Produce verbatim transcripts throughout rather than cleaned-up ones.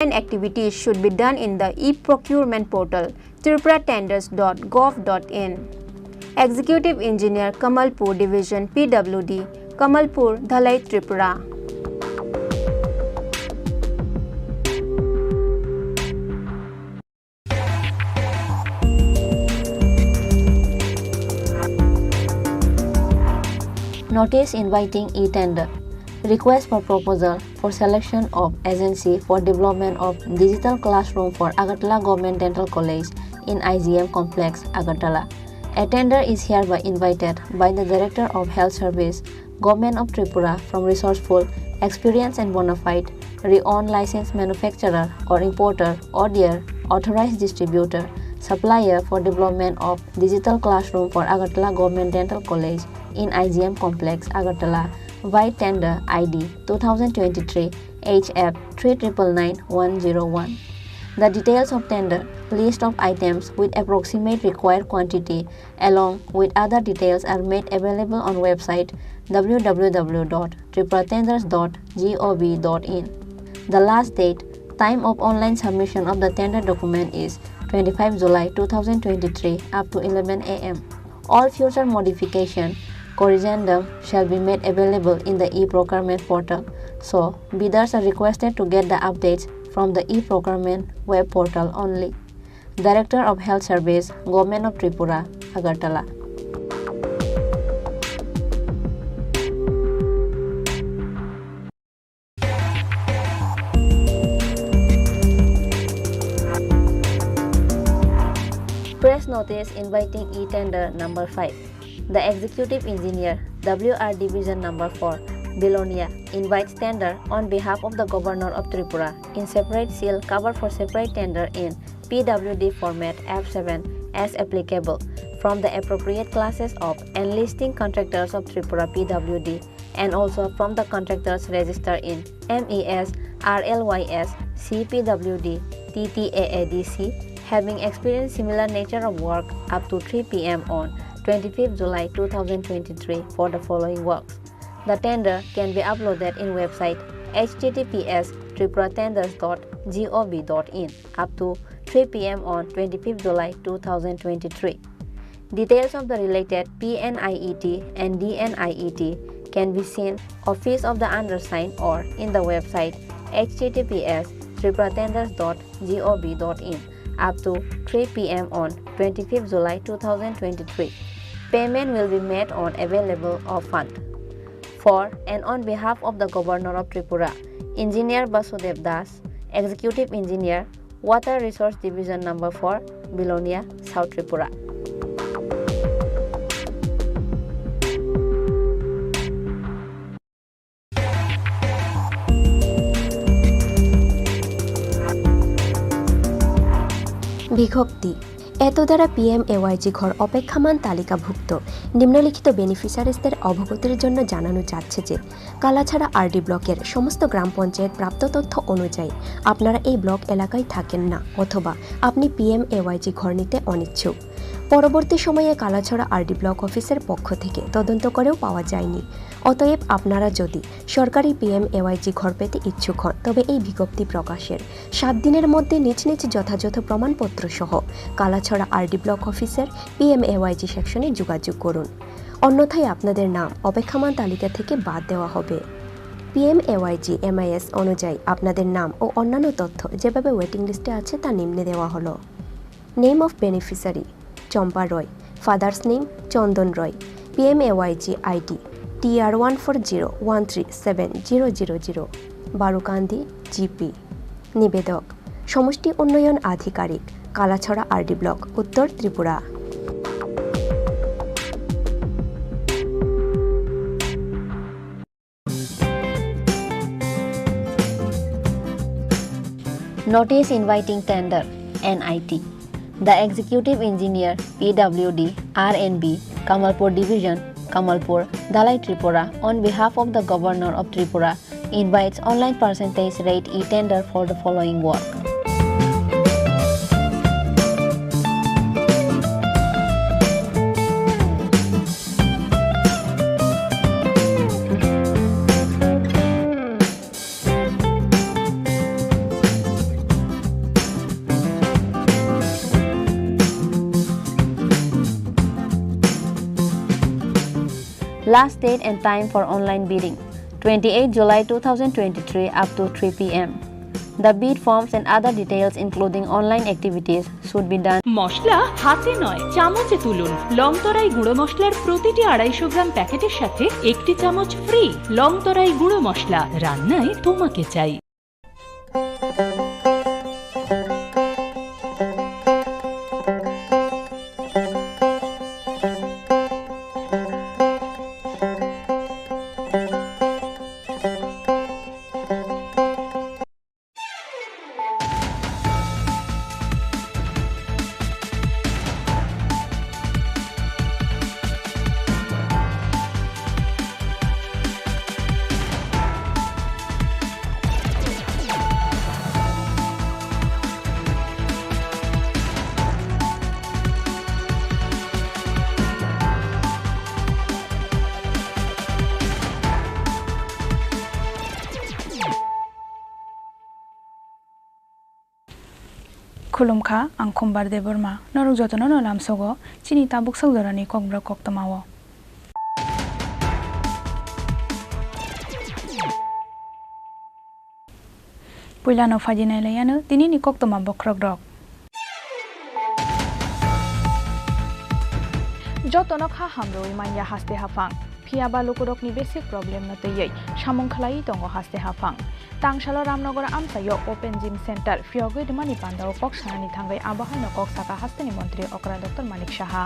Procurement activities should be done in the e-procurement portal, tripura tenders dot gov dot in. Executive Engineer, Kamalpur Division, P W D, Kamalpur, Dhalai, Tripura. Notice inviting e-tender. Request for proposal for selection of agency for development of digital classroom for Agartala Government Dental College in I G M Complex, Agartala. A tender is hereby invited by the Director of Health Service, Government of Tripura, from resourceful, experienced and bona fide, renowned licensed manufacturer or importer or their authorized distributor, supplier for development of digital classroom for Agartala Government Dental College in I G M Complex, Agartala, by tender I D two thousand twenty-three H F three triple nine one zero one. The details of tender, list of items with approximate required quantity, along with other details, are made available on website w w w dot tripura tenders dot gov dot in. The last date, time of online submission of the tender document is twenty-five July two thousand twenty-three up to eleven A M. All future modification corrigendum shall be made available in the e-procurement portal, so bidders are requested to get the updates from the e-procurement web portal only. Director of Health Service, Government of Tripura, Agartala. Press notice inviting e-tender number five. The Executive Engineer, W R Division number four, Belonia, invites tender on behalf of the Governor of Tripura in separate seal cover for separate tender in P W D format F seven as applicable from the appropriate classes of enlisting contractors of Tripura P W D and also from the contractors registered in M E S, R L Y S, C P W D, T T A A D C, having experienced similar nature of work up to three P M on twenty-fifth July two thousand twenty-three for the following works. The tender can be uploaded in website H T T P S tripura tenders dot gov dot in up to three P M on twenty-fifth July two thousand twenty-three. Details of the related P N I E T and D N I E T can be seen office of the undersigned or in the website H T T P S tripura tenders dot gov dot in up to three P M on twenty-fifth July two thousand twenty-three. Payment will be made on available of fund. For and on behalf of the Governor of Tripura, Engineer Basudev Das, Executive Engineer, Water Resource Division number four, Belonia, South Tripura. বিজ্ঞপ্তি। এত দ্বারা P M A Y জি ঘর অপেক্ষমান তালিকাভুক্ত নিম্নলিখিত বেনিফিশিয়ারিজদের অবগতির জন্য জানানো যাচ্ছে যে কালাছাড়া আর ডি ব্লকের সমস্ত গ্রাম পঞ্চায়েত প্রাপ্ত তথ্য অনুযায়ী আপনারা এই ব্লক এলাকায় থাকেন না অথবা আপনি পি এম এ ওয়াই জি ঘর নিতে অনিচ্ছুক। পরবর্তী সময়ে কালাছড়া আর ডি ব্লক অফিসের পক্ষ থেকে তদন্ত করেও পাওয়া যায়নি। অতএব আপনারা যদি সরকারি পি এম এ ওয়াই জি ঘর পেতে ইচ্ছুক হন, তবে এই বিজ্ঞপ্তি প্রকাশের সাত দিনের মধ্যে নিজ নিজ যথাযথ প্রমাণপত্র সহ কালাছড়া আর ডি ব্লক অফিসের পি এম এ ওয়াই জি সেকশনে যোগাযোগ করুন, অন্যথায় আপনাদের নাম অপেক্ষমান তালিকা থেকে বাদ দেওয়া হবে। P M A Y G M I S অনুযায়ী আপনাদের নাম ও অন্যান্য তথ্য যেভাবে ওয়েটিং লিস্টে আছে তা নিম্নে দেওয়া হলো। Name of beneficiary: Chompa Roy. Father's name: Chandan Roy. P M A Y G I D: T R one four zero one three seven zero zero zero. Barukandi, G P. নিবেদক: সমষ্টি উন্নয়ন আধিকারিক, কালাছড়া আর ডি ব্লক, উত্তর Tripura. Notice inviting tender, N I T. The Executive Engineer, P W D, R and B, Kamalpur Division, Kamalpur, Dhalai, Tripura, on behalf of the Governor of Tripura, invites online percentage rate e-tender for the following work. Last date and time for online bidding, twenty-eighth July two thousand twenty-three up to three P M. The bid forms and other details, including online activities, should be done. মশলা হাতে নয়, চামচে তুলুন। লংতরাই গুঁড়ো মশলার প্রতিটি আড়াইশো গ্রাম প্যাকেটের সাথে একটি চামচ ফ্রি। লংতরাই গুঁড়ো মশলা, রান্নায় তোমাকে চাই। Khulumkha, ang Khumbar Debbarma. Norok jotono no lamsogo chini tabuk sak jorani kokborok koktwmao. Puilano phaidi nailaiyano tinini koktwma bokhorokrok. Jotono kha hamrwi manya haste haphang. Phiya ba lukurokni basic problem no twiwi samung khlaiwi tongo haste haphang. Tangsalo Ramnagar amchaio open gym center phiyogwi rwmani pandao kok sanani thangwi abo haino kok saka hasteni montri okra Doctor Manik Saha.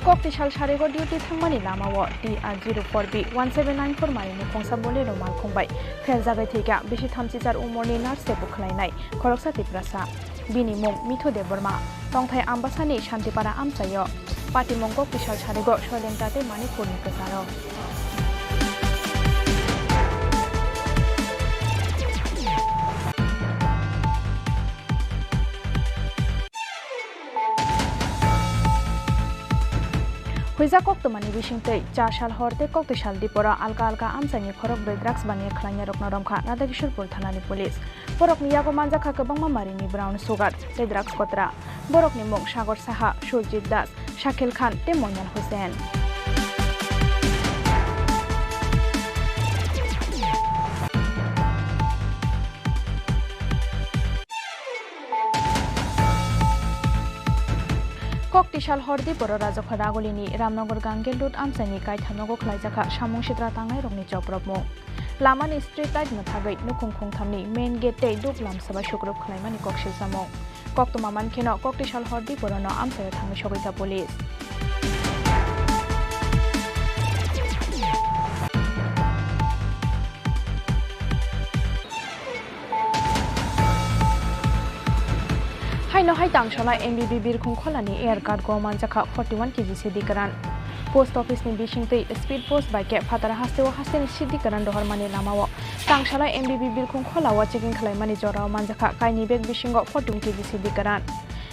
Koktisal sarigo duty thangmani lamao T R zero four B one seven nine four marini khongsa Bolero malkhung bai pheljagwi thwikha bisi thamchi jar umorni nurse se bukhlainai khoroksa Tiprasa. Bini mung Mithu Debbarma, tongthai Ambasani Shantipara amchaio. Patimung Koktisal sarigo Soileng Tate Manikpurni kwcharo. Huijak koktwmani bisingtwi Chasal hor tei Koktisal diporo alka alka amchaini khorokbrwi drugs baniya khlainarokno romkha Radhakishorpur thanani police. Borokni yago manjakha kwbangma marini brown sugar tei drugs kotra. Borokni mung Sagor Saha, Surjit Das, Shakil Khan tei Moinal Hussain. Koktisal hor diporo Rajakha Ragolini Ramnagar Gange Road amchaini kaitham nogo khlaijakha samung sitra tangnairokni chopropmung. Lamani street light mwthagwi nukhung khungthamni main gate tei duk lamsaba sukrup khlaimani kok silsamung. Koktwma mankheno Koktisal hor diporono amchaio thangwi sogwikha police. Haino hai Tangsala M B B birkhung kholani air card go manjakha forty one K G sidi kwran. Post office ni bisingtwi speed post bai khe phataro hasteo hasteni sidi kwran rohormani lamao Tangsala M B B birkhung kholao checking khlaimani jorao manjakha kaini bag bisingo forty one K G sidi kwran.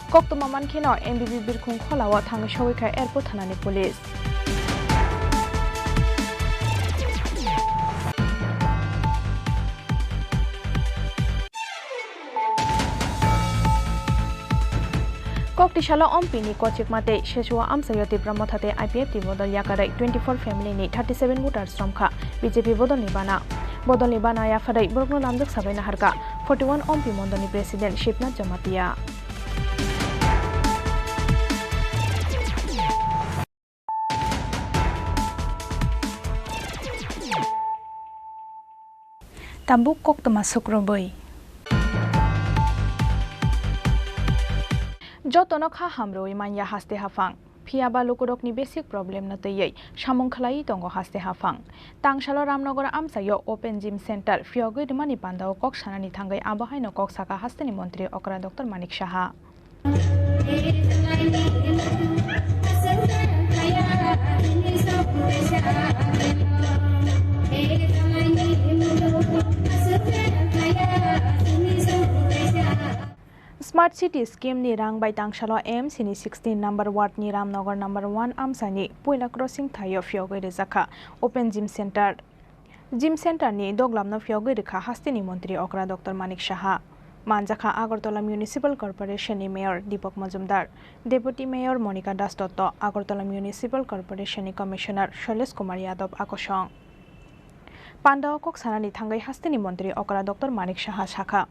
Koktwma mankheno M B B birkhung kholao thangwi sogwikha airport thanani police. Koktisalo Ompi ni kochikma tei Sesua amchaio Tipra Motha tei I P F T bodol yakarwi twenty four family ni thirty seven voters romkha B J P bodolni bana. Bodolni bana yaphadwi borokno lamjak sabai naharkha forty one Ompi mondolni president Shibnath Jamatia. Tabuk koktwma sukrubwi. Jotono kha hamrwi manya haste haphang. Phiya ba lukurokni basic problem no twiwi samung khlaiwi tongo haste haphang. Tangsalo Ramnagar amchaio open gym center phiyogwi rwmani pandao kok sanani thangwi abo haino kok saka hasteni montri okra Doctor Manik Saha. Smart City Scheme ni rang bai Tangsalo M C ni sixteen number ward ni Ramnagar number one amchani puila crossing thaio phiyogwi rijakha open gym center. Gym Center ni doglamno phiyogwi rwkha hasteni montri okra Doctor Manik Saha. Manjakha Agartala Municipal Corporation ni Mayor Deepak Majumdar, Deputy Mayor Monika Das Dotto, Agartala Municipal Corporation ni Commissioner Shailesh Kumar Yadav akosong. Panda o kok sanani thangwi hasteni montri okra Doctor Manik Saha sakha,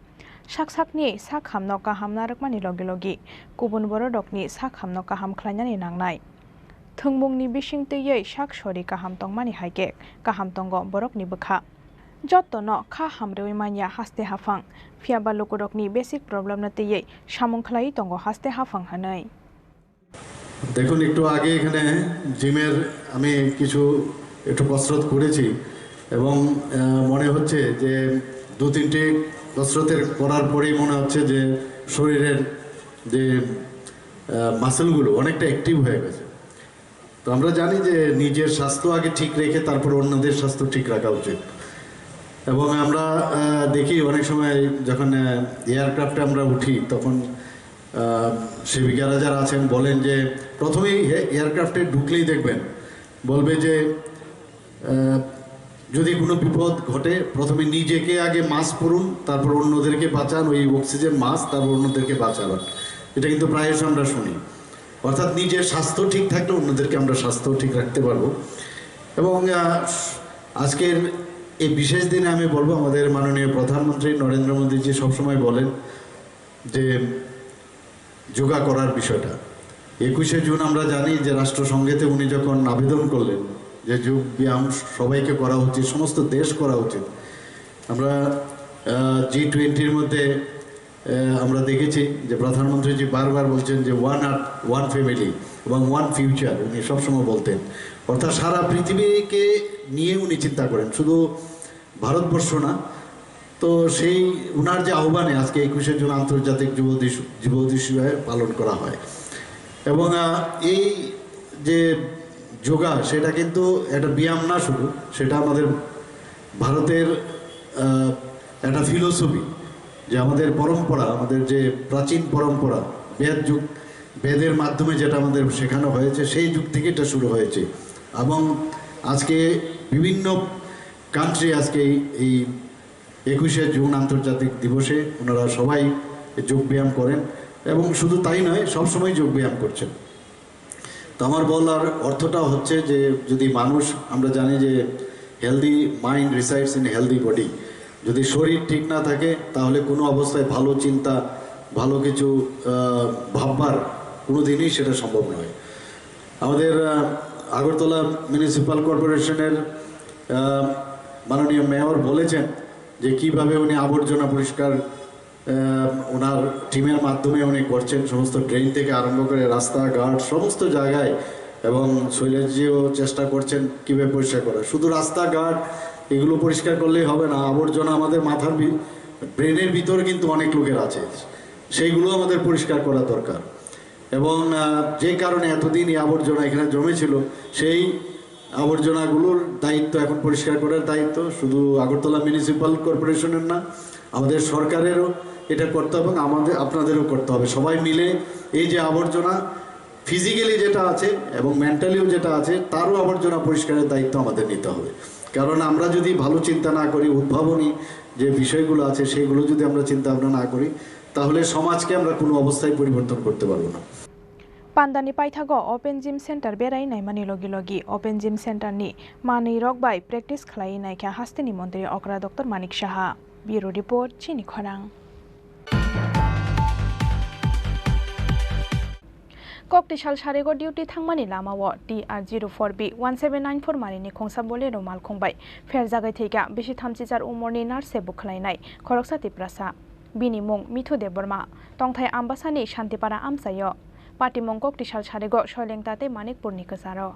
sak sakni sak hamno kaham narwkmani logi logi kubun bororokni sak hamno kaham khlainani nangnai. Thwngmungni bising twiwi sak sori kaham tongmani hai khe kaham tongo borokni bwkha. Jottono kha hamrwi manya haste haphang, phiyaba lukurokni basic problemno twiwi samung khlaiwi tongo haste haphang hwnwi. দেখুন, একটু আগে এখানে জিমের আমি কিছু একটু কসরত করেছি এবং, আহ, মনে হচ্ছে যে দু তিনটে কসরতের করার পরেই মনে হচ্ছে যে শরীরের যে, আহ, মাসেলগুলো অনেকটা অ্যাক্টিভ হয়ে গেছে। তো আমরা জানি যে নিজের স্বাস্থ্য আগে ঠিক রেখে তারপর অন্যদের স্বাস্থ্য ঠিক রাখা উচিত। এবং আমরা, আহ, দেখি অনেক সময় যখন, আহ, এয়ারক্রাফটে আমরা উঠি তখন, আহ, সেবিকারা যারা আছেন বলেন যে প্রথমেই হে-, এয়ারক্রাফটে ঢুকলেই দেখবেন বলবে যে, আহ, যদি কোনো বিপদ ঘটে প্রথমে নিজেকে আগে মাস্ক পরুন, তারপর অন্যদেরকে বাঁচান, ওই অক্সিজেন মাস্ক, তারপর অন্যদেরকে বাঁচাবেন। এটা কিন্তু প্রায়শ আমরা শুনি। অর্থাৎ নিজের স্বাস্থ্য ঠিক থাকলে অন্যদেরকে আমরা স্বাস্থ্য ঠিক রাখতে পারবো। এবং, আহ, আজকের এই বিশেষ দিনে আমি বলবো, আমাদের মাননীয় প্রধানমন্ত্রী নরেন্দ্র মোদীজি সবসময় বলেন যে যোগা করার বিষয়টা। একুশে জুন আমরা জানি যে রাষ্ট্রসংঘেতে উনি যখন আবেদন করলেন যে যোগ ব্যায়াম সবাইকে করা উচিত, সমস্ত দেশ করা উচিত, আমরা, আহ, জি টোয়েন্টির মধ্যে আহ, আমরা দেখেছি যে প্রধানমন্ত্রীজি বারবার বলছেন যে "ওয়ান আর্থ, ওয়ান ফ্যামিলি এবং ওয়ান ফিউচার", উনি সবসময় বলতেন। অর্থাৎ সারা পৃথিবীকে নিয়ে উনি চিন্তা করেন, শুধু ভারতবর্ষ না। তো সেই উনার যে আহ্বানে আজকে একুশে জুন আন্তর্জাতিক যুব দিস-, যুব দিবস হিসেবে পালন করা হয়। এবং, আহ, এই যে যোগা, সেটা কিন্তু একটা ব্যায়াম না শুধু, সেটা আমাদের ভারতের, আহ, একটা ফিলোসফি, যে আমাদের পরম্পরা, আমাদের যে প্রাচীন পরম্পরা, বেদ যুগ, বেদের মাধ্যমে যেটা আমাদের শেখানো হয়েছে, সেই যুগ থেকে এটা শুরু হয়েছে। এবং আজকে বিভিন্ন কান্ট্রি আজকে এই, এই একুশে জুন আন্তর্জাতিক দিবসে ওনারা সবাই যোগ ব্যায়াম করেন, এবং শুধু তাই নয়, সবসময় যোগ ব্যায়াম করছেন। তো আমার বলার অর্থটা হচ্ছে যে যদি মানুষ, আমরা জানি যে healthy mind resides in healthy body, যদি শরীর ঠিক না থাকে তাহলে কোনো অবস্থায় ভালো চিন্তা, ভালো কিছু, আহ, ভাববার কোনো দিনই সেটা সম্ভব নয়। আমাদের, আহ, আগরতলা মিউনিসিপ্যাল কর্পোরেশনের, আহ, মাননীয় মেয়র বলেছেন যে কিভাবে উনি আবর্জনা পরিষ্কার, আহ, ওনার টিমের মাধ্যমে উনি করছেন, সমস্ত ড্রেন থেকে আরম্ভ করে রাস্তাঘাট সমস্ত জায়গায়, এবং শৈলেশজিও চেষ্টা করছেন কিভাবে পরিষ্কার করা। শুধু রাস্তাঘাট এগুলো পরিষ্কার করলেই হবে না, আবর্জনা আমাদের মাথার ভি-, ব্রেনের ভিতরে কিন্তু অনেক লোকের আছে, সেইগুলো আমাদের পরিষ্কার করা দরকার। এবং, আহ, যে কারণে এতদিন এই আবর্জনা এখানে জমেছিল, সেই আবর্জনাগুলোর দায়িত্ব এখন পরিষ্কার করার দায়িত্ব শুধু আগরতলা মিউনিসিপ্যাল কর্পোরেশনের না, আমাদের সরকারেরও এটা করতে হবে এবং আমাদের, আপনাদেরও করতে হবে। সবাই মিলে এই যে আবর্জনা ফিজিক্যালি যেটা আছে এবং মেন্টালিও যেটা আছে, তারও আবর্জনা পরিষ্কারের দায়িত্ব আমাদের নিতে হবে। কারণ আমরা যদি ভালো চিন্তা না করি, উদ্ভাবনী যে বিষয়গুলো আছে, সেইগুলো যদি আমরা চিন্তা ভাবনা না করি, তাহলে সমাজকে আমরা কোনো অবস্থায় পরিবর্তন করতে পারবো না। Pandani paithago open gym center berai naimani logi logi open gym center ni manwi rok bai practice khlai naikha hasteni montri okra Doctor Manik Saha. Bureau report, Chini Khorang. Koktisal Sarigo duty thangmani lamao T R zero four B one seven nine four marini khungsa Bolero malkhung bai pherjagwi thwikha bisi thamchi jar umorni nurse se bukhlainai khoroksa Tiprasa. Bini mung Mithu Debbarma, tongthai Ambasani Shantipara amchaio. Patimung Koktisal Sarigo Soilengta tei Manikpurni kwcharo.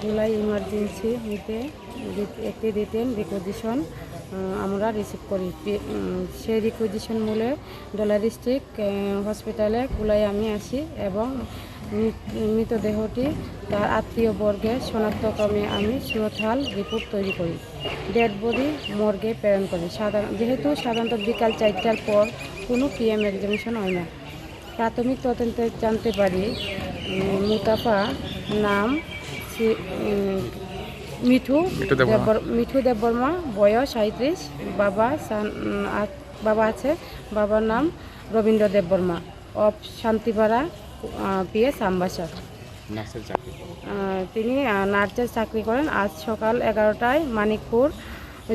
July emergency হইতে রি-, একটি written requisition, আহ, আমরা রিসিভ করি। পি-, উম, সেই রিকুইজিশন মূলে ডোলা ডিস্ট্রিক্ট, আহ, হসপিটালে কুলাই আমি আসি এবং মৃ-, মৃতদেহটি তার আত্মীয় বর্গে শনাক্তক্রমে আমি সুরতহাল রিপোর্ট তৈরি করি। ডেড বডি মর্গে প্রেরণ করি। সাধারণ, যেহেতু সাধারণত বিকাল চারটার পর কোনো পিএম এক্সামিনেশন হয় না। প্রাথমিক তদন্তে জানতে পারি, উম, মুতাফা নাম সি-, উম, মিঠু মিঠু দেববর্মা। দেববর-, মিঠু দেববর্মা, বয়স সাঁইত্রিশ, বাবা সান-, উম, আ-, বাবা আছে, বাবার নাম রবীন্দ্র দেববর্মা, অফ শান্তিপাড়া, আহ, পিএস আমবাসা। নার্সের চাকরি করেন। আহ, তিনি, আহ, নার্সের চাকরি করেন। আজ সকাল এগারোটায় মানিকপুর,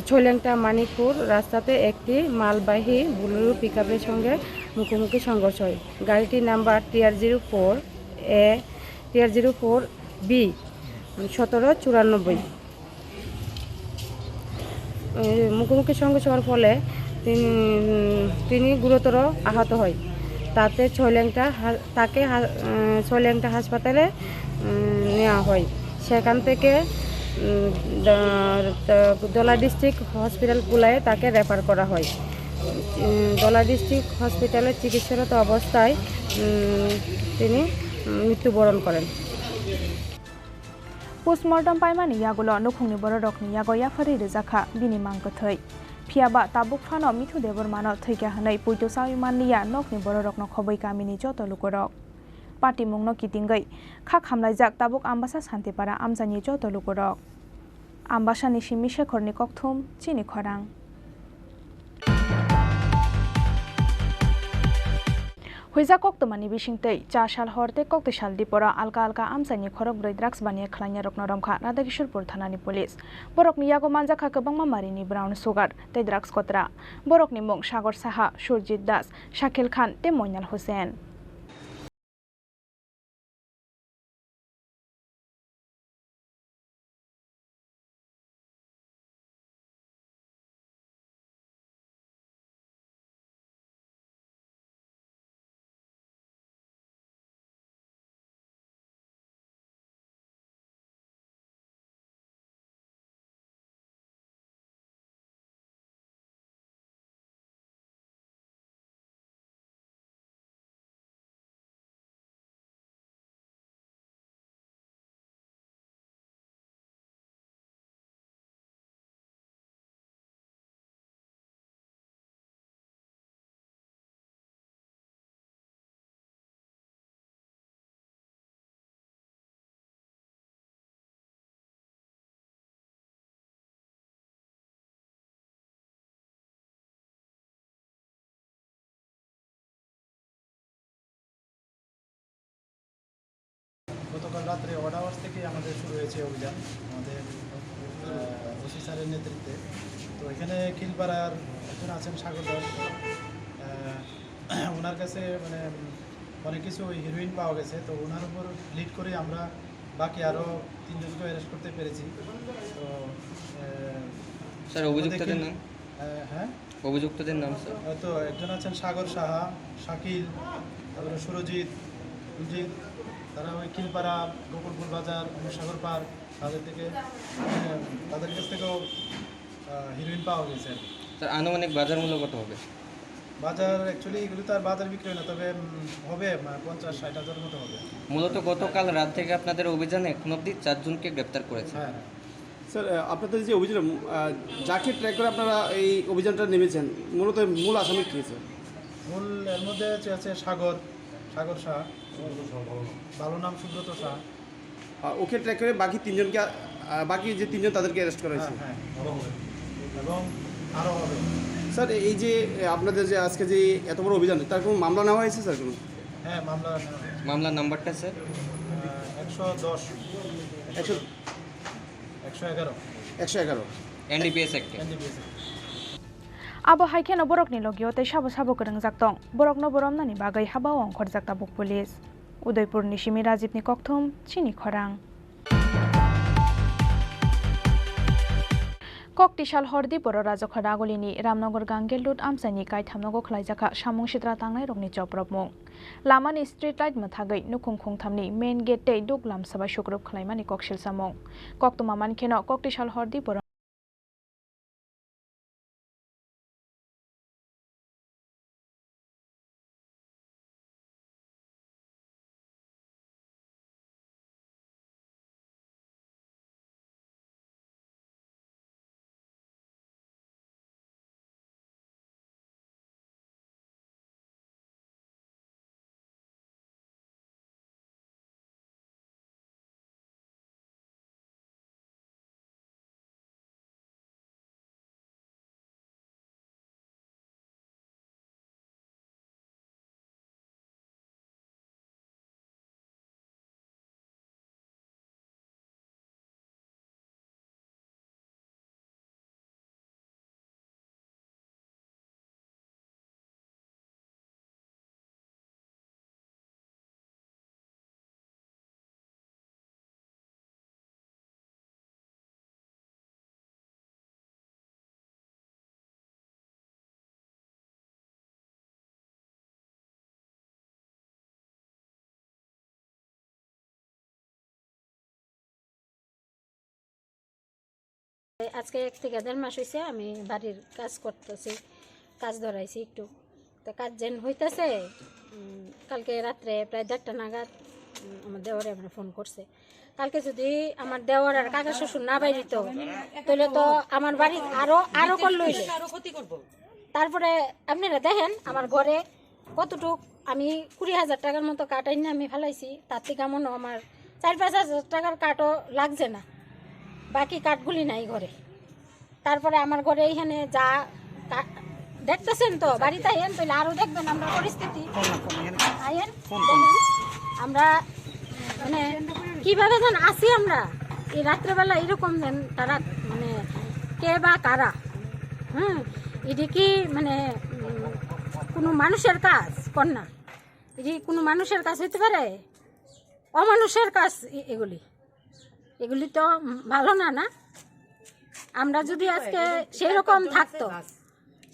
ছয়লেংটা মানিকপুর রাস্তাতে একটি মালবাহী বুলেরো পিকআপের সঙ্গে মুখোমুখি সংঘর্ষ হয়। গাড়িটির নাম্বার টিআর জিরো ফোর এ, টিআর জিরো ফোর বি সতেরো চুরানব্বই। এ, মুখোমুখি সংঘর্ষ হওয়ার ফলে তিনি, তিনি গুরুতর আহত হয়। তাতে ছয়লেংটা হা-, তাকে হা-, এ, ছয়লেংটা হাসপাতালে, উম, নেওয়া হয়। সেখান থেকে, উম, দ-, দ-, দোলা ডিস্ট্রিক্ট হসপিটাল কুলায়ে তাকে রেফার করা হয়। উম, দোলা ডিস্ট্রিক্ট হসপিটালে চিকিৎসারত অবস্থায়, উম, তিনি, উম, মৃত্যুবরণ করেন। Postmortem paimani yagulo nukhungni bororokni yago yapharwi rwjakha bini mang kwthwi. Phiyaba tabuk phano Mithu Debbarmano thwikha hwnwi poito chaui manliya nokni bororokno khobwi kamini joto lukurok. Patimungno kitingwi kha khamlaijak tabuk Ambasa Santipara amchaini joto lukurok. Ambasani simi Shekhorni kokthum chini khorang. Huijak koktwmani bisingtwi cha sal hor tei koktwi sal diporo alka alka amchaini khorokbrwi drugs baniya khlainarokno romkha Radhakishorpur thanani police. Borokni yago manjakha kwbangma marini brown sugar tei drugs kotra. Borokni mung Sagor Saha, Surjit Das, Shakil Khan tei Moinal Hussain. গতকাল রাত্রে odd hours থেকে আমাদের শুরু হয়েছে অভিযান, আমাদের, আহ, ওসি স্যারের নেতৃত্বে। তো এখানে খিলপাড়ার একজন আছেন সাগর দাস, আহ, ওনার কাছে মানে, উম, অনেক কিছু ওই হিরোইন পাওয়া গেছে। তো ওনার উপর লিড করে আমরা বাকি আরও তিনজনকে অ্যারেস্ট করতে পেরেছি। তো, আহ, স্যার, অভিযুক্তদের আমাদের নাম? আহ, হ্যাঁ? অভিযুক্তদের নাম, স্যার? আহ, তো একজন আছেন সাগর সাহা, শাকিল, তারপরে সুরজিৎ, সুজিত, তারা ওই খিলপাড়া, গোকুলপুর বাজার, সাগর পার্ক, তাদের থেকে, আহ, তাদের কাছ থেকেও, আহ, হিরোইন পাওয়া গেছে আর কি। স্যার, আনুমানিক বাজার মূল্য কত হবে? বাজার, actually এগুলো তো আর বাজার বিক্রি হয় না, তবে, উম, হবে, মানে, পঞ্চাশ ষাট হাজার মতো হবে। মূলত গতকাল রাত থেকে আপনাদের অভিযানে এখন অবধি চারজনকে গ্রেপ্তার করেছে। হ্যাঁ, হ্যাঁ। স্যার, আহ, আপনাদের যে অভিযান, আহ, যাকে ট্র্যাক করে আপনারা এই অভিযানটা নেমেছেন, মূলত মূল আসামি কে, স্যার? মূল এর মধ্যে যে আছে সাগর, সাগর শাহ, ভালো নাম সুব্রত শাহ। আহ, ওকে ট্র্যাক করে বাকি তিনজনকে, আহ, বাকি যে তিনজন তাদেরকে অ্যারেস্ট করা হয়েছে। হ্যাঁ, হ্যাঁ। এবং আরও হবে। স্যার, এই যে, এ, আপনাদের যে আজকে যে এত বড় অভিযান, তার কোনো মামলা নেওয়া হয়েছে, স্যার, কোনো? হ্যাঁ, মামলা নেওয়া হয়েছে। মামলার নাম্বারটা, স্যার? আহ, একশো দশ। একশো? একশো এগারো। একশো এগারো। এনডিপিএস অ্যাক্টে। এনডিপিএস অ্যাক্টে। Abo hai kheno borokni logio tei sabo sabo kwrwngjak tong, borokno bo romnani bagwi habao ongkhorjak tabuk police. Udaipurni simi Rajibni kokthum, chini khorang. Kok tisal hor di boro Rajakhor Agulini Ramnagar Gange Lut amchaini kaitham nogo khwlaijakha samung sitra tangnairokni chopropmung. Lamani street light mwthagwi nukhung khungthamni main gate tei duk lamsa bai sukrup khwlaimani kok silsamung. Koktwma mankheno kok tisal hor di boro আজকে এক থেকে দেড় মাস হইছে আমি বাড়ির কাজ করতেছি, কাজ ধরাইছি একটু। তো কাজ যেন হইতাছে, উম, কালকে রাত্রে প্রায় দেড়টা নাগাদ, উম, আমার দেওরে আমার ফোন করছে। কালকে যদি আমার দেওর আর কাকা শ্বশুর না বাইরিত, তাহলে তো আমার বাড়ি আরো, আরো করলো হইলে। তারপরে আপনারা দেখেন আমার ঘরে কতটুক, আমি কুড়ি হাজার টাকার মতো কাঠ আইনে আমি ফালাইছি, তার থেকে মনে হয় আমার চার পাঁচ হাজার টাকার কাঠও লাগছে না, বাকি কাঠগুলি নাই ঘরে। তারপরে আমার ঘরে এখানে যা কা-, দেখতেছেন তো, বাড়িতে আইয়েন, তাহলে আরো দেখবেন আমরা পরিস্থিতি। আইয়েন, দেখেন, আমরা মানে কিভাবে যেন আছি আমরা এই রাত্রেবেলা, এরকম যেন তারা মানে কে বা কারা, হুম, এটা কি মানে উম, কোনো মানুষের কাজ কর না? এটা কি কোনো মানুষের কাজ হইতে পারে? অমানুষের কাজ এ-, এগুলি, এগুলি তো ভালো না, না? আমরা যদি আজকে সেই রকম থাকতো,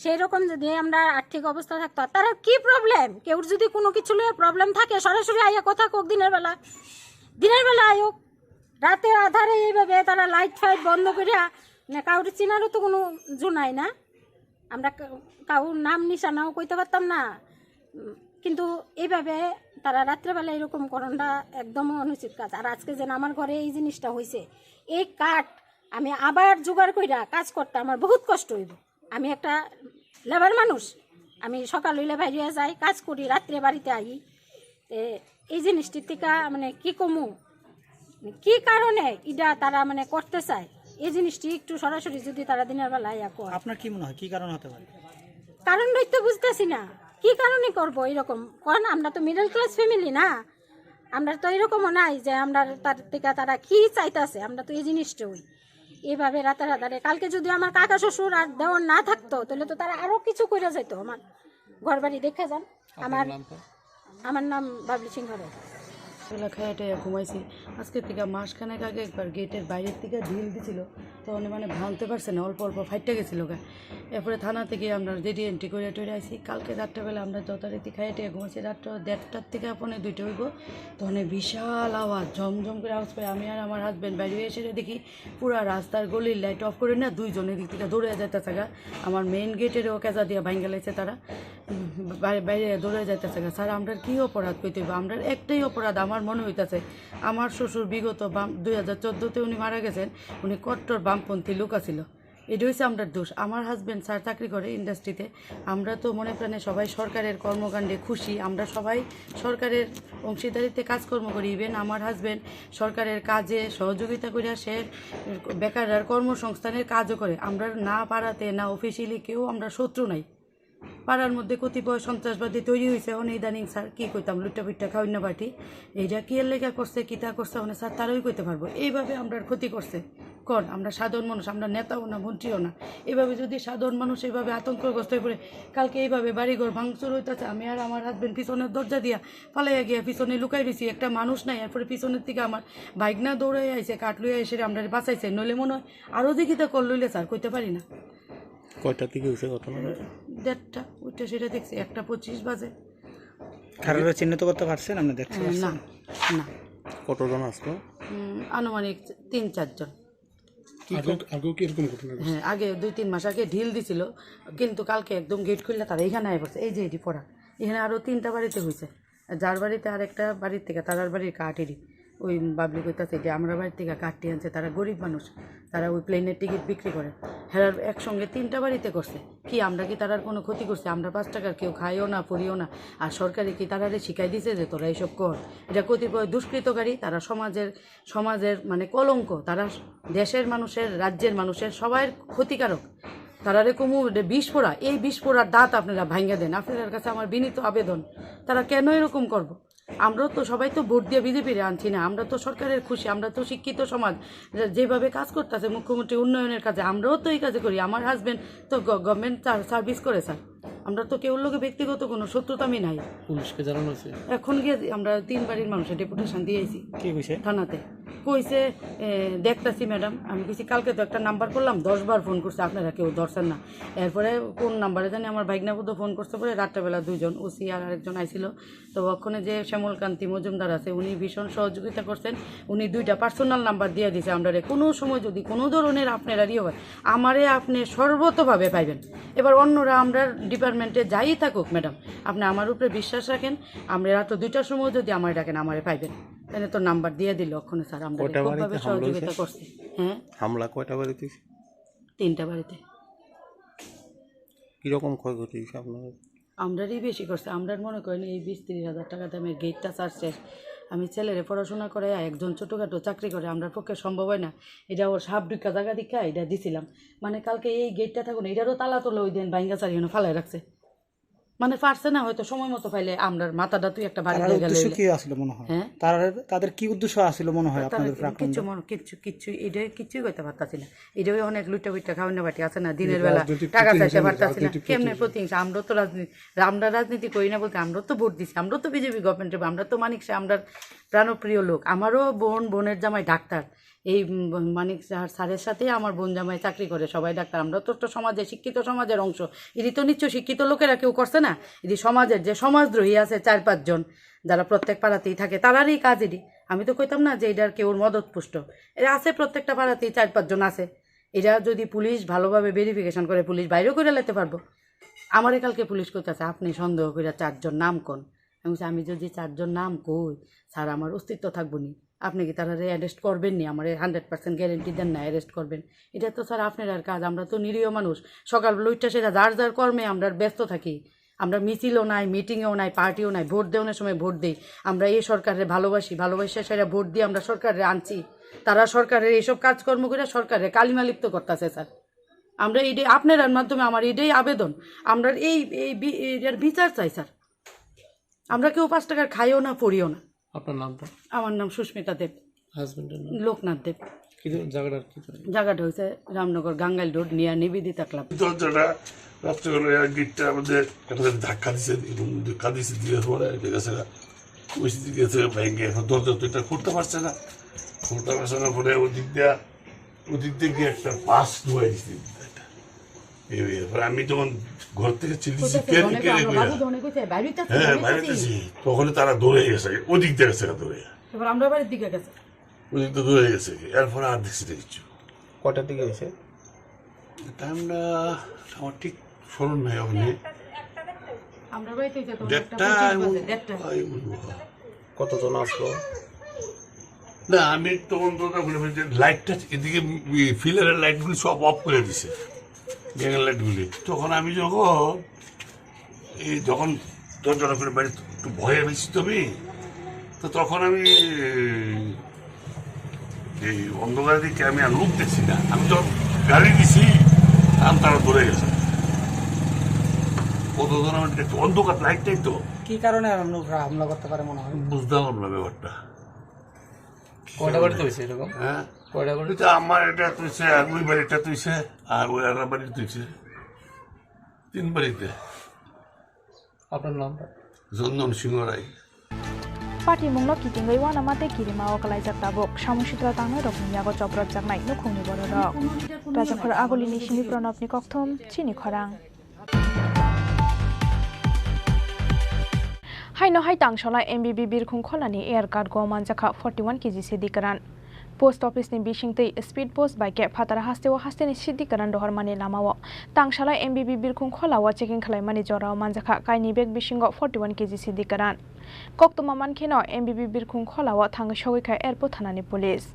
সেই রকম যদি আমরা আর্থিক অবস্থা থাকতো, আর তারা কি প্রবলেম? কেউর যদি কোনো কিছু নিয়ে প্রবলেম থাকে, সরাসরি আইয়া কথা কোক দিনের বেলা। দিনের বেলা আয়ুক, রাতের আধারে এইভাবে তারা লাইট ফাইট বন্ধ করিয়া, মানে, কাউরে চিনারও তো কোনো জো নাই না। আমরা কা-, কাউর নাম নিশানাও কইতে পারতাম না। উম, কিন্তু এইভাবে তারা রাত্রেবেলা এরকম করাটা একদমই অনুচিত কাজ। আর আজকে যেন আমার ঘরে এই জিনিসটা হইছে, এই কাঠ আমি আবার জোগাড় কইরা কাজ করতে আমার বহুত কষ্ট হইব। আমি একটা লেবার মানুষ, আমি সকাল হইলে বাইরে যাই, কাজ করি, রাত্রে বাড়িতে আই। তে এই জিনিসটির থেকে মানে কি কমু, কি কারণে এটা তারা মানে করতে চায়, এই জিনিসটি একটু সরাসরি যদি তারা দিনের বেলা আইয়া কয়। আপনার কি মনে হয়, কি কারণ হতে পারে? কারণটাই তো বুঝতেছি না, কি কারণে করবো এরকম? কারণ আমরা তো মিডল ক্লাস ফ্যামিলি না, আমরা তো এরকমও নাই যে আমরা তার থেকে তারা কি চাইতাছে, আমরা তো এই জিনিসটা ওই এইভাবে রাতারাতারে। কালকে যদি আমার কাকা শ্বশুর আর দেওর না থাকতো, তাহলে তো তারা আরো কিছু করে যাইতো। আমার ঘর বাড়ি দেখা যান। আমার নাম তো? আমার নাম বাবলি সিংহ রায়। বেলা খাইয়া টাইয়া ঘুমাইছি। আজকে থেকে মাসখানেক আগে একবার গেটের বাইরের থেকে ঢিল দিছিল, তখন মানে ভাঙতে পারছে না, অল্প অল্প ফাইটটা গেছিল গা। এরপরে থানা থেকে আমরা রেডি এন্ট্রি করে টরে আইছি। কালকে রাত্রেবেলা আমরা যথারীতি খাইয়া টাইয়া ঘুমাইছি। রাত্র দেড়টার থেকে পৌনে দুইটা হইব, তখন বিশাল আওয়াজ, ঝমঝম করে আওয়াজ পাই। আমি আর আমার হাজব্যান্ড বাইরে এসে দেখি পুরা রাস্তার গলির লাইট অফ করে না, দুইজনের দিক থেকে দৌড়ে যাইতেছে গা। আমার মেইন গেটেরও কেজা দিয়া ভাঙ্গা লাইছে তারা, উম, বাইরে, বাইরে দৌড়ে যাইতেছে গা। স্যার, আমরার কি অপরাধ কইতে হইব? আমরার একটাই অপরাধ আমার মনে হইতাছে, আমার শ্বশুর বিগত বাম, দুই হাজার চোদ্দতে উনি মারা গেছেন, উনি কট্টর বামপন্থী লোক আছিল। এটা হইছে আমরার দোষ। আমার হাজব্যান্ড স্যার চাকরি করে ইন্ডাস্ট্রিতে। আমরা তো মনে প্রাণে সবাই সরকারের কর্মকাণ্ডে খুশি, আমরা সবাই সরকারের অংশীদারিত্বে কাজকর্ম করি। ইভেন আমার হাজব্যান্ড সরকারের কাজে সহযোগিতা করিয়া সে বেকাররার কর্মসংস্থানের কাজও করে। আমরা না পাড়াতে না অফিসিয়ালি কেউ আমরা শত্রু নাই। পাড়ার মধ্যে কতিপয় সন্ত্রাসবাদী তৈরি হয়েছে, এখন ইদানিং স্যার কি কইতাম, লুট্টা পুট্টা খাওয়াইন না পার্টি। এইটা কি এর লেগা করছে, কিতা করছে, মানে স্যার তারাই কইতে পারবো। এইভাবে আমরার ক্ষতি করছে। কোন? আমরা সাধারণ মানুষ, আমরা নেতাও না, মন্ত্রীও না। এভাবে যদি সাধারণ মানুষ এইভাবে আতঙ্কগ্রস্ত হয়ে পড়ে, কালকে এইভাবে বাড়িঘর ভাঙচুর হইতাছে, আমি আর আমার হাজবেন্ড পিছনের দরজা দিয়া পালাইয়া গিয়া পিছনে লুকাই রইছি, একটা মানুষ নাই। এরপরে পিছনের থেকে আমার ভাইগনা দৌড়াই আইছে, কাঠ লইয়া এসে আমরা বাঁচাইছে, নইলে মনে হয় আরও যে কিতা কল লইলে স্যার, কইতে পারি না। কয়টা থেকে হয়েছে ঘটনা? দেড়টা, ওইটা সেটা দেখছি, একটা পঁচিশ বাজে। তারা চিহ্নিত করতে পারছেন? আপনি দেখতে পাচ্ছেন? না, না। কতজন আসলো? উম, আনুমানিক তিন চারজন। কি আগেও, কর- আগেও কি এরকম ঘটনা ঘটছে? হ্যাঁ, আগে দুই তিন মাস আগে ঢিল দিছিল, কিন্তু কালকে একদম গেট খুললে তারা এখানে আয় পড়ছে। এই যে এটি পড়া, এখানে আরো তিনটা বাড়িতে হয়েছে। যার বাড়িতে আরেকটা বাড়ির থেকে, তারার বাড়ির কাঠেরই, ওই বাবলি কইতাছে যে আমরা বাড়ির থেকে কাঠটি আনছে, তারা গরিব মানুষ, তারা ওই প্লেনের টিকিট বিক্রি করে। হেরার একসঙ্গে তিনটা বাড়িতে করছে। কি, আমরা কি তারার কোনো ক্ষতি করছি? আমরা পাঁচ টাকার কেউ খাইও না, পড়িও না। আর সরকারে কি তারারে শিখাই দিছে যে তোরা এইসব কর? এটা কতিপয় দুষ্কৃতকারী, তারা সমাজের, সমাজের মানে কলঙ্ক, তারা দেশের মানুষের, রাজ্যের মানুষের সবার ক্ষতিকারক। তারারে কমু যে বিষ পোড়া, এই বিষ পোড়ার দাঁত আপনারা ভাঙ্গা দেন। আপনাদের কাছে আমার বিনীত আবেদন, তারা কেন এরকম করব? আমরাও তো সবাই তো ভোট দিয়ে বিজেপিরে আনছি না, আমরা তো সরকারের খুশি, আমরা তো শিক্ষিত সমাজ, যে-, যেভাবে কাজ করতেছে মুখ্যমন্ত্রী উন্নয়নের কাজে, আমরাও তো এই কাজে করি। আমার হাজবেন্ড তো গভর্নমেন্ট সার্ভিস করে স্যার, আমরা তো কেউর লগে ব্যক্তিগত কোনো শত্রুতা আমি নাই। পুলিশকে জানানো হয়েছে? এখন গিয়ে আমরা তিন বাড়ির মানুষের ডেপুটেশন দিয়ে আইছি। কি কইছে? থানাতে। কইছে, এ, দেখতাছি ম্যাডাম, আমি কইছি কালকে তো একটা নাম্বার করলাম, দশ বার ফোন করছে, আপনারা কেউ ধরছেন না। এরপরে কোন নাম্বারে জানি আমার ভাইগনা বুধ ফোন করছে, পরে রাত্রেবেলা দুইজন ওসি আর আরেকজন আইছিল। তো ওখানে যে শ্যামলকান্তি মজুমদার আছে, উনি ভীষণ সহযোগিতা করছেন। উনি দুইটা পার্সোনাল নাম্বার দিয়ে দিছে আমরারে, কোনো সময় যদি কোনো ধরনের আপনার আর ইয়ে হয়, আমারে আপনি সর্বতোভাবে পাইবেন। এবার অন্যরা আমরা ডিপার্টমেন্টে যাই থাকুক ম্যাডাম, আপনি আমার উপরে বিশ্বাস রাখেন। আমরা রাত দুইটার সময় যদি আমারে ডাকেন, আমারে পাইবেন। এনে তো নাম্বার দিয়ে দিল ওখানে স্যার, আমরা কয়টা খুবভাবে বাড়িতে হামলা সহযোগিতা হয়েছে? করছি। হ্যাঁ, হামলা কয়টা বাড়িতে হয়েছে? তিনটা বাড়িতে। কিরকম ক্ষয়ক্ষতি হয়েছে আপনাদের? আমরারই বেশি করছে। আমরার মনে করেন এই বিশ তিরিশ হাজার টাকা দামের গেটটা স্যার শেষ। আমি ছেলেরে পড়াশোনা করে, একজন ছোটোখাটো চাকরি করে, আমরার পক্ষে সম্ভব হয় না। এটা ওর সাপ ঢুকা জায়গা দেখা এটা দিছিলাম। মানে কালকে এই গেটটা থাকুন, এটারও তালা তো লই দেন, ভাঙ্গা চারিখানো ফালাই রাখছে। মানে পারছে না হয়তো সময় মতো পাইলে আমরার মাথাটা তুই একটা বাড়ি তার দিয়ে গেলে উদ্দেশ্য হইলে। কি আসলে মনে হয়? হ্যাঁ? তার, তাদের কি উদ্দেশ্য আসলে মনে হয় তারা আপনাদের উপরে আক্রমণ? কিচ্ছু মনে, কিচ্ছু, কিচ্ছু, এটা কিচ্ছুই করতে পারতাছি না। এটা ওই অনেক লুট্টা পুট্টা খাওয়ানো বাটি আছে না, দিনের এটা বেলা রাজনৈতিক টাকা প্রতিহিংসা চাইতে না, পারতাছি না। রাজনৈতিক কেমনে প্রতিহিংসা। প্রতিহিংসা? আমরা তো রাজনীতি, আমরা রাজনীতি করি না বলতে আমরা তো ভোট দিছি, আমরা তো বিজেপি গভর্নমেন্টে, আমরা তো মানিক শাহ, আমরা প্রাণপ্রিয় লোক। আমারও বোন, বোনের জামাই ডাক্তার। এই, উম, মানিক স্যার, স্যারের সাথেই আমার বোন জামাই চাকরি করে, সবাই ডাক্তার। আমরা তো একটা সমাজে, শিক্ষিত সমাজের অংশ। এটি তো নিশ্চয় শিক্ষিত লোকেরা কেউ করছে না। এটি সমাজের যে সমাজদ্রোহী আছে চার পাঁচজন, যারা প্রত্যেক পাড়াতেই থাকে, তারারই কাজ এটি। আমি তো কইতাম না যে এটার কেউর মদত পুষ্ট। এরা আছে প্রত্যেকটা পাড়াতেই চার পাঁচজন আছে। এরা যদি পুলিশ ভালোভাবে ভেরিফিকেশন করে, পুলিশ বাইরেও করে নিতে পারবো। আমারে কালকে পুলিশ কইতাছে, "আপনি সন্দেহ করে চারজন নাম কোন?" আমি বলছি, "আমি যদি চারজন নাম কই, স্যার, আমার অস্তিত্ব থাকবো নি। আপনি কি তারারে অ্যারেস্ট করবেন নি? আমারে হান্ড্রেড পার্সেন্ট গ্যারেন্টি দেন না অ্যারেস্ট করবেন।" এটা তো স্যার আপনার আর কাজ, আমরা তো নিরীহ মানুষ। সকালবেলা উঠে সেটা যার যার কর্মে আমরা ব্যস্ত থাকি। আমরা মিছিলও নাই, মিটিংয়েও নাই, পার্টিও নাই, ভোট দেওয়ানোর সময় ভোট দেই। আমরা এই সরকাররে ভালোবাসি, ভালোবাসা সেটা ভোট দিয়ে আমরা সরকাররে আনছি। তারা সরকারের এইসব কাজকর্ম করে সরকাররে কালিমালিপ্ত করতেছে স্যার। আমরা এটাই আপনার মাধ্যমে আমার এটাই আবেদন, আমরা এই, এই বি-, এটার বিচার চাই স্যার। আমরা কেউ পাঁচ টাকার খাইও না, পড়িও না। আপনার নামটা? আমার নাম সুস্মিতা দেব। হাজবেন্ডের নাম? লোকনাথ দেব। কি জায়গাটার কি জায়গা? জায়গাটা হচ্ছে রামনগর গাঙ্গাইল রোড নিয়ার নিবেদিতা ক্লাব। দরজাটা রাত্রেবেলা এক গেটটা আমাদের একটা ধাক্কা দিছে, এরকম ধাক্কা দিছে, দিয়ে পরে এটা গেছে গা। ওই সিটি গেছে গা ভেঙে, এখন দরজা তো এটা খুলতে পারছে না। খুলতে পারছে না, পরে ওদিক দিয়ে, ওদিক দিয়ে গিয়ে একটা বাস ঢুকাই দিছে। এই, এই, এরপরে আমি যখন ঘর থেকে চিল্লিছি, "কে রে, কে রে?" কইয়া। হ্যাঁ, বাইরে বাইরে আছি। তখন তারা দৌড়ে গেছে, ওদিক দিয়ে গেছে গা দৌড়ে। এবার আমরা বাড়ির দিকে গেছে। ওদিক তো দূরে গেছে, এরপরে আর দেখছি না কিচ্ছু। কটার দিকে হয়েছে? টাইমটা আমার ঠিক স্মরণ নাই ওখানে। আমরা বাড়িতে যেতাম একটা দেড়টা, পঁচিশ বাজে, দেড়টা। এই বলবো। কতজন আসলো? না, আমি তখন তো ওটা বলে ফেলছি, লাইটটা এদিকে, এই ফিলারের লাইটগুলি সব অফ করে দিছে, গ্যাংয়ের লাইটগুলি। তখন আমি যখন এই যখন দরজাটা করে বাইরে একটু ভয়ে বেশি তো আমি, তো তখন আমি এই অন্ধকারের দিকে আমি আর লোক দেখছি না। আমি যখন গাড়ি দিছি, তখন তারা দৌড়ে গেছে। কত ধরনের একটু অন্ধকার লাইটটাই তো। কি কারণে এমন লোকরা হামলা করতে পারে মনে হয়? বুঝতে পারলাম না ব্যাপারটা। কয়টা বাড়িতে হয়েছে এরকম? হ্যাঁ? কয়টা করে? এটা আমার এটা তুইছে, আর ওই বাড়িটা তুইছে, আর ওই আর বাড়ি তুইছে। তিন বাড়িতে। আপনার নামটা? চন্দন সিংহ রায়। Patimungno kitingwi uanama tei kirimao kwlaijak tabuk. Samung sitra tangnairokni yago chopropjaknai nukhungni bororok. Rajakhor Agulini simi Pranabni kokthum, chini khorang. Haino hai tangsola M B B birkhung kholani air cargo manjakha forty one K G sidi kwran. Post office ni bisingtwi speed post bai khe phatar hasteo hasteni sidi kwran rohormani lamao tangsola M B B birkhung kholao checking khlaimani jorao manjakha kaini bag bisingo forty one K G sidi kwran. Koktwma mankheno M B B birkhung kholao thangwi sogwi kha airport thanani police.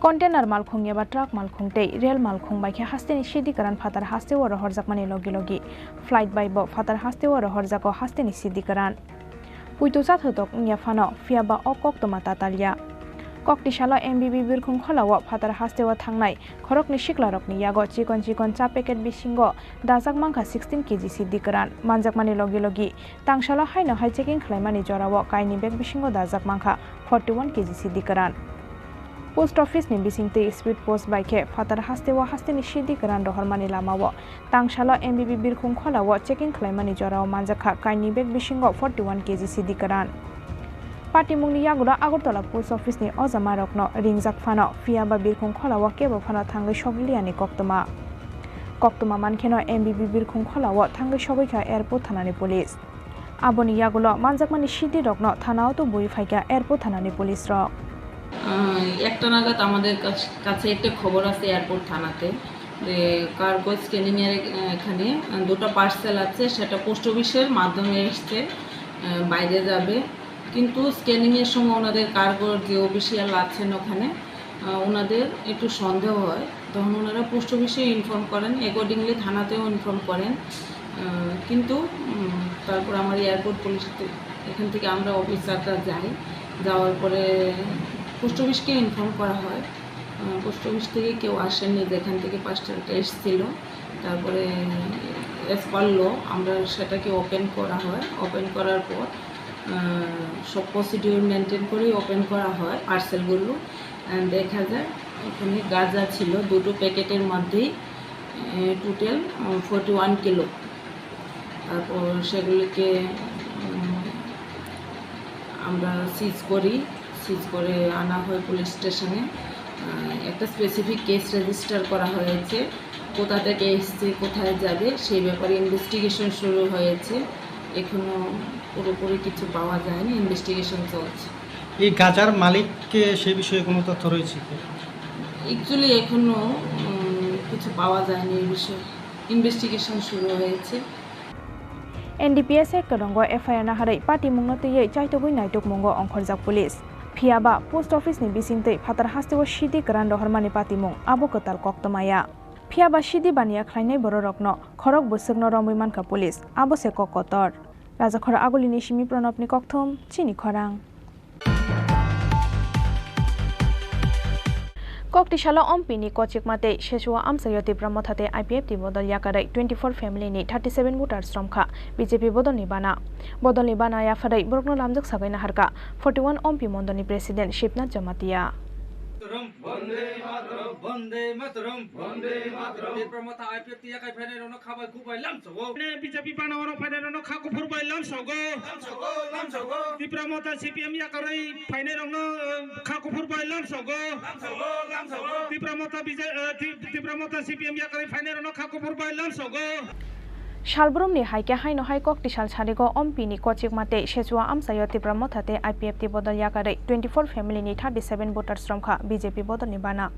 Container malkhung eba truck malkhung tei rail malkhung bai khe hasteni sidi kwran phatar hasteo rohorjakmani logi logi flight bai bo phatar hasteo rohorjago hasteni sidi kwran. Puitu chathotok wngya phano, phiya ba o koktwma tatalya. Koktisalo M B B birkhung kholao phatar hasteo thangnai khoroknwi siklarokni yago chikon chikon cha packet bisingo dajak mankha sixteen K G sidi kwran. Manjakmani logi logi tangsalo haino hai checking khlaimani jorao kaini bag bisingo dajak mankha forty one K G sidi kwran. Post office ni bisingtwi speed post bai khe phatar hasteo hasteni sidi kwran rohormani lamao tangsalo M B B birkhung kholao checking khlaimani jorao manjakha kaini bag bisingo forty one K G sidi kwran. Patimungni yagulo Agartala post office ni ojamarokno ringjak phano, phiya ba birkhung kholao kebo phano thangwi sogiliani koktwma. Koktwma mankheno M B B birkhung kholao thangwi sogwi kha airport thanani police. Aboni yagulo manjakmani sidirokno thanao tubui phaikha airport thanani police rok. আহ, একটা নাগাদ আমাদের কাছ-, কাছে একটা খবর আছে এয়ারপোর্ট থানাতে যে কার্গো স্ক্যানিং এর, আহ, এখানে, আহ, দুটো পার্সেল আছে, সেটা পোস্ট অফিসের মাধ্যমে এসছে, আহ, বাইরে যাবে। কিন্তু স্ক্যানিং এর সময় ওনাদের কার্গোর যে অফিসিয়াল আছেন ওখানে, আহ, ওনাদের একটু সন্দেহ হয়, তখন ওনারা পোস্ট অফিসে ইনফর্ম করেন, অ্যাকর্ডিংলি থানাতেও ইনফর্ম করেন। আহ, কিন্তু, উম, তারপর আমার এয়ারপোর্ট পুলিশ থে-, এখান থেকে আমরা অফিসাররা যাই, যাওয়ার পরে পোস্ট অফিসকে ইনফর্ম করা হয়। আহ, পোস্ট অফিস থেকে কেউ আসেননি, যেখান থেকে পার্সেলটা এসেছিল। তারপরে অ্যাজ পার ল আমরা সেটাকে ওপেন করা হয়। ওপেন করার পর, আহ, সব প্রসিডিউর মেনটেন করেই ওপেন করা হয় পার্সেলগুলো। And দেখা যায় ওখানে গাঁজা ছিল দুটো প্যাকেটের মধ্যেই, আহ, টোটাল, আহ, ফর্টি ওয়ান কিলো। তারপর সেগুলিকে, উম, আমরা সিজ করি, সিজ করে আনা হয় পুলিশ স্টেশনে। আহ, একটা স্পেসিফিক কেস রেজিস্টার করা হয়েছে, কোথা থেকে এসছে, কোথায় যাবে, সেই ব্যাপারে ইনভেস্টিগেশন শুরু হয়েছে। এখনো পুরোপুরি কিছু পাওয়া যায়নি, ইনভেস্টিগেশন চলছে। এই গাঁজার মালিককে সে বিষয়ে কোনো তথ্য রয়েছে কি? অ্যাকচুয়ালি এখনো, উম, কিছু পাওয়া যায়নি এই বিষয়ে, ইনভেস্টিগেশন শুরু হয়েছে। N D P S Act kwrwngo F I R naharwi patimungno twiwi chaitugwi naitukmungo ongkhorjak police. Phiya ba post office ni bisingtwi phatar hasteo sidi kwran rohormani patimung abo kwtal koktwmaya. Phiya ba sidi baniya khlainai bororokno khorok bwswkno romwi mankha police, abo se kok kotor. Rajakhor Agulini simi Pranabni kokthum, chini khorang. Koktisalo Ompi ni kochikma tei Sechuo amchaio Tipra Motha tei I P F T bodol yakarwi twenty four family ni thirty seven voters romkha B J P bodolni bana. Bodolni bana yapharwi borokno lamjak sagwi naharkha forty one Ompi mondolni president Shibnath Jamatia. Bande Mataram, Bande Mataram, Bande Mataram. Tipra Motha I P F T yakai phainai rokno khabai kubai lamsogo. B J P bana oro phainai rokno kha kuphur bai lamsogo. Lamsogo, lamsogo. Tipra Motha C P M yakarwi phainai rokno, eh, kha kuphur bai lamsogo. Lamsogo, lamsogo. Tipra Motha B J, eh, Ti-, Tipra Motha C P M yakarwi phainai rokno kha kuphur bai lamsogo. Salbrumni hai khe haino hai kok tisal sarigo Ompi ni kochikma tei Sechuo amchaio Tipra Motha tei I P F T bodol yakarwi twenty four family ni thirty seven voters romkha B J P bodolni bana.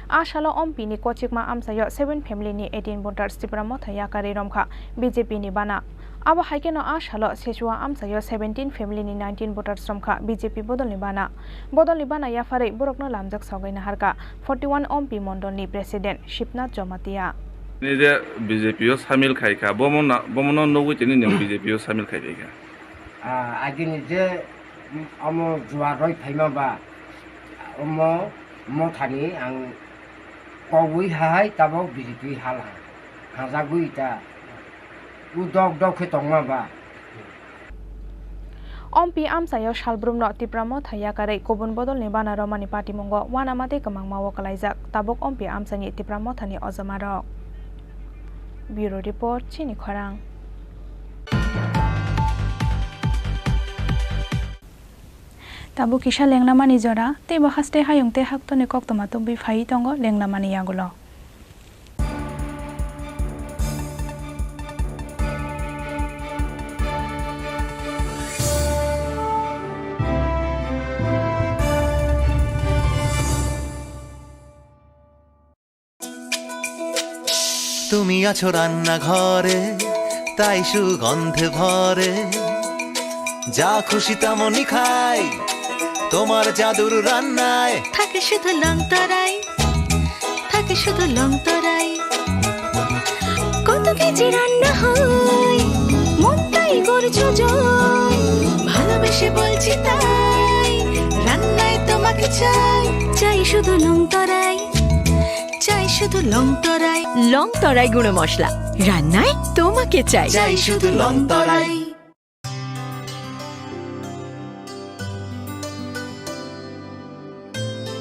A salo Ompi ni kochikma amchaio seven family ni eighteen voters Tipra Motha yakarwi romkha B J P ni bana. Abo hai kheno a salo Sechuo amchaio seventeen family ni nineteen voters romkha B J P bodolni bana. Bodolni bana yapharwi borokno lamjak sogwi naharkha forty one Ompi mondolni president Shibnath Jamatia. Nini je B J P o samil khai kha, bomo na, bomo no nugwi tini nwng B J P o samil khai pai kha. Ah, agini je, mm, omo juar roi phaima ba, Omo mothani ang kogwi hai tabok B J P hala hangjagwi ta u dok dok khe tongma ba. Ompi amchaio salbrumno Tipra Motha yakarwi kubun bodolni bana romani patimungo uanama tei kwmangmao kwlaijak tabuk Ompi amchaini Tipra Mothani ojomarok. Bureau Report, Chini Khorang. Tabuk kisa lenglamani jora, teibo haste hayung tei haktoni koktwma tubui phaiwi tongo lenglamani yagulo. তুমি আছো রান্নাঘরে, তাই সুগন্ধে ভরে। যা খুশি তেমনই খাই, তোমার জাদুর রান্নায়। থাকে শুধু লং তরাই, থাকে শুধু লং তরাই। কত কেজি রান্না হয়, মনটাই করছো জয়। ভালোবেসে বলছি তাই, রান্নায় তোমাকে চাই। চাই শুধু লং তরাই, চাই শুধু লং তরাই। লং তরাই গুঁড়ো মশলা, রান্নায় তোমাকে চাই। চাই শুধু Longtharai.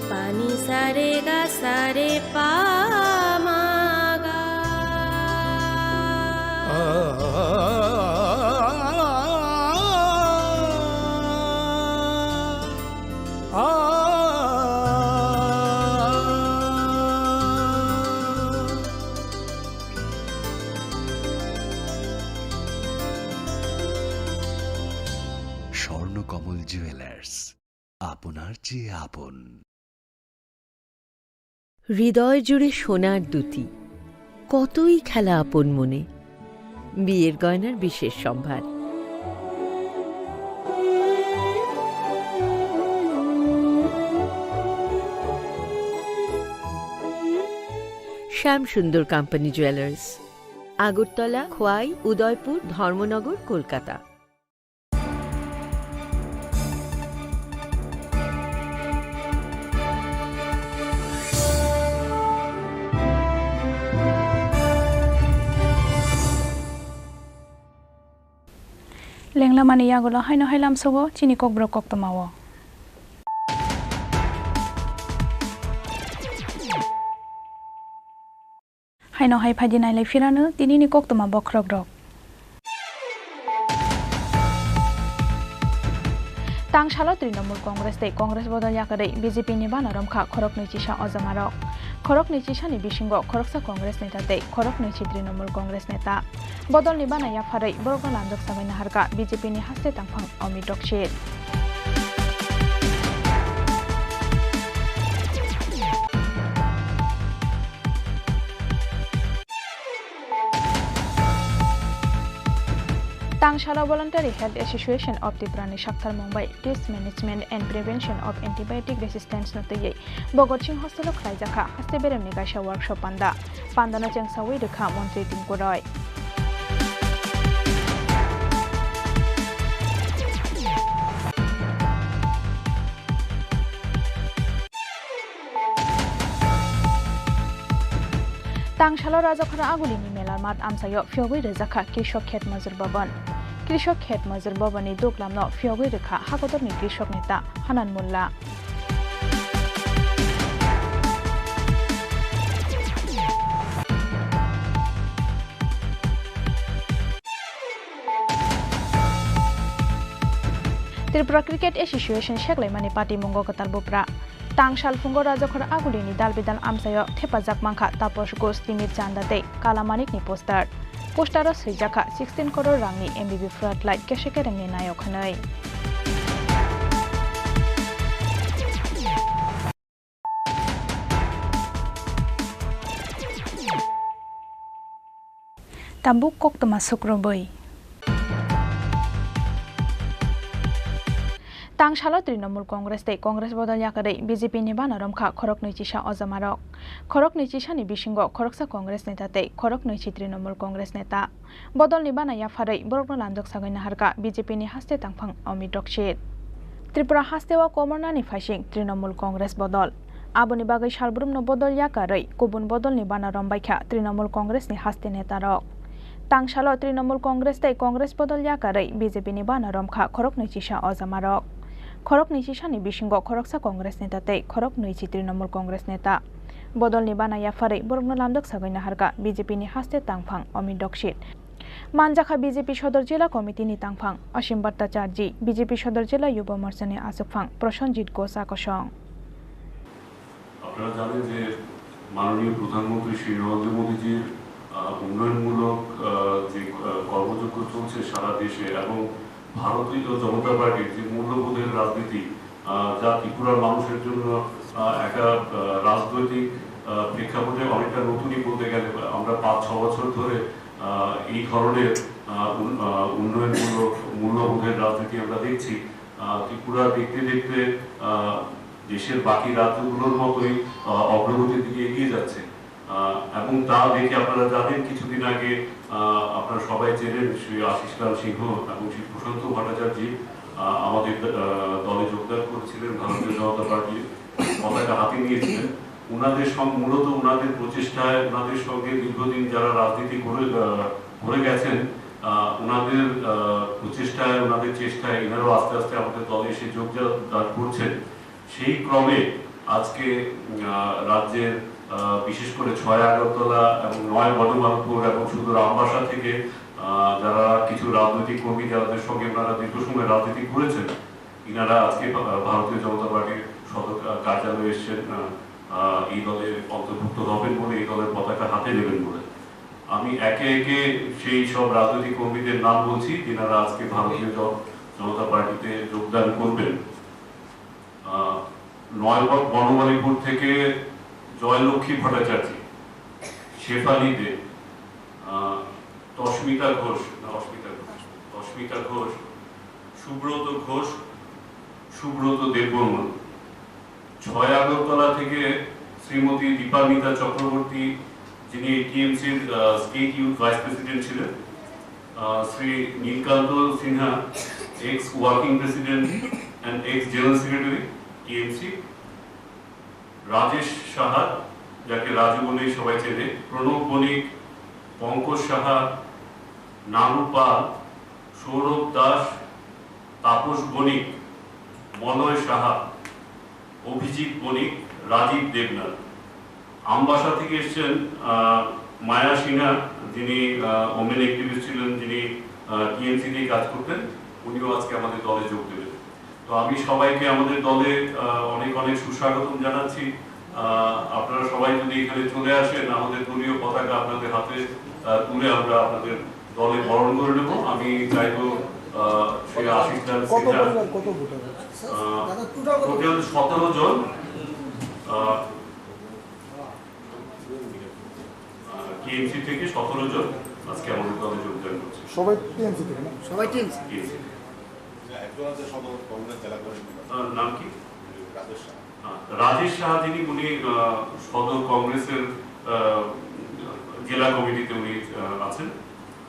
Pani sa re ga sa re pa ma ga. Swarnakamal jewellers, আপনার চেয়ে আপন। হৃদয় জুড়ে সোনার দুতি, কতই খেলা আপন মনে। বিয়ের গয়নার বিশেষ সম্ভার। শ্যাম সুন্দর কোম্পানি জুয়েলার্স, আগরতলা, খোয়াই, উদয়পুর, ধর্মনগর, Kolkata. Lenglamani yagulo haino hai lamsogo chini kokborok koktwmao. Haino hai phaidi nailai phirano tinini koktwma bokhorokrok. Tangsalo Trinamool Congress tei Congress bodol yakarwi B J P ni bana romkha khoroknwi chisa ojomarok. Khoroknwi chisani bisingo khoroksa Congress neta tei khoroknwi si Trinamool Congress neta. Bodolni bana yapharwi borokno lamjak sagwi naharkha B J P ni haste tangphang Amit Dixit. Tangsalo Voluntary Health Association of Tripura ni saktharmung bai Pest Management and Prevention of Antibiotic Resistance no twiwi Bhagat Singh Hostel o khlaijakha haste beremni kaisa workshop panda. Pandano chengsawi rwkha Montri Tinku Roy. Tangsalo Rajakhara Agulini Mela Mat amchaio phiyogwi rwjakha Krishok Khet Mazur Bhavan. Krishok Khet Mazur Bhavan ni duklamno phiyogwi rwkha Hakotorni Krishok Neta Hanan Mulla. Tripura Cricket Association seklaimani patimungo kwtal bupra. Tangsal phungo Rajakhor Agulini dal bidal amchaio thepajak mankha Taposh Ghosh, Timit Chanda tei Kala Manikni poster. Postero swijakha sixteen crore rangni M B B floodlight Kesekerengni nayok hwnwi. Tabuk koktwma sukrubwi. Tangsalo Trinamool Congress tei Congress bodol yakarwi B J P ni bana romkha khoroknwi chisa ojomarok. Khoroknwi chisani bisingo khoroksa Congress neta tei khoroknwi si Trinamool Congress neta. Bodolni bana yapharwi borokno lamjak sagwi naharkha B J P ni haste tangphang Amit Dixit. Tripura hasteo komornani phaising Trinamool Congress bodol. Aboni bagwi salbrumno bodol yakarwi kubun bodolni bana rombaikha Trinamool Congressni haste netarok. Tangsalo Trinamool Congress tei Congress bodol yakarwi B J P ni bana romkha khoroknwi chisa ojamarok. Khoroknwi chisani bisingo khoroksa Congress neta tei khoroknwi chi Trinamool Congress neta. Bodolni bana yapharwi borokno lamdok sagwi naharkha B J P ni haste tangphang Amit Dixit. Manjakha B J P Sodor Jila Committee ni tangphang Asim Bhattacharjee, B J P Sodor Jila Yuba Morcha ni achukphang Prosenjit Ghosh akosong. আপনারা জানেন যে মাননীয় প্রধানমন্ত্রী শ্রী নরেন্দ্র মোদীজির, আহ, উন্নয়নমূলক, আহ, যে, আহ, কর্মযজ্ঞ চলছে সারা দেশে এবং ভারতীয় জনতা পার্টির যে মূল্যবোধের রাজনীতি, আহ, যা ত্রিপুরার মানুষের জন্য, আহ, একটা, আহ, রাজনৈতিক, আহ, প্রেক্ষাপটে অনেকটা নতুনই বলতে গেলে। আমরা পাঁচ ছ বছর ধরে, আহ, এই ধরনের, আহ, উন-, আহ, উন্নয়নমূলক মূল্যবোধের রাজনীতি আমরা দেখছি। আহ, ত্রিপুরা দেখতে দেখতে, আহ, দেশের বাকি রাজ্যগুলোর মতোই, আহ, অগ্রগতির দিকে এগিয়ে যাচ্ছে। আহ, এবং তা দেখে আপনারা জানেন, কিছুদিন আগে, আহ, আপনারা সবাই চেনেন, শ্রী আশিস লাল সিংহ এবং শ্রী প্রশান্ত ভট্টাচার্য, আহ, আমাদের, আহ, দলে যোগদান করেছিলেন, ভারতীয় জনতা পার্টির পতাকা হাতে নিয়েছিলেন। ওনাদের সং-, মূলত ওনাদের প্রচেষ্টায়, ওনাদের সঙ্গে দীর্ঘদিন যারা রাজনীতি করে, আহ, করে গেছেন, আহ, ওনাদের, আহ, প্রচেষ্টায়, ওনাদের চেষ্টায় এনারাও আস্তে আস্তে আমাদের দলে এসে যোগদান করছেন। সেই ক্রমে আজকে, আহ, রাজ্যের, আহ, বিশেষ করে ছয় আগরতলা এবং নয় বনমালীপুর এবং সুদূর আমবাসা থেকে, আহ, যারা কিছু রাজনৈতিক কর্মী, যাদের সঙ্গে ওনারা দীর্ঘ সময় রাজনীতি করেছেন, এনারা আজকে ভা-, ভারতীয় জনতা পার্টির সদর, আহ, কার্যালয়ে এসছেন, আহ, আহ, এই দলে অন্তর্ভুক্ত হবেন বলে, এই দলের পতাকা হাতে নেবেন বলে। আমি একে একে সেই সব রাজনৈতিক কর্মীদের নাম বলছি, যেনারা আজকে ভারতীয় জন-, জনতা পার্টিতে যোগদান করবেন। আহ, নয় ব-, বনমালীপুর থেকে জয়লক্ষ্মী ভট্টাচার্য, শেফালী দে, আহ, তস্মিতা ঘোষ, না, অস্মিতা ঘোষ, তস্মিতা ঘোষ, সুব্রত ঘোষ, সুব্রত দেববর্মন। ছয় আগরতলা থেকে শ্রীমতী দীপান্বিতা চক্রবর্তী, যিনি টিএমসির, আহ, স্টেট ইউথ ভাইস প্রেসিডেন্ট ছিলেন, আহ, Shri Nilkanta Sinha, ex working president and ex general secretary TMC, Rajesh Saha, যাকে রাজু বলেই সবাই চেনে, প্রণব বণিক, পঙ্কজ সাহা, নানু পাল, সৌরভ দাস, তাপস বণিক, মলয় সাহা, অভিজিৎ বণিক, রাজীব দেবনাথ। আমবাসা থেকে এসছেন, আহ, মায়া সিনহা, যিনি, আহ, ওমেন অ্যাক্টিভিস্ট ছিলেন, যিনি, আহ, টিএমসি নিয়ে কাজ করতেন, উনিও আজকে আমাদের দলে যোগ দেবেন। তো আমি সবাইকে আমাদের দলে, আহ, অনেক অনেক সুস্বাগতম জানাচ্ছি। আহ, আপনারা সবাই যদি এখানে চলে আসেন, আমাদের দলীয় পতাকা আপনাদের হাতে, আহ, তুলে আমরা আপনাদের দলে বরণ করে নেব। আমি চাইবো, আহ, শ্রী আশিস লাল কত সিনহা, পরিবার, কত ভোটার আছে? আহ, টোটাল সতেরো জন, আহ, আহ, টিএমসি থেকে সতেরো জন আজকে আমাদের দলে যোগদান করছে। সবাই টিএমসি থেকে না? সবাই টিএমসি। টিএমসি। একজন আছে সদর কংগ্রেস জেলা কমিটির। তার নাম কি? রাজেশ সাহা। আহ, রাজেশ সাহা যিনি, উনি, আহ, সদর কংগ্রেসের, আহ, জেলা কমিটিতে উনি, আহ, আছেন।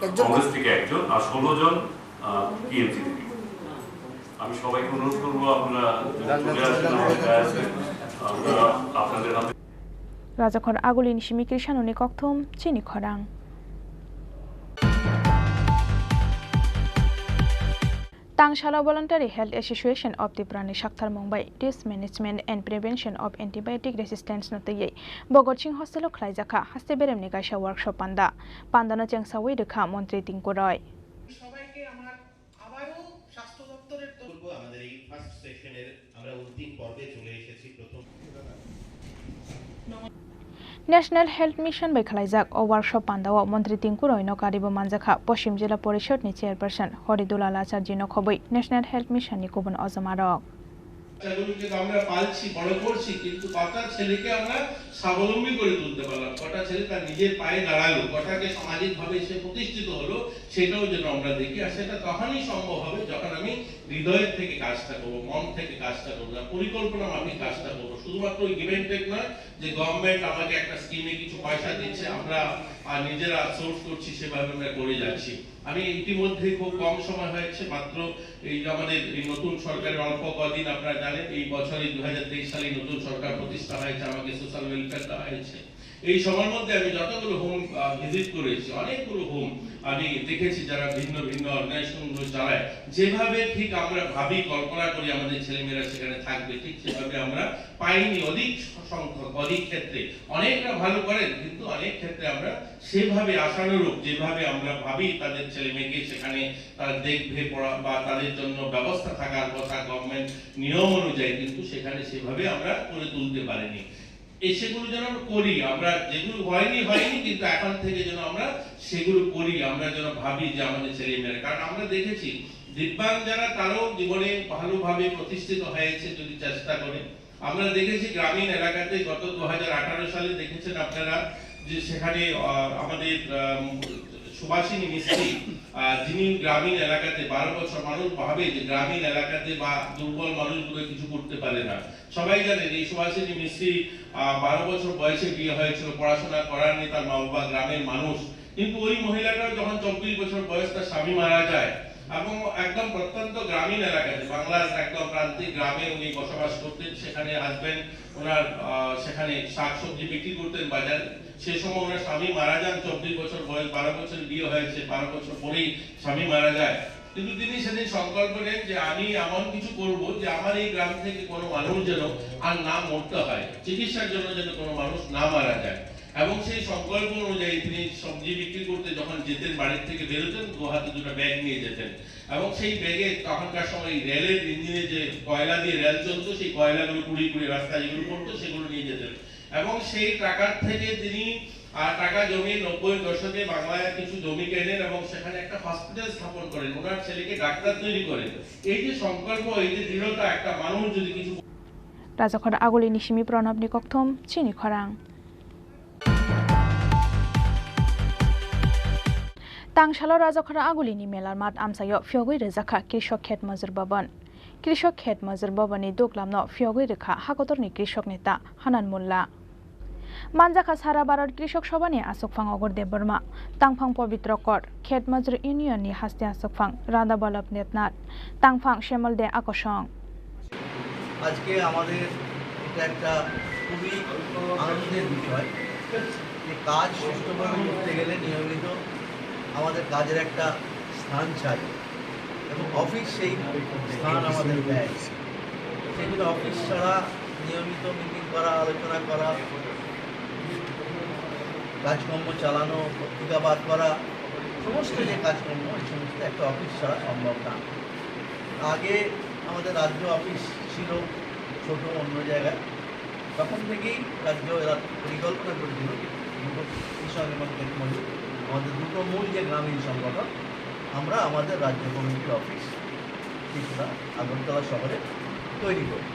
একজন। কংগ্রেস থেকে একজন, আর ষোলো জন, আহ, টিএমসি থেকে। আমি সবাইকে অনুরোধ করবো, আপনারা যদি চলে আসেন আমাদের ডায়াসে, আমরা আপনাদের হাতে Rajakhor Agulini simi Krishanoni kokthum chini khorang. Tangsalo Voluntary Health Association of Tripura ni saktharmung bai Disease Management and Prevention of Antibiotic Resistance no twiwi Bhagat Singh Hostel o khlaijakha haste beremni kaisa workshop panda. Pandano chengsawi rwkha Montri Tinku Roy. সবাইকে আমার আবারও স্বাস্থ্য দপ্তরের তরফ করব। আমাদের এই ফার্স্ট সেশনের আমরা অন্তিম পর্বে চলে এসেছি। প্রথম National Health Mission bai khwlaijak o workshop pandao Montri Tinku Roy no karibo manjakha Poschim Jila Porishod ni Chairperson Horidulal Acharjee no khobwi National Health Mission ni kubun ojomarok. বাচ্চাগুলোকে তো আমরা পালছি, বড় করছি, কিন্তু কটা ছেলেকে আমরা স্বাবলম্বী করে তুলতে পারলাম, কটা ছেলে তার নিজের পায়ে দাঁড়ালো, কটাকে সামাজিকভাবে সে প্রতিষ্ঠিত হলো, সেটাও যেন আমরা দেখি। আর সেটা তখনই সম্ভব হবে যখন আমি হৃদয়ের থেকে কাজটা করবো, মন থেকে কাজটা করবো, আর পরিকল্পনা মাফিক কাজটা করবো। শুধুমাত্র ওই গিভ অ্যান্ড টেক নয় যে গভর্নমেন্ট আমাকে একটা স্কিমে কিছু পয়সা দিচ্ছে, আমরা আর নিজেরা সোর্স করছি, সেভাবে আমরা করে যাচ্ছি। আমি ইতিমধ্যেই, খুব কম সময় হয়েছে, মাত্র এই যে আমাদের এই নতুন সরকারের অল্প কদিন, আপনারা জানেন, এই বছরই দুই হাজার তেইশ সালে নতুন সরকার প্রতিষ্ঠা হয়েছে, আমাকে সোশ্যাল ওয়েলফেয়ার দেওয়া হয়েছে। এই সময়ের মধ্যে আমি যতগুলো হোম ভিজিট করেছি, অনেকগুলো হোম আমি দেখেছি, যারা ভিন্ন ভিন্ন অর্গানাইজেশনগুলো চালায়, যেভাবে ঠিক আমরা ভাবি, কল্পনা করি আমাদের ছেলেমেয়েরা সেখানে থাকবে, ঠিক সেভাবে আমরা পাইনি। অধিক সংখ্যক, অধিক ক্ষেত্রে অনেকরা ভালো করেন, কিন্তু অনেক ক্ষেত্রে আমরা সেভাবে আশানুরূপ, যেভাবে আমরা ভাবি তাদের ছেলে মেয়েকে সেখানে তারা দেখবে পড়া বা তাদের জন্য ব্যবস্থা থাকার কথা গভর্নমেন্ট নিয়ম অনুযায়ী, কিন্তু সেখানে সেভাবে আমরা করে তুলতে পারিনি। এই সেগুলো যেন আমরা করি, আমরা যেগুলো হয়নি হয়নি, কিন্তু এখন থেকে যেন আমরা সেগুলো করি, আমরা যেন ভাবি যে আমাদের ছেলে মেয়েরা, কারণ আমরা দেখেছি দিব্যাঙ্গ যারা, তারাও জীবনে ভালোভাবে প্রতিষ্ঠিত হয়েছে যদি চেষ্টা করে। আমরা দেখেছি গ্রামীণ এলাকাতে গত দু হাজার আঠারো সালে দেখেছেন আপনারা যে সেখানে, আহ, আমাদের, আহ, সুভাষিনী মিস্ত্রি, আহ, যিনি গ্রামীণ এলাকাতে বারো বছর, মানুষ ভাবে যে গ্রামীণ এলাকাতে বা দুর্বল মানুষগুলো কিছু করতে পারে না। সবাই জানেন এই সুভাষিনী মিস্ত্রি, আহ, বারো বছর বয়সে বিয়ে হয়েছিল, পড়াশোনা করাননি তার মা বাবা, গ্রামের মানুষ। কিন্তু ওই মহিলাটাও যখন চব্বিশ বছর বয়স, তার স্বামী মারা যায় এবং একদম প্রত্যন্ত গ্রামীণ এলাকাতে, বাংলার একদম প্রান্তিক গ্রামে উনি বসবাস করতেন। সেখানে হাজবেন্ড ওনার, আহ, সেখানে শাকসবজি বিক্রি করতেন বাজারে। সে সময় ওনার স্বামী মারা যান, চব্বিশ বছর বয়স, বারো বছর বিয়ে হয়েছে, বারো বছর পরেই স্বামী মারা যায়। কিন্তু তিনি সেদিন সংকল্প নেন যে আমি এমন কিছু করব যে আমার এই গ্রাম থেকে কোনো মানুষ যেন আর না মরতে হয়, চিকিৎসার জন্য যেন কোনো মানুষ না মারা যায়। এবং সেই সংকল্প অনুযায়ী তিনি সবজি বিক্রি করতে যখন যেতেন, বাড়ির থেকে বেরোতেন, দু হাতে দুটো ব্যাগ নিয়ে যেতেন। এবং সেই ব্যাগে তখনকার সময় রেলের ইঞ্জিনে যে কয়লা দিয়ে রেল চলতো, সেই কয়লাগুলো কুড়িয়ে কুড়িয়ে রাস্তায় যেগুলো পড়তো, সেগুলো নিয়ে যেতেন। এবং সেই টাকার থেকে তিনি, আহ, টাকা জমিয়ে নব্বই দশকে বাংলায় কিছু জমি কেনেন এবং সেখানে একটা হসপিটাল স্থাপন করেন, ওনার ছেলেকে ডাক্তার তৈরি করেন। এই যে সংকল্প, এই যে দৃঢ়তা, একটা মানুষ যদি কিছু Rajakhor Agulini simi Pranabni kokthom chini khorang. Tangsalo Rajakhor Agulini Melar Mat amchaio phiyogwi rwjakha Krishok Khet Majur Bhavan. Krishok Khet Majur Bhavanni duklamno phiyogwi rwkha hakotorni Krishok Neta Hanan Mulla. Manjakha Sara Bharat Krishok Sabhani Aswkphang Ogor Debbarma, Tangphang Pabitra Kor, Khet Majur Union ni Hasti Aswkphang Radha Balab Netnath, Tangphang Shemal De Akosong. আজকে আমাদের এটা একটা খুবই আনন্দের বিষয় যে কাজ সুষ্ঠুভাবে করতে গেলে নিয়মিত আমাদের কাজের একটা স্থান চাই এবং অফিস সেই স্থান আমাদের দেয়। সেই জন্য অফিস ছাড়া নিয়মিত মিটিং করা, আলোচনা করা, কাজকর্ম চালানো, পত্রিকা বার করা, সমস্ত যে কাজকর্ম, এই সমস্ত একটা অফিস ছাড়া সম্ভব না। আগে আমাদের রাজ্য অফিস ছিল ছোট অন্য জায়গায়, তখন থেকেই রাজ্য এরা পরিকল্পনা করেছিল দুটো কৃষক এবং ক্ষেত মজুর, আমাদের দুটো মূল যে গ্রামীণ সংগঠন, আমরা আমাদের রাজ্য কমিটির অফিস কিছুটা আগরতলা শহরে তৈরি করি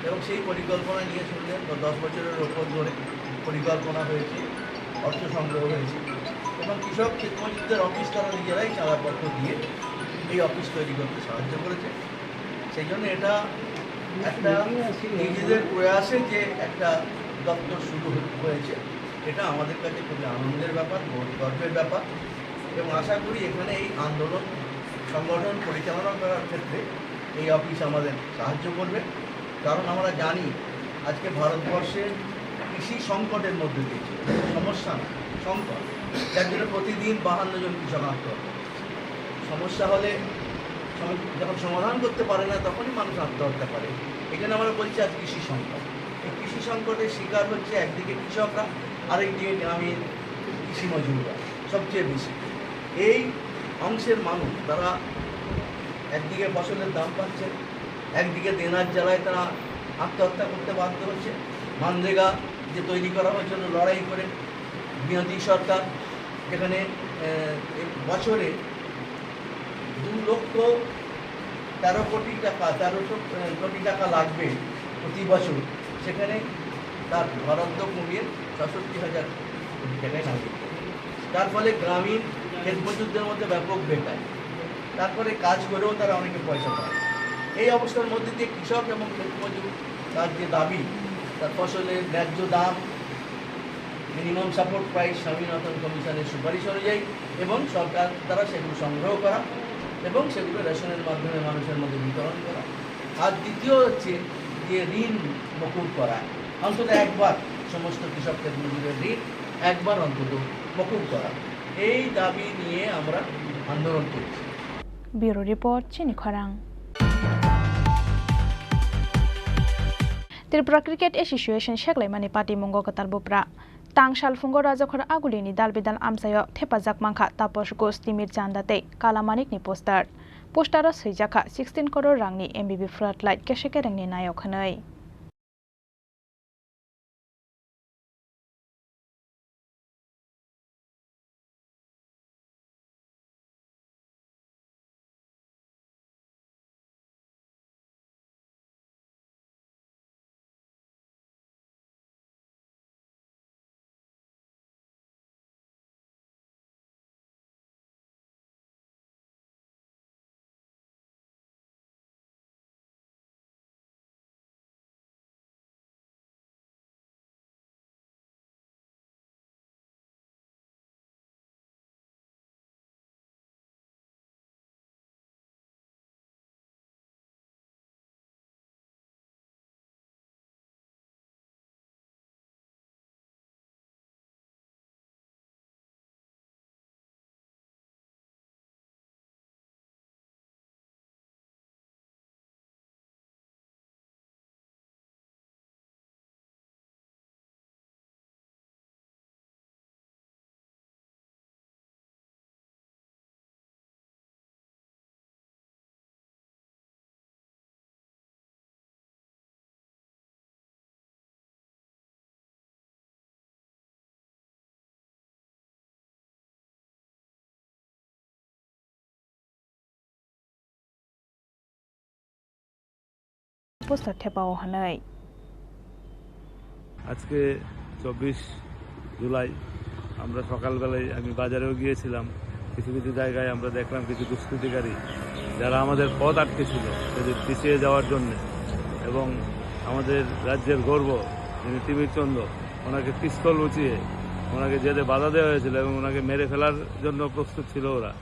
এবং সেই পরিকল্পনা নিয়ে শুনলেন তো দশ বছরের ওপর ধরে পরিকল্পনা হয়েছে, অর্থ সংগ্রহ হয়েছে এবং কৃষক ক্ষেত মজুরদের অফিস তারা নিজেরাই চাঁদাপত্র দিয়ে এই অফিস তৈরি করতে সাহায্য করেছে। সেই জন্য এটা একটা নিজেদের প্রয়াসে যে একটা দপ্তর শুরু হয়েছে, এটা আমাদের কাছে খুবই আনন্দের ব্যাপার, গৌর-, গর্বের ব্যাপার এবং আশা করি এখানে এই আন্দোলন সংগঠন পরিচালনা করার ক্ষেত্রে এই অফিস আমাদের সাহায্য করবে। কারণ আমরা জানি আজকে ভারতবর্ষে কৃষি সংকটের মধ্যে দিয়ে চলছে, সমস্যা না, সংকট, যার জন্য প্রতিদিন বাহান্ন জন কৃষক আত্মহত্যা করছে। সমস্যা হলে সম-, যখন সমাধান করতে পারে না, তখনই মানুষ আত্মহত্যা করে। এখানে আমরা বলছি আজ কৃষি সংকট। এই কৃষি সংকটের শিকার হচ্ছে একদিকে কৃষকরা, আরেকদিকে গ্রামীণ কৃষি মজুররা সবচেয়ে বেশি। এই অংশের মানুষ, তারা একদিকে ফসলের দাম পাচ্ছে, একদিকে দেনার জ্বালায় তারা আত্মহত্যা করতে বাধ্য হচ্ছে। মানরেগা যে তৈরি করা হয়েছিল লড়াই করে, বিরোধী সরকার যেখানে, আহ, এই বছরে দু লক্ষ তেরো কোটি টাকা, তেরোশো, আহ, কোটি টাকা লাগবে প্রতি বছর, সেখানে তার বরাদ্দ কমিয়ে ছষট্টি হাজার কোটি টাকায় নামিয়ে দিয়েছে। তার ফলে গ্রামীণ ক্ষেত মজুরদের মধ্যে ব্যাপক বেকার, তারপরে কাজ করেও তারা অনেকে পয়সা পায়। এই অবস্থার মধ্যে দিয়ে কৃষক এবং ক্ষেত মজুর তার যে দাবি, তার ফসলের ন্যায্য দাম, মিনিমাম সাপোর্ট প্রাইস স্বামীনাথন কমিশনের সুপারিশ অনুযায়ী এবং সরকার দ্বারা সেগুলো সংগ্রহ করা এবং সেগুলো রেশনের মাধ্যমে মানুষের মধ্যে বিতরণ করা। আর দ্বিতীয় হচ্ছে যে ঋণ মকুব করা, অন্তত একবার সমস্ত কৃষক ক্ষেত মজুরের ঋণ একবার অন্তত মকুব করা, এই দাবি নিয়ে আমরা আন্দোলন করছি। Bureau Report, Chini Khorang. Tripura Cricket Association seklaimani patimungo kwtal bupra. Tang salphungo Rajakhor Agulini dalbidal amchaio thepajak mankha Taposh Ghosh, Timir Chanda tei Kala Manikni poster. Postero swijak kha sixteen crore rangni M B B floodlight kese kerengni nayok hwnwi. Poster thepao hwnwi. আজকে চব্বিশ জুলাই আমরা সকালবেলায় আমি বাজারেও গিয়েছিলাম, কিছু কিছু জায়গায় আমরা দেখলাম কিছু দুষ্কৃতিকারী যারা আমাদের পথ আটকেছিল এদের পিছিয়ে যাওয়ার জন্য এবং আমাদের রাজ্যের গর্ব যিনি তিমির চন্দ, ওনাকে পিস্তল উঁচিয়ে ওনাকে যেতে বাধা দেওয়া হয়েছিল এবং ওনাকে মেরে ফেলার জন্য প্রস্তুত ছিল ওরা।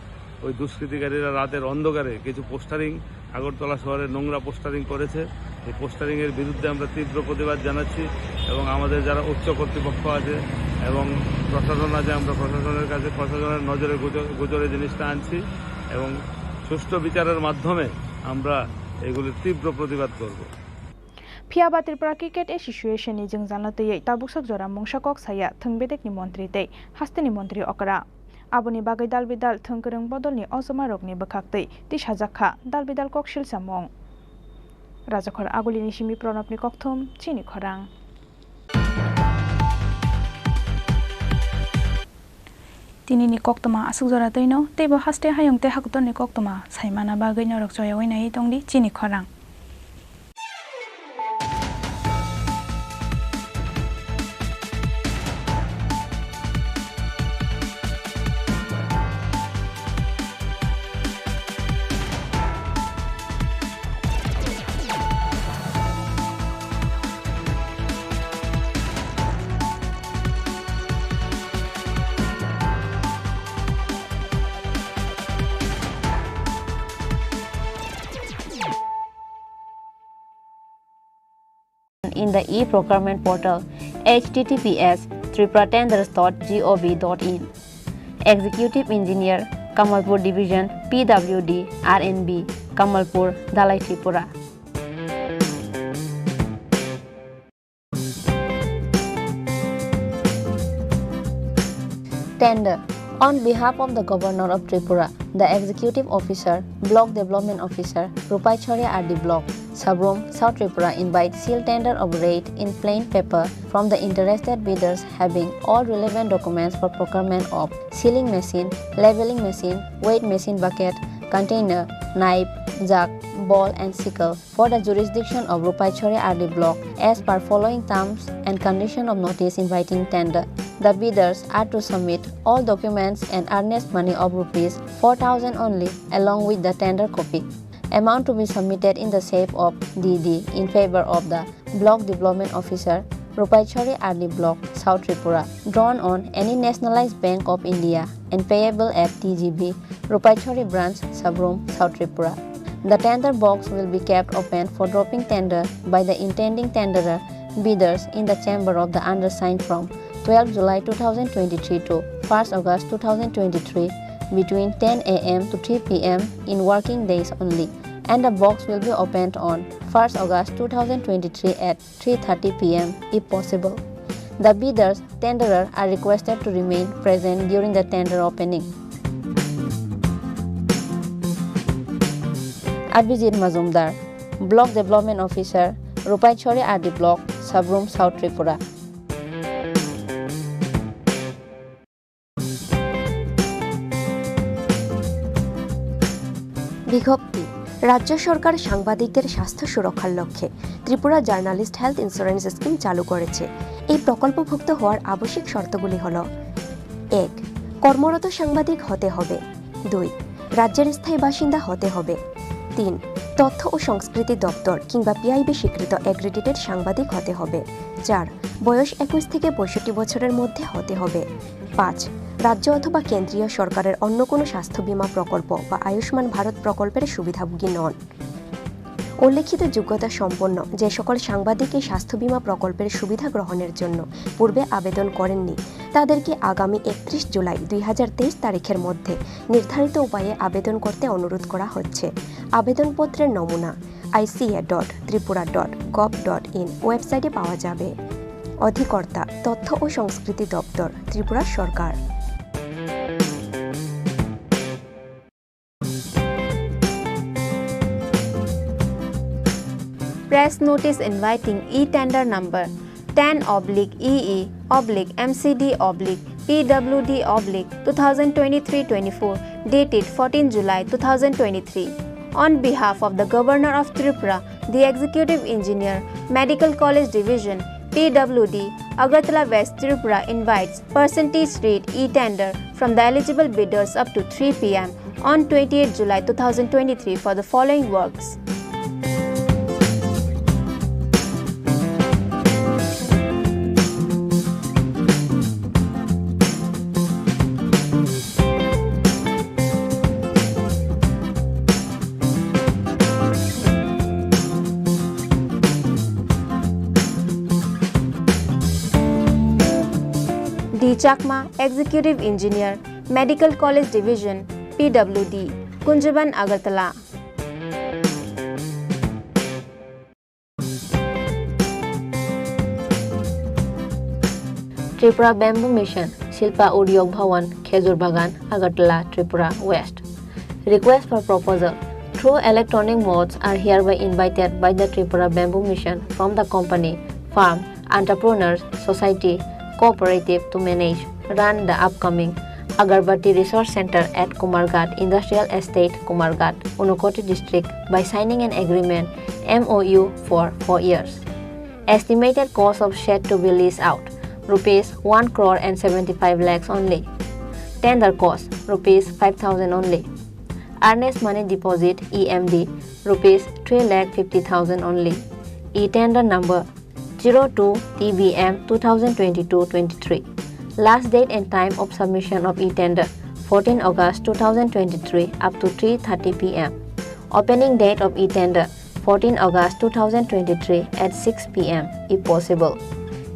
ওই দুষ্কৃতিকারীরা রাতের অন্ধকারে কিছু পোস্টারিং, আগরতলা শহরে নোংরা পোস্টারিং করেছে। এই পোস্টারিংয়ের বিরুদ্ধে আমরা তীব্র প্রতিবাদ জানাচ্ছি এবং আমাদের যারা উচ্চ কর্তৃপক্ষ আছে এবং প্রশাসন আছে, আমরা প্রশাসনের কাছে, প্রশাসনের নজরে গোচর-, গোচরে জিনিসটা আনছি এবং সুষ্ঠু বিচারের মাধ্যমে আমরা এগুলির তীব্র প্রতিবাদ করব। Phiya ba Tripura Cricket Association ni jwngjalno twiwi tabuksak jora mungsa kok saya thwng bedekni montri tei hasteni montri okra. Aboni bagwi dal bidal thwng kwrwng bodolni ojomarokni bwkhaktwi tisajak kha dal bidal kok silchamung. Rajakhor Agulini simi Pranabni kokthum, Chini Khorang. Tinini koktwma aswk jora twino, teibo haste hayung tei hakotorni koktwma saimana bagwi norok choyaui naiwi tongdi Chini Khorang. In the e-procurement portal, H T T P S tripura tenders dot gov dot in. Executive Engineer, Kamalpur Division, P W D, R N B, Kamalpur, Dhalai, Tripura. Tender. On behalf of the Governor of Tripura, the Executive Officer, Block Development Officer, Rupai Chhoriya R D Block, Sabroom, South Tripura invite seal tender of rate in plain paper from the interested bidders having all relevant documents for procurement of sealing machine, leveling machine, weight machine bucket, container, knife, jack, ball and sickle for the jurisdiction of Rupai Chhoriya R D Block as per following terms and condition of notice inviting tender. The bidders are to submit all documents and earnest money of rupees four thousand only along with the tender copy. Amount to be submitted in the shape of D D in favor of the Block Development Officer, Rupaishori R D Block, South Tripura, drawn on any Nationalized Bank of India and payable at T G B, Rupaishori Branch, Sabroom, South Tripura. The tender box will be kept open for dropping tender by the intending tenderer, bidders, in the chamber of the undersigned from twelfth July two thousand twenty-three to first August two thousand twenty-three between ten A M to three P M in working days only, and the box will be opened on first August two thousand twenty-three at three thirty P M if possible. The bidders, tenderer are requested to remain present during the tender opening. Abhijit Majumdar, Block Development Officer, Rupaishori R D Block, Sabroom, South Tripura. বিজ্ঞপ্তি, রাজ্য সরকার সাংবাদিকদের স্বাস্থ্য সুরক্ষার লক্ষ্যে Tripura journalist health insurance scheme চালু করেছে। এই প্রকল্পভুক্ত হওয়ার আবশ্যিক শর্তগুলি হল: এক, কর্মরত সাংবাদিক হতে হবে। দুই, রাজ্যের স্থায়ী বাসিন্দা হতে হবে। তিন, তথ্য ও সংস্কৃতি দপ্তর কিংবা পি আই বি স্বীকৃত অ্যাক্রিডিটেড সাংবাদিক হতে হবে। চার, বয়স একুশ থেকে পঁয়ষট্টি বছরের মধ্যে হতে হবে। পাঁচ, রাজ্য অথবা কেন্দ্রীয় সরকারের অন্য কোনো স্বাস্থ্য বীমা প্রকল্প বা আয়ুষ্মান ভারত প্রকল্পের সুবিধাভোগী নন। উল্লেখিত যোগ্যতা সম্পন্ন যে সকল সাংবাদিক এই স্বাস্থ্য বীমা প্রকল্পের সুবিধা গ্রহণের জন্য পূর্বে আবেদন করেননি, তাদেরকে আগামী একত্রিশ জুলাই দুই হাজার তেইশ তারিখের মধ্যে নির্ধারিত উপায়ে আবেদন করতে অনুরোধ করা হচ্ছে। আবেদনপত্রের নমুনা আইসিএ ডট Tripura dot gov dot in ওয়েবসাইটে পাওয়া যাবে। অধিকর্তা, তথ্য ও সংস্কৃতি দপ্তর, ত্রিপুরা সরকার। Press notice inviting e-tender number ten oblique E E oblique M C D oblique P W D oblique two thousand twenty-three twenty-four, dated fourteen July two thousand twenty-three. On behalf of the Governor of Tripura, the Executive Engineer, Medical College Division, P W D, Agartala West Tripura invites percentage rate e-tender from the eligible bidders up to three P M on twenty-eighth July two thousand twenty-three for the following works. D Chakma, Executive Engineer, Medical College Division, P W D, Kunjaban, Agartala. Tripura Bamboo Mission, Shilpa Udyog Bhawan, Khejur Bagan, Agartala, Tripura West. Request for proposal. Through electronic modes are hereby invited by the Tripura Bamboo Mission from the company, firm, entrepreneurs, society, cooperative to manage, run the upcoming Agarbatti Resource Centre at Kumarghat Industrial Estate, Kumarghat, Unakoti District by signing an agreement, M O U, for four years. Estimated cost of shed to be leased out, rupees one crore and seventy-five lakhs only. Tender cost, rupees five thousand only. Earnest money deposit, E M D, rupees three lakh fifty thousand only. E-tender number zero two T B M two thousand twenty-two twenty-three. Last date and time of submission of e-tender, fourteen August two thousand twenty-three up to three thirty P M. Opening date of e-tender, fourteen August two thousand twenty-three at six P M if possible.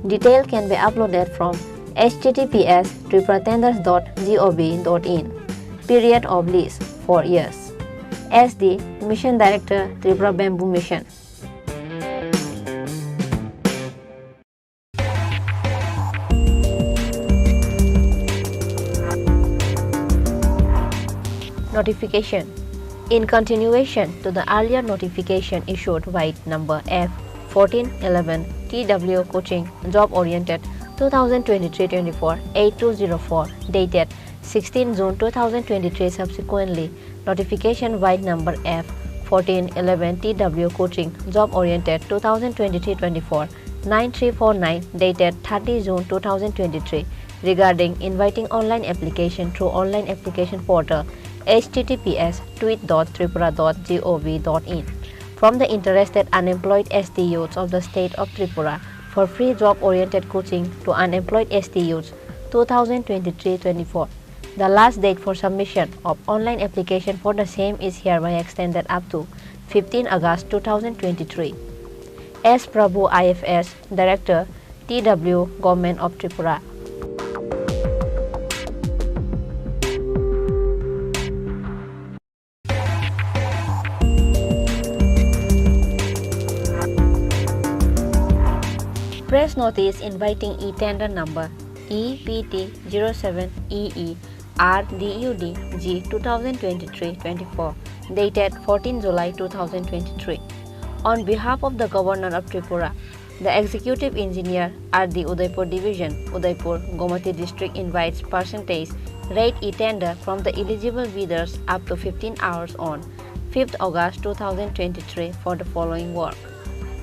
Detail can be uploaded from H T T P S triple tenders dot gov dot in. Period of lease, four years. S D, Mission Director, Tripura Bamboo Mission. Notification. In continuation to the earlier notification issued by number F fourteen eleven T W Coaching Job Oriented two thousand twenty-three twenty-four eight two zero four, dated sixteen June two thousand twenty-three, subsequently notification by number F fourteen eleven T W Coaching Job Oriented two thousand twenty-three twenty-four nine three four nine, dated thirty June two thousand twenty-three, regarding inviting online application through online application portal H T T P S tweet dot tripura dot gov dot in from the interested unemployed S T youths of the state of Tripura for free job-oriented coaching to unemployed S T youths two thousand twenty-three twenty-four. The last date for submission of online application for the same is hereby extended up to fifteen August two thousand twenty-three. S Prabhu, I F S, Director, T W, Government of Tripura. Press notice inviting e-tender number E P T zero seven E E R D U D G two thousand twenty-three twenty-four, dated fourteen July two thousand twenty-three. On behalf of the Governor of Tripura, the Executive Engineer, R D Udaipur Division, Udaipur, Gomati District invites percentage rate e-tender from the eligible bidders up to fifteen hours on fifth August two thousand twenty-three for the following work.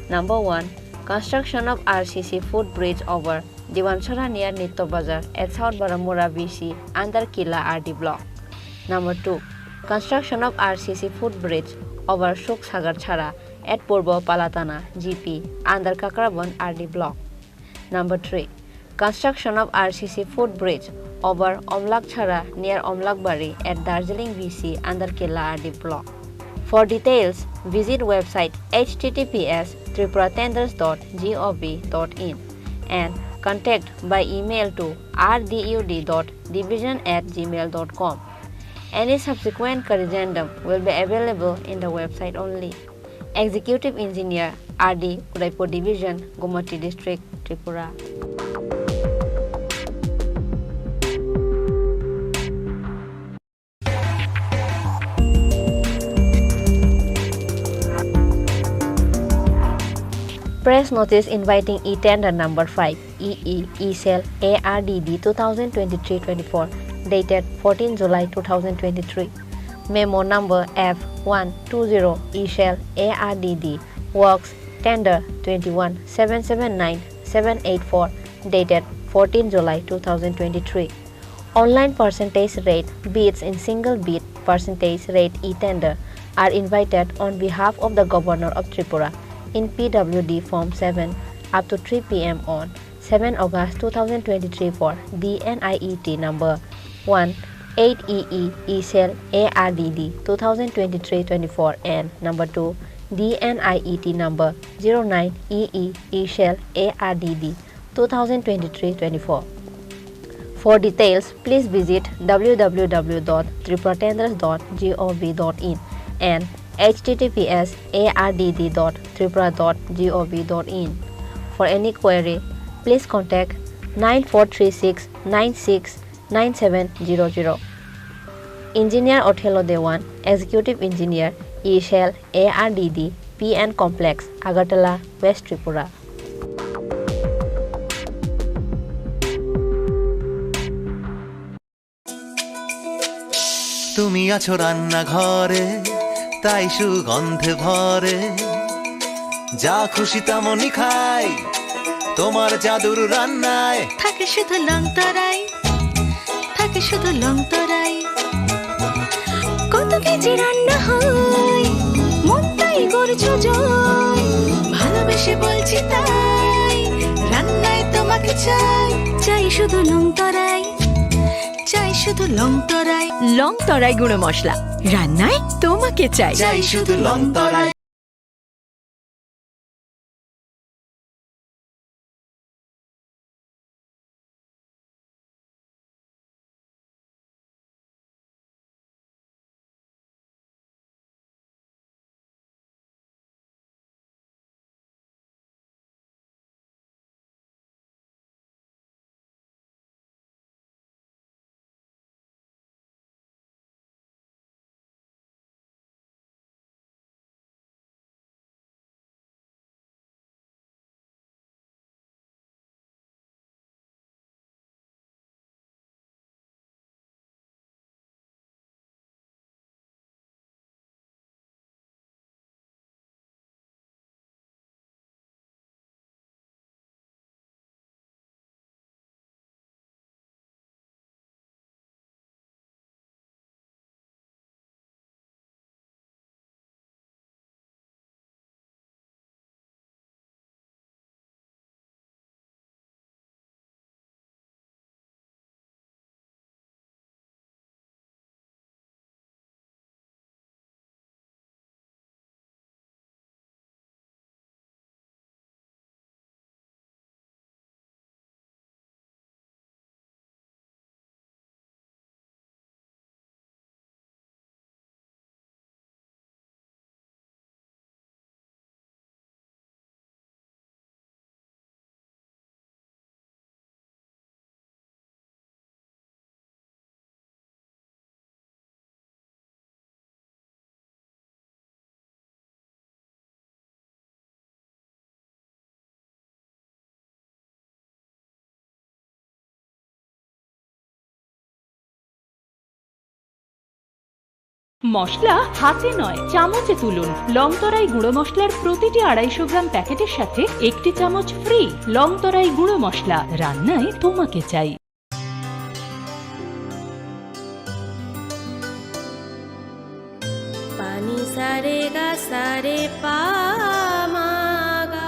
Number one, construction of R C C footbridge over Diwanchara near Nitto Bazar at South Baramura V C under Kila R D block. Number two, construction of R C C footbridge over Suksagar Chhara at Purbo Palatana G P under Kakrabon R D block. Number three, construction of R C C footbridge over Omlak Chhara near Omlakbari at Darjeeling V C under Kila R D block. For details, visit website H T T P S tripura tenders dot gov dot in and contact by email to R D U D dot division at gmail dot com. Any subsequent corrigendum will be available in the website only. Executive Engineer, R D, Udaipur Division, Gomati District, Tripura. Press notice inviting e-tender number five, E E, E-Cell, A R D D two thousand twenty-three twenty-four, dated fourteen July two thousand twenty-three. Memo number F one two zero, E-Cell, A R D D, works tender twenty-one seven seven nine seven eight four, dated fourteen July two thousand twenty-three. Online percentage rate bids in single bid percentage rate e-tender are invited on behalf of the Governor of Tripura in P W D Form seven up to three P M on seven August two thousand twenty-three for D N I E T number one eight E E E-Cell A R D D two thousand twenty-three twenty-four and number two D N I E T number zero nine E E E-Cell A R D D two thousand twenty-three twenty-four. For details, please visit W W W dot tripura tenders dot gov dot in and H T T P S A R D D dot tripura dot gov dot in. For any query, please contact nine four three six nine six nine seven zero zero. Engineer Othello Dewan, Executive Engineer, E-Cell, A R D D, P N Complex, Agartala, West Tripura. তুমি আছো রান্নাঘরে, তাই সুগন্ধে ভরে। যা খুশি তেমনই খাই, তোমার জাদুর রান্নায়। থাকে শুধু লং তরাই, থাকে শুধু লং তরাই। কত কেজি রান্না হয়, মন তাই করছো জয়। ভালোবেসে বলছি তাই, রান্নায় তোমাকে চাই। চাই শুধু লং তরাই, চাই শুধু লং তরাই। লং তরাই গুঁড়ো মশলা, রান্নায় তোমাকে চাই। চাই শুধু লং তরাই। মশলা হাতে নয়, চামচে তুলুন। লং তরাই গুঁড়ো মশলার প্রতিটি আড়াইশো গ্রাম প্যাকেটের সাথে একটি চামচ ফ্রি। লং তরাই গুঁড়ো মশলা, রান্নায় তোমাকে চাই। Pani sare ga sare pa ma ga.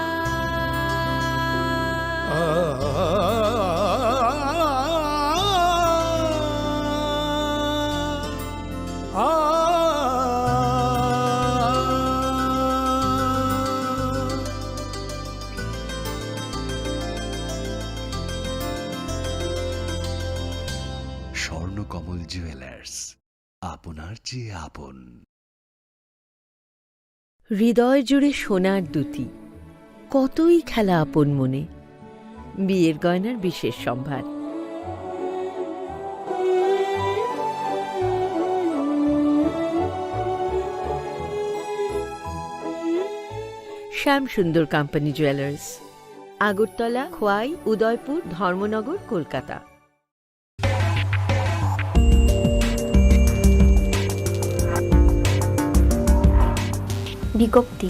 Swarnakamal jewellers, আপনার চেয়ে আপন। হৃদয় জুড়ে সোনার দুতি, কতই খেলা আপন মনে। বিয়ের গয়নার বিশেষ সম্ভার। শ্যাম সুন্দর কোম্পানি জুয়েলার্স, আগরতলা, খোয়াই, উদয়পুর, ধর্মনগর, কলকাতা। বিজ্ঞপ্তি।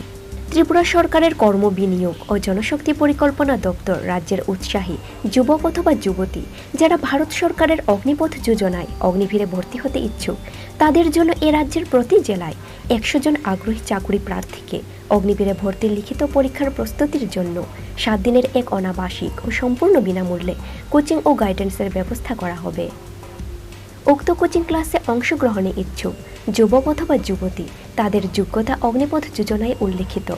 ত্রিপুরা সরকারের কর্ম বিনিয়োগ ও জনশক্তি পরিকল্পনা দপ্তর রাজ্যের উৎসাহী যুবক অথবা যুবতী, যারা ভারত সরকারের অগ্নিপথ যোজনায় অগ্নিবীরে ভর্তি হতে ইচ্ছুক, তাদের জন্য এ রাজ্যের প্রতি জেলায় একশো জন আগ্রহী চাকুরি প্রার্থীকে অগ্নিবীরে ভর্তির লিখিত পরীক্ষার প্রস্তুতির জন্য সাত দিনের এক অনাবাসিক ও সম্পূর্ণ বিনামূল্যে কোচিং ও গাইডেন্সের ব্যবস্থা করা হবে। উক্ত কোচিং ক্লাসে অংশগ্রহণে ইচ্ছুক যুবক অথবা যুবতী, তাদের যোগ্যতা অগ্নিপথ যোজনায় উল্লেখিত।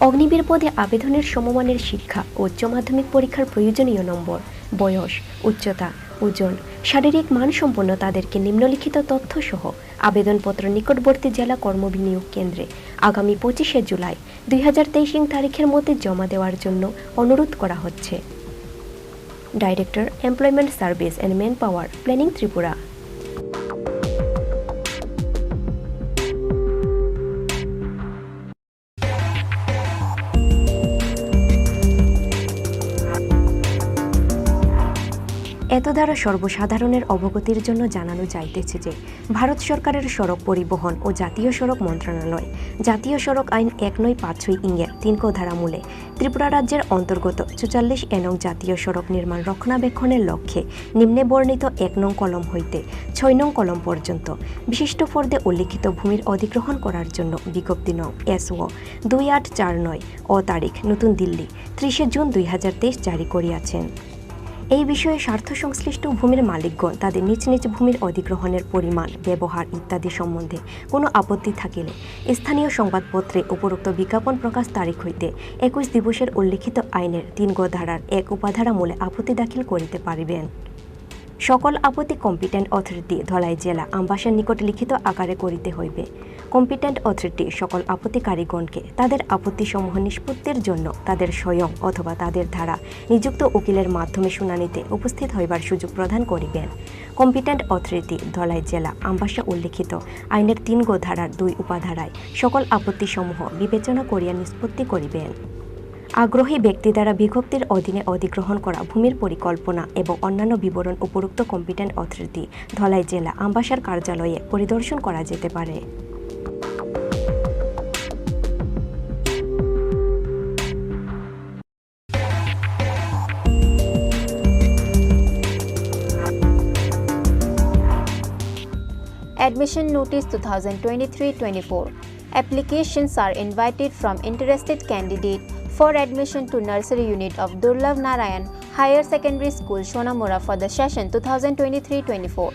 অগ্নিবীর পদে আবেদনের সমমানের শিক্ষা ও উচ্চ মাধ্যমিক পরীক্ষার প্রয়োজনীয় নম্বর, বয়স, উচ্চতা, ওজন, শারীরিক মানসম্পন্ন তাদেরকে নিম্নলিখিত তথ্য সহ আবেদনপত্র নিকটবর্তী জেলা কর্মবিনিয়োগ কেন্দ্রে আগামী পঁচিশে জুলাই দুই হাজার তেইশ ইং তারিখের মধ্যে জমা দেওয়ার জন্য অনুরোধ করা হচ্ছে। Director, Employment Service and Manpower, Planning, Tripura. এত দ্বারা সর্বসাধারণের অবগতির জন্য জানানো যাইতেছে যে ভারত সরকারের সড়ক পরিবহন ও জাতীয় সড়ক মন্ত্রণালয় জাতীয় সড়ক আইন এক নয় পাঁচ ছয় ইংয়ের তিন ক ধারা মূলে ত্রিপুরা রাজ্যের অন্তর্গত চুয়াল্লিশ এ নং জাতীয় সড়ক নির্মাণ রক্ষণাবেক্ষণের লক্ষ্যে নিম্নে বর্ণিত এক নং কলম হইতে ছয় নং কলম পর্যন্ত বিশিষ্ট ফর্দে উল্লিখিত ভূমির অধিগ্রহণ করার জন্য বিজ্ঞপ্তি নং এসও দুই আট চার নয় অ তারিখ, নতুন দিল্লি, ত্রিশে জুন দুই হাজার তেইশ জারি করিয়াছেন। এই বিষয়ে স্বার্থ সংশ্লিষ্ট ভূমির মালিকগণ তাদের নিজ নিজ ভূমির অধিগ্রহণের পরিমাণ, ব্যবহার ইত্যাদি সম্বন্ধে কোনো আপত্তি থাকিলে স্থানীয় সংবাদপত্রে উপরোক্ত বিজ্ঞাপন প্রকাশ তারিখ হইতে একুশ দিবসের উল্লিখিত আইনের তিন গ ধারার এক উপাধারা মূলে আপত্তি দাখিল করিতে পারিবেন। সকল আপত্তি কম্পিটেন্ট অথরিটি, ধলাই জেলা, আমবাসার নিকট লিখিত আকারে করিতে হইবে। কম্পিটেন্ট অথরিটি সকল আপত্তিকারীগণকে তাদের আপত্তিসমূহ নিষ্পত্তির জন্য তাদের স্বয়ং অথবা তাদের দ্বারা নিযুক্ত উকিলের মাধ্যমে শুনানিতে উপস্থিত হইবার সুযোগ প্রদান করিবেন। কম্পিটেন্ট অথরিটি, ধলাই জেলা, আমবাসা উল্লিখিত আইনের তিন গ ধারার দুই উপাধারায় সকল আপত্তিসমূহ বিবেচনা করিয়া নিষ্পত্তি করিবেন। আগ্রহী ব্যক্তি দ্বারা বিজ্ঞপ্তির অধীনে অধিগ্রহণ করা ভূমির পরিকল্পনা এবং অন্যান্য বিবরণ উপরোক্ত কম্পিটেন্ট অথরিটি, ধলাই জেলা, আমবাসার কার্যালয়ে পরিদর্শন করা যেতে পারে। Admission notice two thousand twenty-three twenty-four. Applications are invited from interested candidate for admission to nursery unit of Durlabh Narayan Higher Secondary School, Sonamura for the session two thousand twenty-three twenty-four.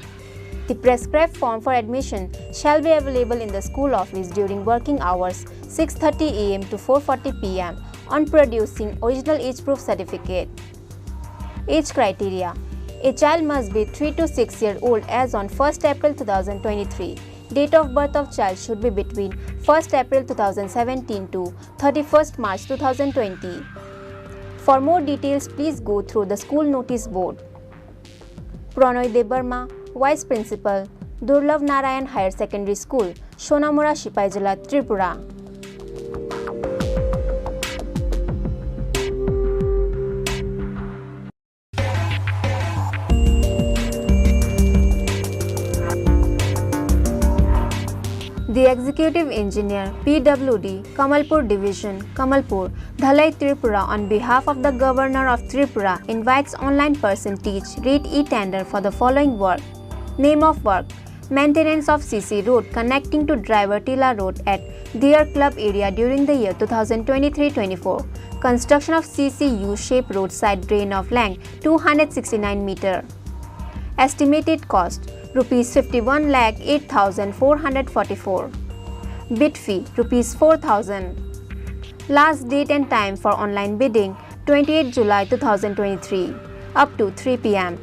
The prescribed form for admission shall be available in the school office during working hours six thirty A M to four forty P M on producing original age proof certificate. Age criteria. A child must be three to six year old as on first April two thousand twenty-three. Date of birth of child should be between first April two thousand seventeen to thirty-first March two thousand twenty. For more details, please go through the school notice board. Pronoy Debbarma, Vice Principal, Durlabh Narayan Higher Secondary School, Sonamura, Sipaijala, Tripura. The Executive Engineer, P W D, Kamalpur Division, Kamalpur, Dhalai, Tripura, on behalf of the Governor of Tripura, invites online percentage rate e-tender for the following work. Name of work: Maintenance of C C road connecting to Driver Tila Road at Deer Club area during the year two thousand twenty-three twenty-four. Construction of C C U-shaped roadside drain of length two hundred sixty-nine meter. Estimated cost: rupees fifty-one lakh eight thousand four hundred forty-four. Bid fee: rupees four thousand. Last date and time for online bidding: twenty-eighth July two thousand twenty-three, up to three P M.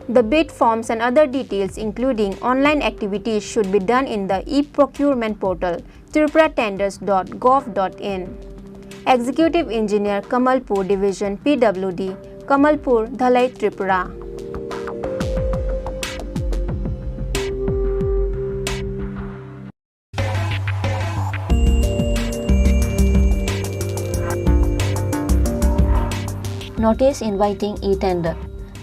The bid forms and other details, including online activities, should be done in the e-procurement portal, tripura tenders dot gov dot in. Executive Engineer, Kamalpur Division, P W D, Kamalpur, Dhalai, Tripura. Notice inviting e-tender.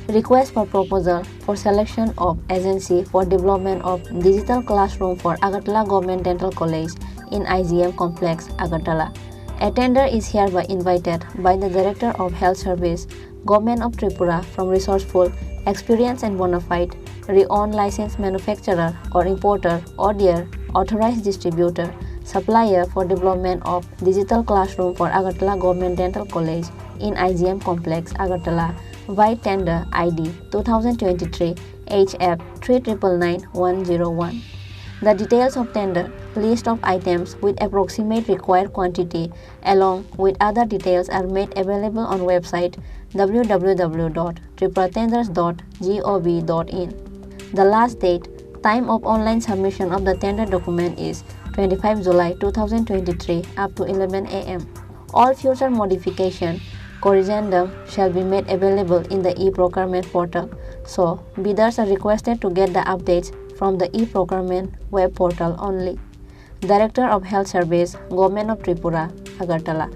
Request for proposal for selection of agency for development of digital classroom for Agartala Government Dental College in I G M Complex, Agartala. A tender is hereby invited by the Director of Health Service, Government of Tripura, from resourceful, experienced and bona fide, renowned licensed manufacturer or importer or their authorized distributor, supplier for development of digital classroom for Agartala Government Dental College in I G M Complex, Agartala, by tender I D two thousand twenty-three H F three triple nine one zero one. The details of tender, list of items with approximate required quantity, along with other details, are made available on website w w w dot tripura tenders dot gov dot in. The last date, time of online submission of the tender document is twenty-five July two thousand twenty-three up to eleven A M. All future modification corrigendum shall be made available in the e-procurement portal, so bidders are requested to get the updates from the e-procurement web portal only. Director of Health Service, Government of Tripura, Agartala.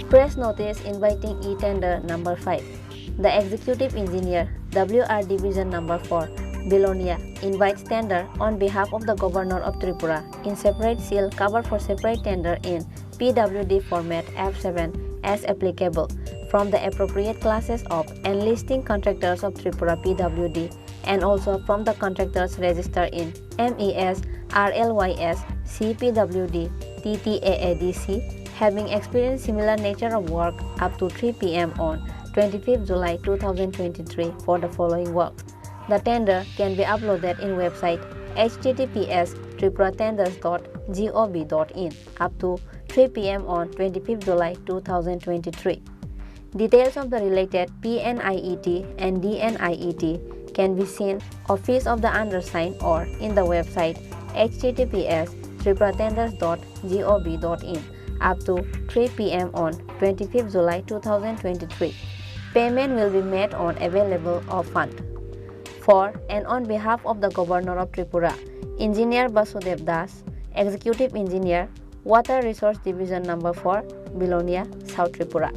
Press notice inviting e-tender number five. The Executive Engineer, W R Division number four, Belonia, invites tender on behalf of the Governor of Tripura in separate seal cover for separate tender in P W D format F seven as applicable from the appropriate classes of enlisting contractors of Tripura P W D and also from the contractors registered in M E S, R L Y S, C P W D, T T A A D C, having experienced similar nature of work up to three P M on twenty-fifth July two thousand twenty-three for the following work. The tender can be uploaded in website H T T P S tripura tenders dot gov dot in up to three P M on twenty-fifth July two thousand twenty-three. Details of the related P N I E T and D N I E T can be seen office of the undersigned or in the website H T T P S tripura tenders dot gov dot in up to three P M on twenty-fifth July two thousand twenty-three. Payment will be made on available of fund. For and on behalf of the Governor of Tripura, Engineer Basudev Das, Executive Engineer, Water Resource Division number four, Belonia, South Tripura.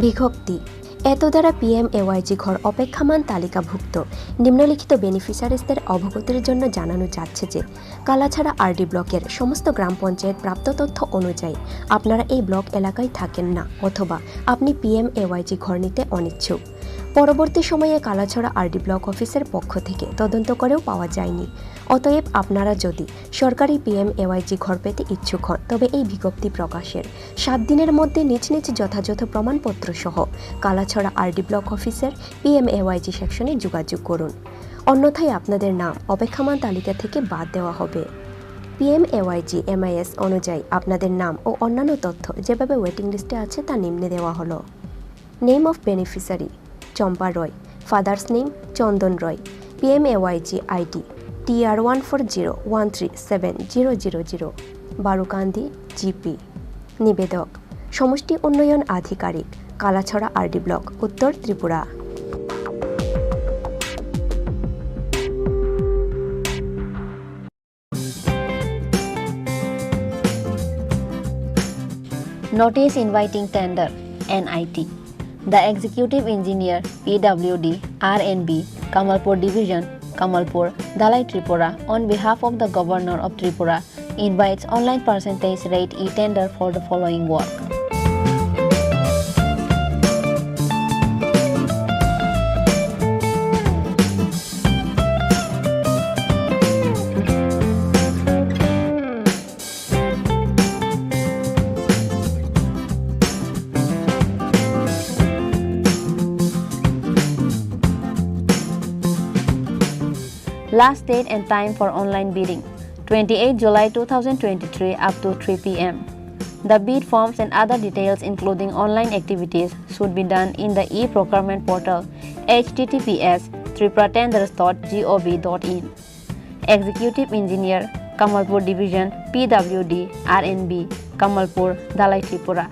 বিজ্ঞপ্তি। এতদ্বারা পিএমএওয়াইজি ঘর অপেক্ষমান তালিকাভুক্ত নিম্নলিখিত বেনিফিশিয়ারিজদের অবগতির জন্য জানানো যাচ্ছে যে কালাছড়া আরডি ব্লকের সমস্ত গ্রাম পঞ্চায়েত প্রাপ্ত তথ্য অনুযায়ী আপনারা এই ব্লক এলাকায় থাকেন না অথবা আপনি পিএমএওয়াইজি ঘর নিতে অনিচ্ছুক। পরবর্তী সময়ে কালাছড়া আরডি ব্লক অফিসের পক্ষ থেকে তদন্ত করেও পাওয়া যায়নি। অতএব আপনারা যদি সরকারি পিএমএওয়াইজি ঘর পেতে ইচ্ছুক হন, তবে এই বিজ্ঞপ্তি প্রকাশের সাত দিনের মধ্যে নিজ নিজ যথাযথ প্রমাণপত্র সহ কালাছড়া আরডি ব্লক অফিসের পিএমএওয়াইজি সেকশনে যোগাযোগ করুন, অন্যথায় আপনাদের নাম অপেক্ষমান তালিকা থেকে বাদ দেওয়া হবে। পিএমএওয়াইজি এমআইএস অনুযায়ী আপনাদের নাম ও অন্যান্য তথ্য যেভাবে ওয়েটিং লিস্টে আছে তা নিম্নে দেওয়া হলো। Name of beneficiary: Chompa Roy. Father's name: Chandan Roy. P M A Y G I D: T R one four zero one three seven zero zero zero. Barukandi, G P. নিবেদক: সমষ্টি উন্নয়ন আধিকারিক, Kalachhara R D Block, Uttor Tripura. Notice inviting tender, N I T. The Executive Engineer, P W D, R and B, Kamalpur Division, Kamalpur, Dhalai Tripura, on behalf of the Governor of Tripura, invites online percentage rate e-tender for the following work. Last date and time for online bidding, twenty-eight July two thousand twenty-three up to three P M. The bid forms and other details, including online activities, should be done in the e-procurement portal, H T T P S tripura tenders dot gov dot in. Executive Engineer, Kamalpur Division, P W D, R and B, Kamalpur, Dhalai Tripura.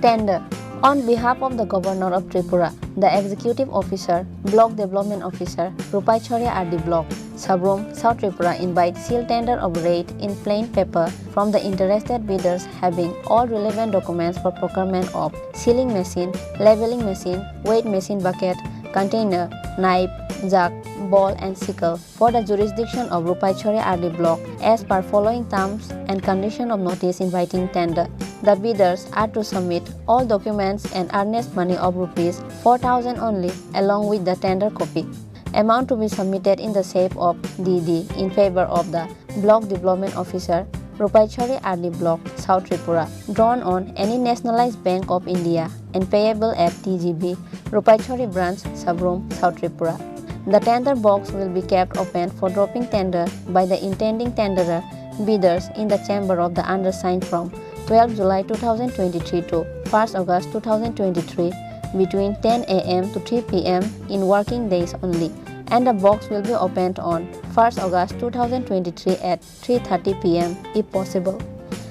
Tender. On behalf of the Governor of Tripura, the Executive Officer, Block Development Officer, Rupaishwari R D Block, Sabroom, South Tripura, invite seal tender of rate in plain paper from the interested bidders having all relevant documents for procurement of sealing machine, leveling machine, weight machine bucket, container, knife, jack, ball and sickle for the jurisdiction of Rupaishwari R D Block as per following terms and condition of notice inviting tender. The bidders are to submit all documents and earnest money of rupees four thousand only along with the tender copy. Amount to be submitted in the shape of D D in favor of the Block Development Officer, Rupaishwari R D Block, South Tripura, drawn on any nationalized Bank of India and payable at T G B, Rupaishwari Branch, Sabroom, South Tripura. The tender box will be kept open for dropping tender by the intending tenderer bidders in the chamber of the undersigned from twelve July two thousand twenty-three to first August two thousand twenty-three between ten A M to three P M in working days only, and the box will be opened on first August two thousand twenty-three at three thirty P M if possible.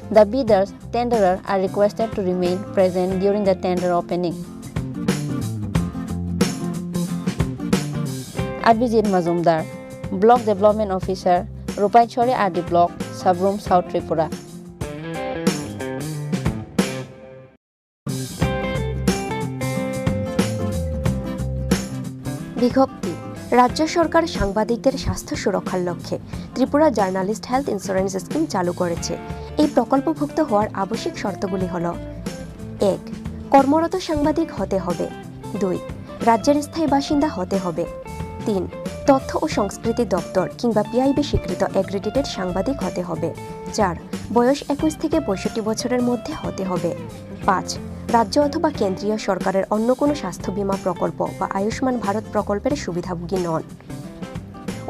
The bidders, tenderer are requested to remain present during the tender opening. Abhijit Majumdar, Block Development Officer, Rupaishwari R D Block, Sabroom, South Tripura. বিজ্ঞপ্তি। রাজ্য সরকার সাংবাদিকদের স্বাস্থ্য সুরক্ষার লক্ষ্যে Tripura journalist health insurance scheme চালু করেছে। এই প্রকল্পভুক্ত হওয়ার আবশ্যিক শর্তগুলি হল: এক, কর্মরত সাংবাদিক হতে হবে। দুই, রাজ্যের স্থায়ী বাসিন্দা হতে হবে। তিন, তথ্য ও সংস্কৃতি দপ্তর কিংবা পিআইবি স্বীকৃত অ্যাক্রেডিটেড সাংবাদিক হতে হবে। চার, বয়স একুশ থেকে পঁয়ষট্টি বছরের মধ্যে হতে হবে। পাঁচ, রাজ্য অথবা কেন্দ্রীয় সরকারের অন্য কোনো স্বাস্থ্য বীমা প্রকল্প বা আয়ুষ্মান ভারত প্রকল্পের সুবিধাভোগী নন।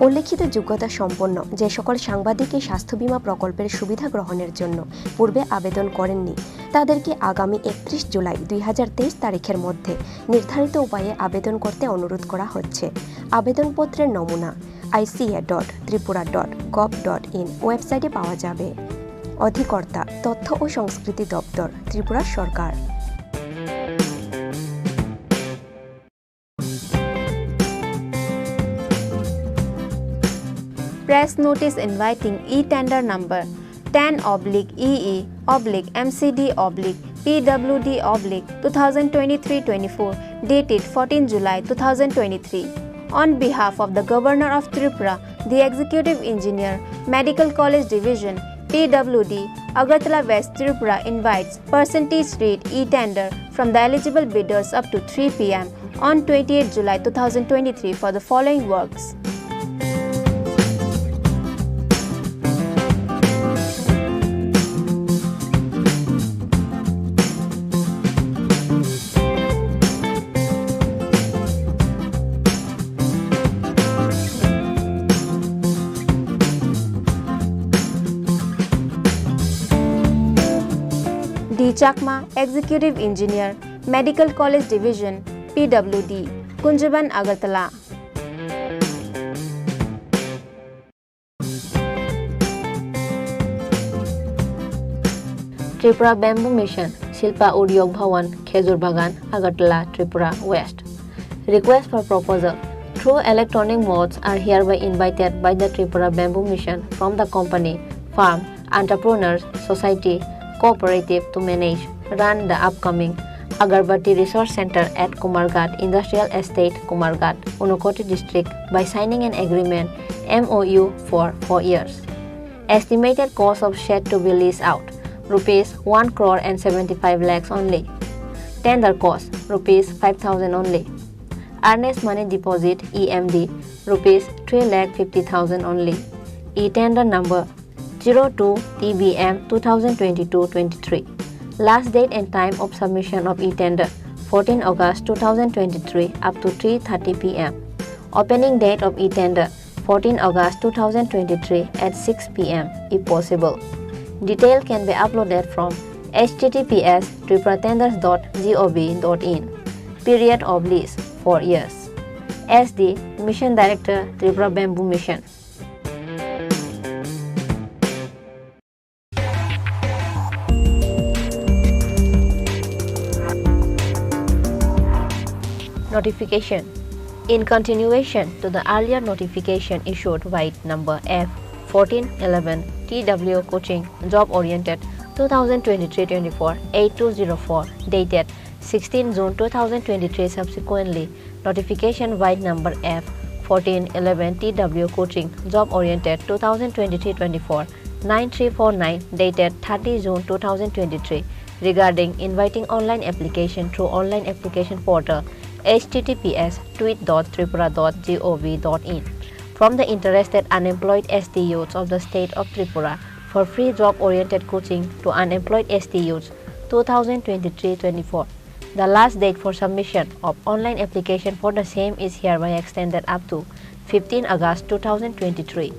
উল্লেখিত যোগ্যতা সম্পন্ন যে সকল সাংবাদিক এই স্বাস্থ্য বীমা প্রকল্পের সুবিধা গ্রহণের জন্য পূর্বে আবেদন করেননি, তাদেরকে আগামী একত্রিশ জুলাই দুই হাজার তেইশ তারিখের মধ্যে নির্ধারিত উপায়ে আবেদন করতে অনুরোধ করা হচ্ছে। আবেদনপত্রের নমুনা আইসিএ ডট Tripura dot gov dot in ওয়েবসাইটে পাওয়া যাবে। অধিকর্তা, তথ্য ও সংস্কৃতি দপ্তর, ত্রিপুরা সরকার। Press notice inviting e-tender number ten oblique E E oblique M C D oblique P W D oblique two thousand twenty-three twenty-four, dated fourteen July two thousand twenty-three. On behalf of the Governor of Tripura, the Executive Engineer, Medical College Division, P W D, Agartala West Tripura invites percentage rate e-tender from the eligible bidders up to three P M on twenty-eighth July two thousand twenty-three for the following works. D Chakma, Executive Engineer, Medical College Division, P W D, Kunjaban, Agartala. Tripura Bamboo Mission, Shilpa Udyog Bhawan, Khejur Bagan, Agartala, Tripura West. Request for proposal through electronic modes are hereby invited by the Tripura Bamboo Mission from the company, firm, entrepreneurs, society, cooperative to manage, run the upcoming Agarbatti Resource Center at Kumarghat Industrial Estate, Kumarghat, Unakoti District by signing an agreement, M O U, for four years. Estimated cost of shed to be leased out, rupees one crore and seventy-five lakhs only. Tender cost, rupees five thousand only. Earnest money deposit, E M D, rupees three lakh fifty thousand only. E-tender number zero two T B M two thousand twenty-two twenty-three. Last date and time of submission of e-tender, fourteen August two thousand twenty-three up to three thirty P M. Opening date of e-tender, fourteen August two thousand twenty-three at six P M if possible. Detail can be uploaded from H T T P S tripura tenders dot gov dot in. Period of lease, four years. S D, Mission Director, Tripura Bamboo Mission. Notification. In continuation to the earlier notification issued by number F fourteen eleven T W Coaching Job Oriented two thousand twenty-three twenty-four eight two zero four dated sixteen June two thousand twenty-three, subsequently notification by number F fourteen eleven T W Coaching Job Oriented two thousand twenty-three twenty-four nine three four nine dated thirty June two thousand twenty-three regarding inviting online application through online application portal H T T P S tweet dot tripura dot gov dot in from the interested unemployed S T youths of the state of Tripura for free job oriented coaching to unemployed S T youths two thousand twenty-three twenty-four. The last date for submission of online application for the same is hereby extended up to fifteen August two thousand twenty-three.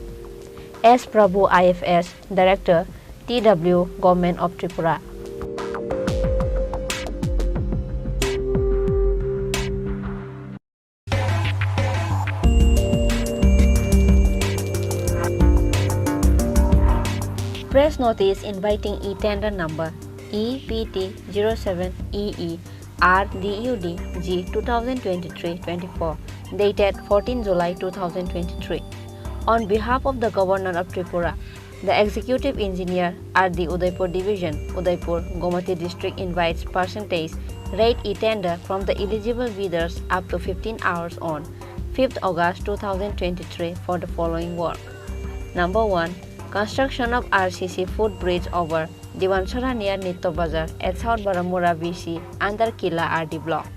S Prabhu, I F S, Director, T W, Government of Tripura. Press notice inviting e-tender number E P T zero seven E E R D U D G two thousand twenty-three twenty-four, dated fourteen July two thousand twenty-three. On behalf of the Governor of Tripura, the Executive Engineer, R D Udaipur Division, Udaipur, Gomati District invites percentage rate e-tender from the eligible bidders up to fifteen hours on fifth August two thousand twenty-three for the following work. Number one, construction of R C C footbridge over Diwanchara near Nitto Bazar at South Baramura V C under Kila R D block.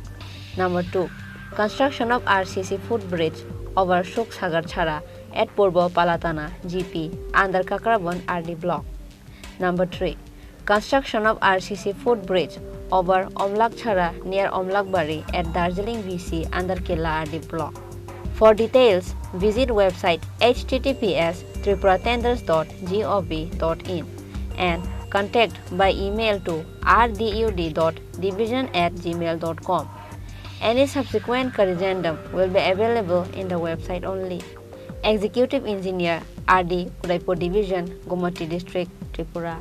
Number two, construction of R C C footbridge over Suksagar Chhara at Purbo Palatana G P under Kakrabon R D block. Number three, construction of R C C footbridge over Omlak Chhara near Omlakbari at Darjeeling V C under Kila R D block. For details, visit website H T T P S tripura tenders dot gov dot in and contact by email to R D U D dot division at gmail dot com. Any subsequent corrigendum will be available in the website only. Executive Engineer, R D, Udaipur Division, Gomati District, Tripura.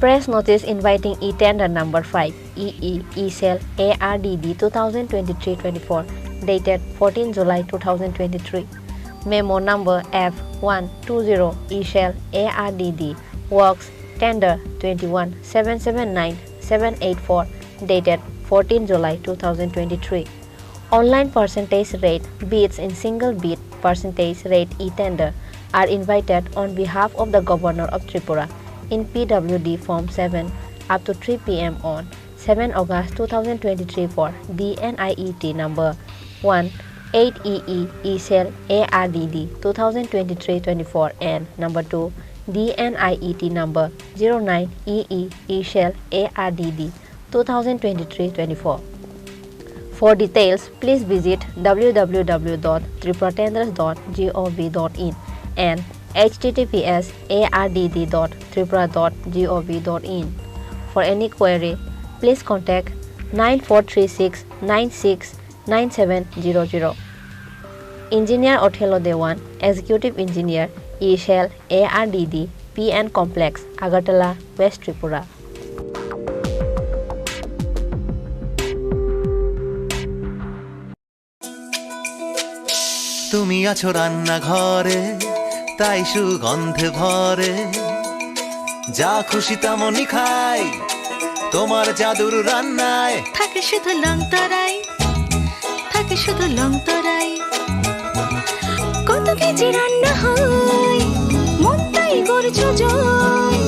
Press notice inviting e-tender number five, E E E-Cell A R D D two thousand twenty-three twenty-four, dated fourteen July two thousand twenty-three. Memo number F one two zero E-Cell A R D D, works tender twenty-one seven seven nine seven eight four, dated fourteen July two thousand twenty-three. Online percentage rate bids in single bid percentage rate e-tender are invited on behalf of the Governor of Tripura in P W D Form seven up to three P M on seven August two thousand twenty-three for D N I E T number one eight E E E-Cell A R D D two thousand twenty-three twenty-four and number two D N I E T number zero nine E E E-Cell A R D D two thousand twenty-three twenty-four. For details, please visit W W W dot tripura tenders dot gov dot in and H T T P S A R D D dot tripura dot gov dot in. For any query, please contact nine four three six nine six nine seven zero zero. Engineer Othello Dewan, Executive Engineer, E shell, A R D D, P N Complex, Agartala, West Tripura. তুমি আছো রান্নাঘরে, তাই সুগন্ধে ভরে। যা খুশি তেমনই খাই, তোমার জাদুর রান্নায়। থাকে শুধু লং তরাই, থাকে শুধু লং তরাই। কত কেজি রান্না হয়, মনটাই করছো জয়।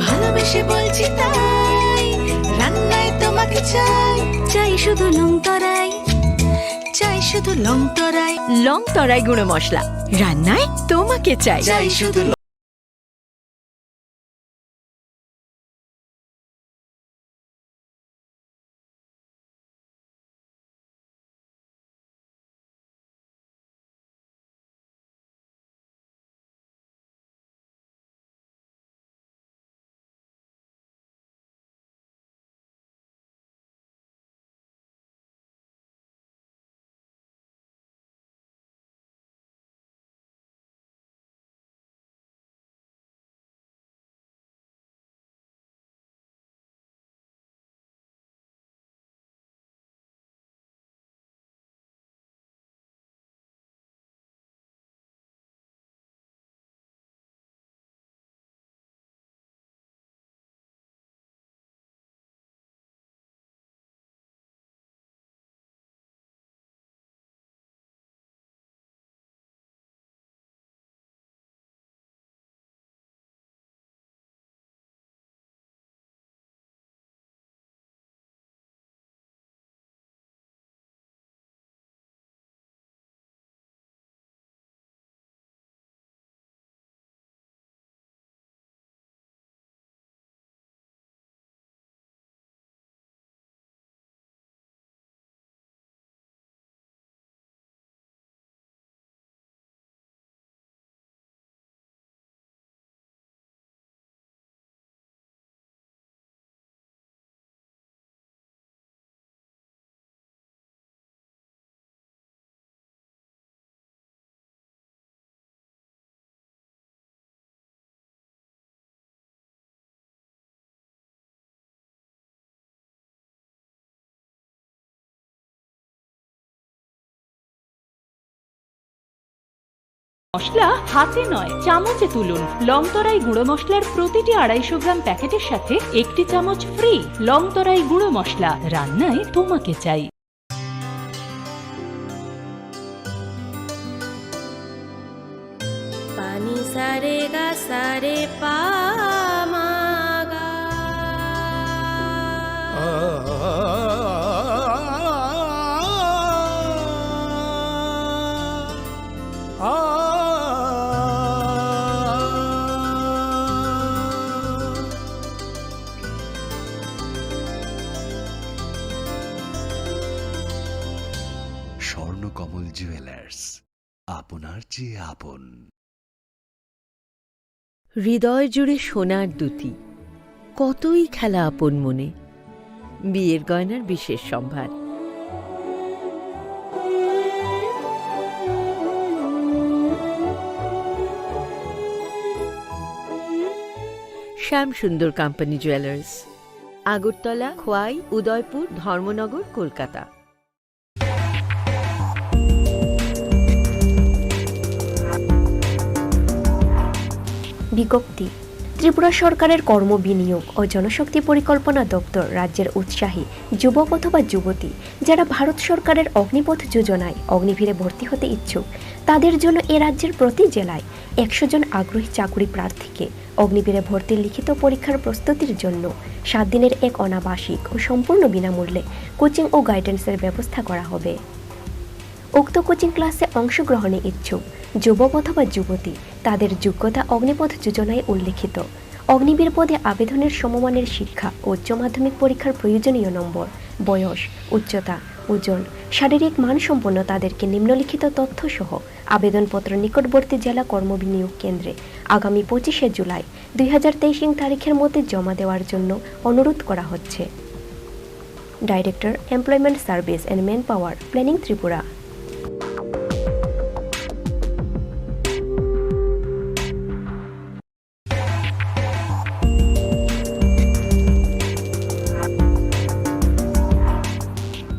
ভালোবেসে বলছি তাই, রান্নায় তোমাকে চাই। চাই শুধু লং তরাই, চাই শুধু লং তরাই। লং তরাই গুঁড়ো মশলা, রান্নায় তোমাকে চাই। চাই শুধু লং। মশলা হাতে নয়, চামচে তুলুন। লং তরাই গুঁড়ো মশলার প্রতিটি আড়াইশো গ্রাম প্যাকেটের সাথে একটি চামচ ফ্রি। লং তরাই গুঁড়ো মশলা, রান্নায় তোমাকে চাই। Pani sare ga sare pa ma ga. Swarnakamal jewellers, আপনার চেয়ে আপন। হৃদয় জুড়ে সোনার দুতি, কতই খেলা আপন মনে। বিয়ের গয়নার বিশেষ সম্ভার। শ্যাম সুন্দর কোম্পানি জুয়েলার্স, আগরতলা, খোয়াই, উদয়পুর, ধর্মনগর, কলকাতা। বিজ্ঞপ্তি। ত্রিপুরা সরকারের কর্ম বিনিয়োগ ও জনশক্তি পরিকল্পনা দপ্তর রাজ্যের উৎসাহী যুবক অথবা যুবতী, যারা ভারত সরকারের অগ্নিপথ যোজনায় অগ্নিবীরে ভর্তি হতে ইচ্ছুক, তাদের জন্য এ রাজ্যের প্রতি জেলায় একশো জন আগ্রহী চাকুরি প্রার্থীকে অগ্নিবীরে ভর্তির লিখিত পরীক্ষার প্রস্তুতির জন্য সাত দিনের এক অনাবাসিক ও সম্পূর্ণ বিনামূল্যে কোচিং ও গাইডেন্সের ব্যবস্থা করা হবে। উক্ত কোচিং ক্লাসে অংশগ্রহণে ইচ্ছুক যুবক অথবা যুবতী, তাদের যোগ্যতা অগ্নিপথ যোজনায় উল্লেখিত অগ্নিবীর পদে আবেদনের সমমানের শিক্ষা ও উচ্চ মাধ্যমিক পরীক্ষার প্রয়োজনীয় নম্বর, বয়স, উচ্চতা, ওজন, শারীরিক মানসম্পন্ন তাদেরকে নিম্নলিখিত তথ্য সহ আবেদনপত্র নিকটবর্তী জেলা কর্মবিনিয়োগ কেন্দ্রে আগামী পঁচিশে জুলাই দুই হাজার তেইশ ইং তারিখের মধ্যে জমা দেওয়ার জন্য অনুরোধ করা হচ্ছে। Director, Employment Service and Manpower, Planning Tripura.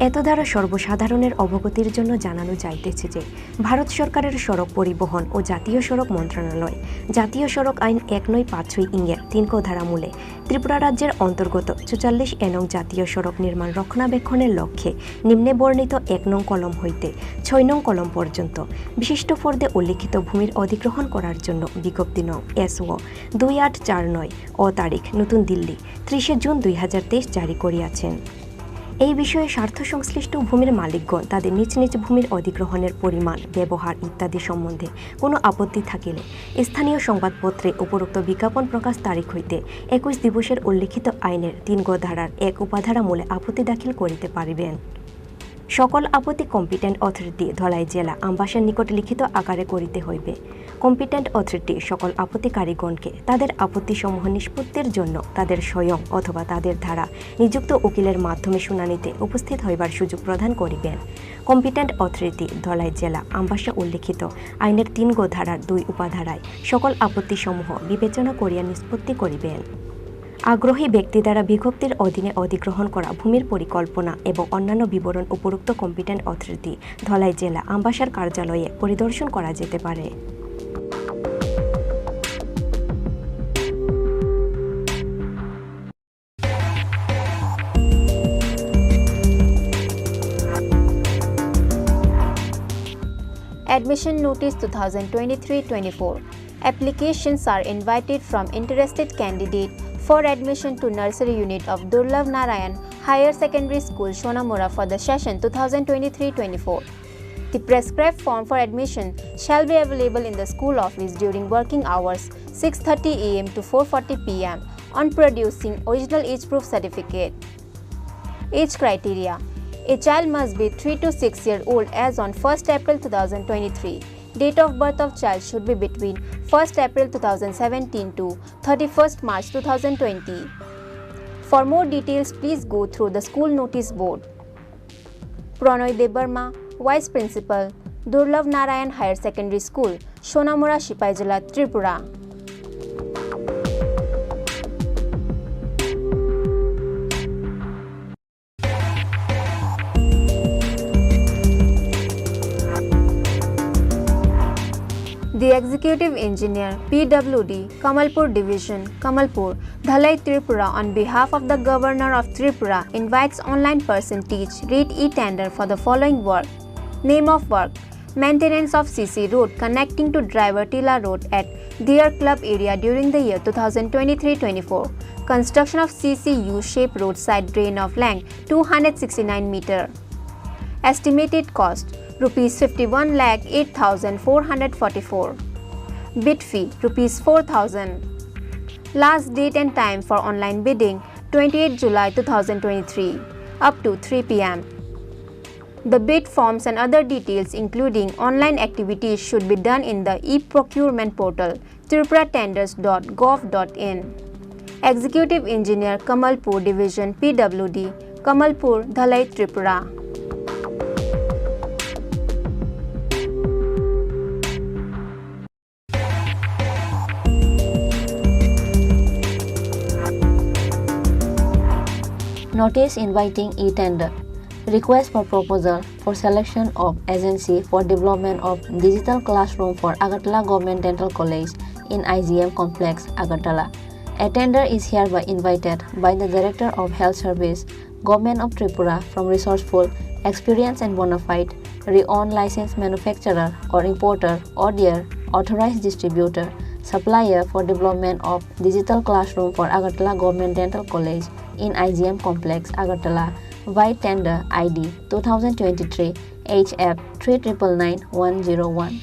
এত দ্বারা সর্বসাধারণের অবগতির জন্য জানানো যাইতেছে যে ভারত সরকারের সড়ক পরিবহন ও জাতীয় সড়ক মন্ত্রণালয় জাতীয় সড়ক আইন এক নয় পাঁচ ছয় ইংয়ের তিন ক ধারা মূলে ত্রিপুরা রাজ্যের অন্তর্গত চুয়াল্লিশ এ নং জাতীয় সড়ক নির্মাণ রক্ষণাবেক্ষণের লক্ষ্যে নিম্নে বর্ণিত এক নং কলম হইতে ছয় নং কলম পর্যন্ত বিশিষ্ট ফর্দে উল্লিখিত ভূমির অধিগ্রহণ করার জন্য বিজ্ঞপ্তি নং এসও দুই আট চার নয় ও তারিখ নতুন দিল্লি ত্রিশে জুন দুই হাজার তেইশ জারি করিয়াছেন। এই বিষয়ে স্বার্থ সংশ্লিষ্ট ভূমির মালিকগণ তাদের নিজ নিজ ভূমির অধিগ্রহণের পরিমাণ, ব্যবহার ইত্যাদি সম্বন্ধে কোনো আপত্তি থাকিলে স্থানীয় সংবাদপত্রে উপরোক্ত বিজ্ঞাপন প্রকাশ তারিখ হইতে একুশ দিবসের উল্লিখিত আইনের তিন গ ধারার এক উপাধারা মূলে আপত্তি দাখিল করিতে পারিবেন। সকল আপত্তি কম্পিটেন্ট অথরিটি ধলাই জেলা আমবাসার নিকট লিখিত আকারে করিতে হইবে। কম্পিটেন্ট অথরিটি সকল আপত্তিকারীগণকে তাদের আপত্তিসমূহ নিষ্পত্তির জন্য তাদের স্বয়ং অথবা তাদের দ্বারা নিযুক্ত উকিলের মাধ্যমে শুনানিতে উপস্থিত হইবার সুযোগ প্রদান করিবেন। কম্পিটেন্ট অথরিটি ধলাই জেলা আমবাসা উল্লিখিত আইনের তিন গ ধারার দুই উপাধারায় সকল আপত্তিসমূহ বিবেচনা করিয়া নিষ্পত্তি করিবেন। আগ্রহী ব্যক্তি দ্বারা বিজ্ঞপ্তির অধীনে অধিগ্রহণ করা ভূমির পরিকল্পনা এবং অন্যান্য বিবরণ উপরোক্ত কম্পিটেন্ট অথরিটি ধলাই জেলা আমবাসার কার্যালয়ে পরিদর্শন করা যেতে পারে। Admission notice two thousand twenty-three twenty-four. Applications are invited from interested candidate for admission to nursery unit of Durlabh Narayan Higher Secondary School, Sonamura for the session two thousand twenty-three twenty-four. The prescribed form for admission shall be available in the school office during working hours six thirty A M to four forty P M on producing original age proof certificate. Age criteria. A child must be three to six year old as on first April two thousand twenty-three. Date of birth of child should be between first April two thousand seventeen to thirty-first March two thousand twenty. For more details, please go through the school notice board. Pronoy Debbarma, Vice Principal, Durlabh Narayan Higher Secondary School, Sonamura, Sipaijala, Tripura. The Executive Engineer, P W D, Kamalpur Division, Kamalpur, Dhalai, Tripura, on behalf of the Governor of Tripura, invites online person teach read e-tender for the following work. Name of work: maintenance of C C road connecting to Driver Tila Road at Deer Club area during the year two thousand twenty-three twenty-four. Construction of C C U-shaped roadside drain of length two hundred sixty-nine meter. Estimated cost: rupees fifty-one lakh eight thousand four hundred forty-four. Bid fee: rupees four thousand. Last date and time for online bidding: twenty-eighth July two thousand twenty-three, up to three P M. The bid forms and other details, including online activities, should be done in the e-procurement portal, tripura tenders dot gov dot in. Executive Engineer, Kamalpur Division, P W D, Kamalpur, Dhalai, Tripura. Notice inviting e-tender. Request for proposal for selection of agency for development of digital classroom for Agartala Government Dental College in I G M Complex, Agartala. A tender is hereby invited by the Director of Health Service, Government of Tripura, from resourceful, experienced and bona fide, renowned licensed manufacturer or importer or their authorized distributor, supplier for development of digital classroom for Agartala Government Dental College in I G M Complex, Agartala, by tender I D two thousand twenty-three H F three triple nine one zero one.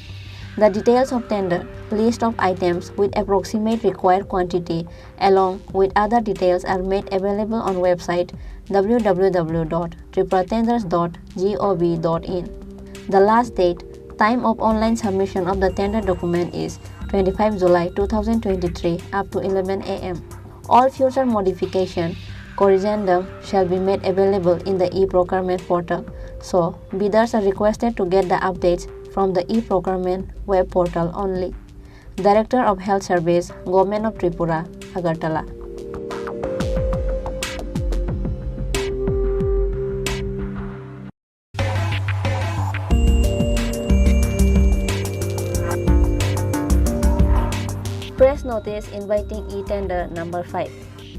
The details of tender, list of items with approximate required quantity, along with other details, are made available on website w w w dot tripura tenders dot gov dot in. The last date, time of online submission of the tender document is twenty-five July two thousand twenty-three up to eleven A M. All future modification, corrigendum shall be made available in the e-procurement portal. So, bidders are requested to get the updates from the e-procurement web portal only. Director of Health Service, Government of Tripura, Agartala. Press notice inviting e-tender number five.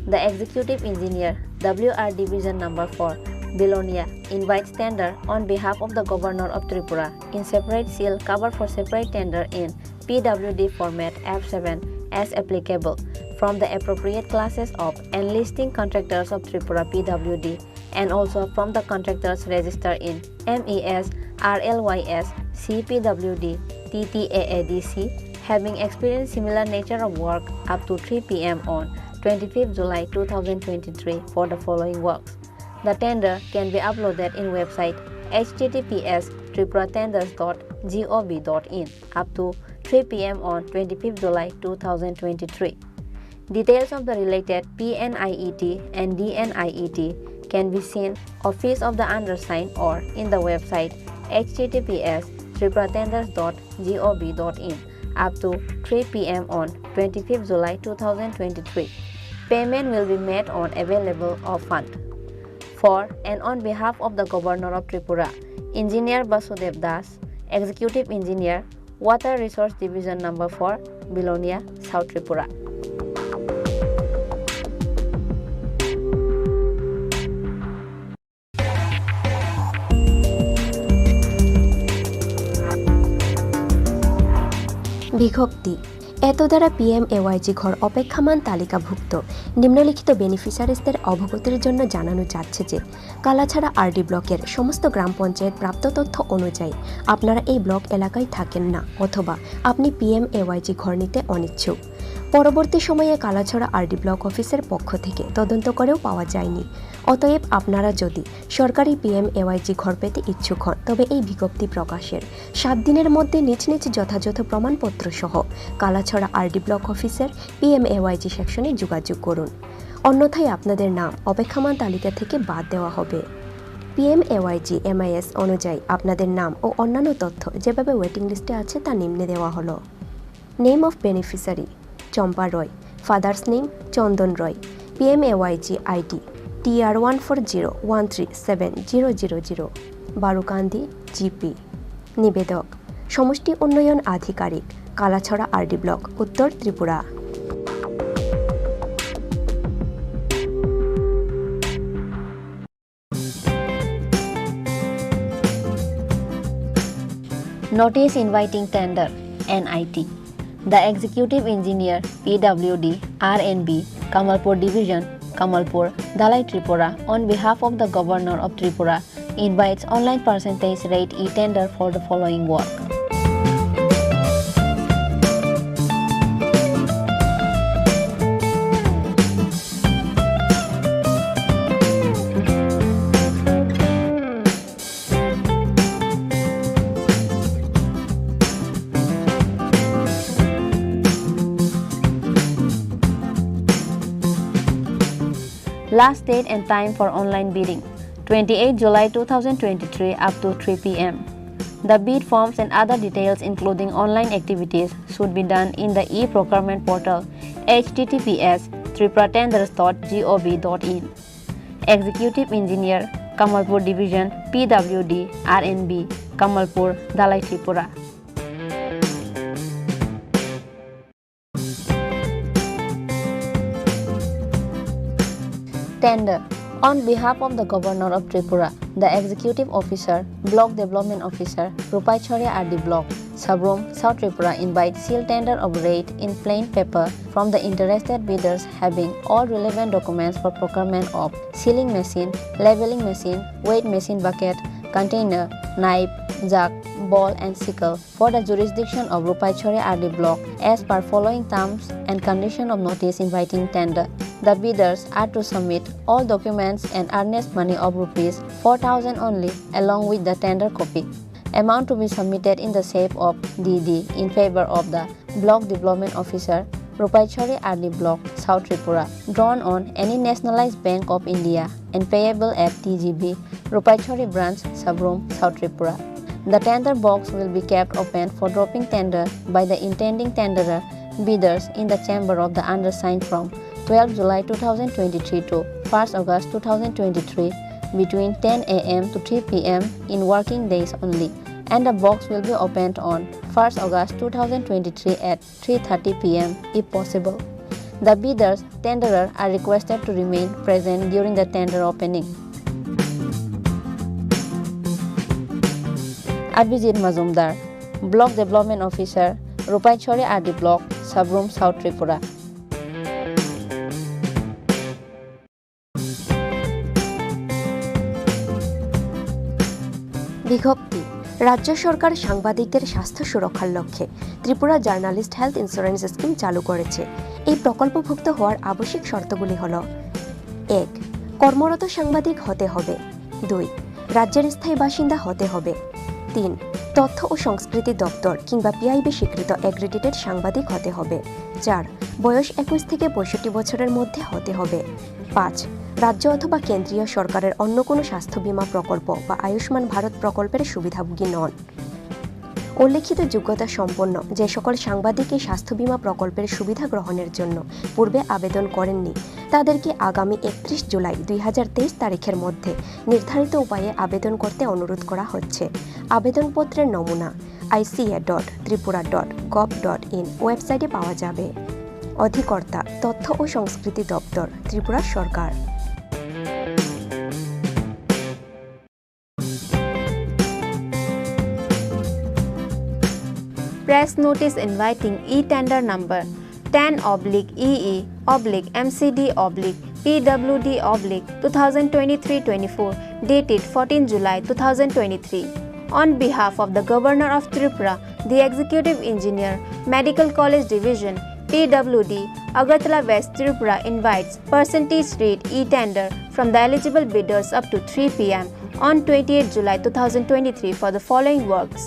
The Executive Engineer, W R Division number four, Belonia, invites tender on behalf of the Governor of Tripura in separate seal cover for separate tender in P W D format F seven as applicable from the appropriate classes of enlisting contractors of Tripura P W D and also from the contractors registered in M E S, R L Y S, C P W D, T T A A D C, having experienced similar nature of work up to three P M on twenty-fifth July two thousand twenty-three for the following works. The tender can be uploaded in website H T T P S tripura tenders dot gov dot in up to three P M on twenty-fifth July two thousand twenty-three. Details of the related P N I E T and D N I E T can be seen office of the undersigned or in the website H T T P S tripura tenders dot gov dot in up to three P M on twenty-fifth July two thousand twenty-three. Payment will be made on available of fund. For and on behalf of the Governor of Tripura, Engineer Basudev Das, Executive Engineer, Water Resource Division number four, Belonia, South Tripura. বিজ্ঞপ্তি। এত দ্বারা পিএমএওয়াইজি ঘর অপেক্ষমান তালিকাভুক্ত নিম্নলিখিত বেনিফিশিয়ারিজদের অবগতির জন্য জানানো যাচ্ছে যে কালাছড়া আরডি ব্লকের সমস্ত গ্রাম পঞ্চায়েত প্রাপ্ত তথ্য অনুযায়ী আপনারা এই ব্লক এলাকায় থাকেন না অথবা আপনি পিএমএওয়াইজি ঘর নিতে অনিচ্ছুক। পরবর্তী সময়ে কালাছড়া আরডি ব্লক অফিসের পক্ষ থেকে তদন্ত করেও পাওয়া যায়নি। অতএব আপনারা যদি সরকারি পিএমএওয়াইজি ঘর পেতে ইচ্ছুক হন, তবে এই বিজ্ঞপ্তি প্রকাশের সাত দিনের মধ্যে নিজ নিজ যথাযথ প্রমাণপত্র সহ কালাছড়া আরডি ব্লক অফিসের পিএমএওয়াইজি সেকশনে যোগাযোগ করুন। অন্যথায় আপনাদের নাম অপেক্ষমান তালিকা থেকে বাদ দেওয়া হবে। পিএমএওয়াইজি এমআইএস অনুযায়ী আপনাদের নাম ও অন্যান্য তথ্য যেভাবে ওয়েটিং লিস্টে আছে তা নিম্নে দেওয়া হলো। Name of beneficiary: Chompa Roy. Father's name: Chandan Roy. P M A Y G I D: T R one four zero one three seven zero zero zero. Barukandi, G P. নিবেদক: সমষ্টি উন্নয়ন আধিকারিক, কালাছড়া আরডি ব্লক, উত্তর Tripura. Notice inviting tender, N I T. The Executive Engineer, P W D, R and B, Kamalpur Division, Kamalpur, Dalai Tripura, on behalf of the Governor of Tripura, invites online percentage rate e-tender for the following work. Last date and time for online bidding: twenty-eight July two thousand twenty-three up to three P M. The bid forms and other details, including online activities, should be done in the e-procurement portal, H T T P S tripura tenders dot gov dot in. Executive Engineer, Kamalpur Division, P W D, R and B, Kamalpur, Dalai Tripura. Tender. On behalf of the Governor of Tripura, the Executive Officer, Block Development Officer, Rupaishwari R D Block, Sabroom, South Tripura, invites seal tender of rate in plain paper from the interested bidders having all relevant documents for procurement of sealing machine, leveling machine, weight machine bucket, container, knife, jack, ball and sickle for the jurisdiction of Rupaishwari R D Block as per following terms and condition of notice inviting tender. The bidders are to submit all documents and earnest money of rupees four thousand only along with the tender copy. Amount to be submitted in the shape of D D in favor of the Block Development Officer, Rupaishori R D Block, South Tripura, drawn on any Nationalized Bank of India and payable at T G B, Rupaishori Branch, Sabroom, South Tripura. The tender box will be kept open for dropping tender by the intending tenderer, bidders, in the chamber of the undersigned from twelfth July two thousand twenty-three to first August two thousand twenty-three between ten A M to three P M in working days only, and the box will be opened on first August two thousand twenty-three at three thirty P M if possible. The bidders, tenderer are requested to remain present during the tender opening. Abhijit Majumdar, Block Development Officer, Rupaishori R D Block, Sabroom, South Tripura. বিজ্ঞপ্তি, রাজ্য সরকার সাংবাদিকদের স্বাস্থ্য সুরক্ষার লক্ষ্যে Tripura journalist health insurance scheme চালু করেছে। এই প্রকল্পভুক্ত হওয়ার আবশ্যিক শর্তগুলি হল: এক, কর্মরত সাংবাদিক হতে হবে। দুই, রাজ্যের স্থায়ী বাসিন্দা হতে হবে। তিন, তথ্য ও সংস্কৃতি দপ্তর কিংবা পিআইবি স্বীকৃত অ্যাক্রিডিটেড সাংবাদিক হতে হবে। চার, বয়স একুশ থেকে পঁয়ষট্টি বছরের মধ্যে হতে হবে। পাঁচ, রাজ্য অথবা কেন্দ্রীয় সরকারের অন্য কোনো স্বাস্থ্য বীমা প্রকল্প বা আয়ুষ্মান ভারত প্রকল্পের সুবিধাভোগী নন। উল্লেখিত যোগ্যতা সম্পন্ন যে সকল সাংবাদিক এই স্বাস্থ্য বীমা প্রকল্পের সুবিধা গ্রহণের জন্য পূর্বে আবেদন করেননি, তাদেরকে আগামী একত্রিশ জুলাই দুই হাজার তেইশ তারিখের মধ্যে নির্ধারিত উপায়ে আবেদন করতে অনুরোধ করা হচ্ছে। আবেদনপত্রের নমুনা আইসিএ ডট Tripura dot gov dot in ওয়েবসাইটে পাওয়া যাবে। অধিকর্তা, তথ্য ও সংস্কৃতি দপ্তর, ত্রিপুরা সরকার। Press notice inviting e-tender number ten oblique E E oblique M C D oblique P W D oblique two thousand twenty-three twenty-four, dated fourteen July two thousand twenty-three. On behalf of the Governor of Tripura, the Executive Engineer, Medical College Division, P W D, Agartala West Tripura invites percentage rate e-tender from the eligible bidders up to three P M on twenty-eighth July two thousand twenty-three for the following works.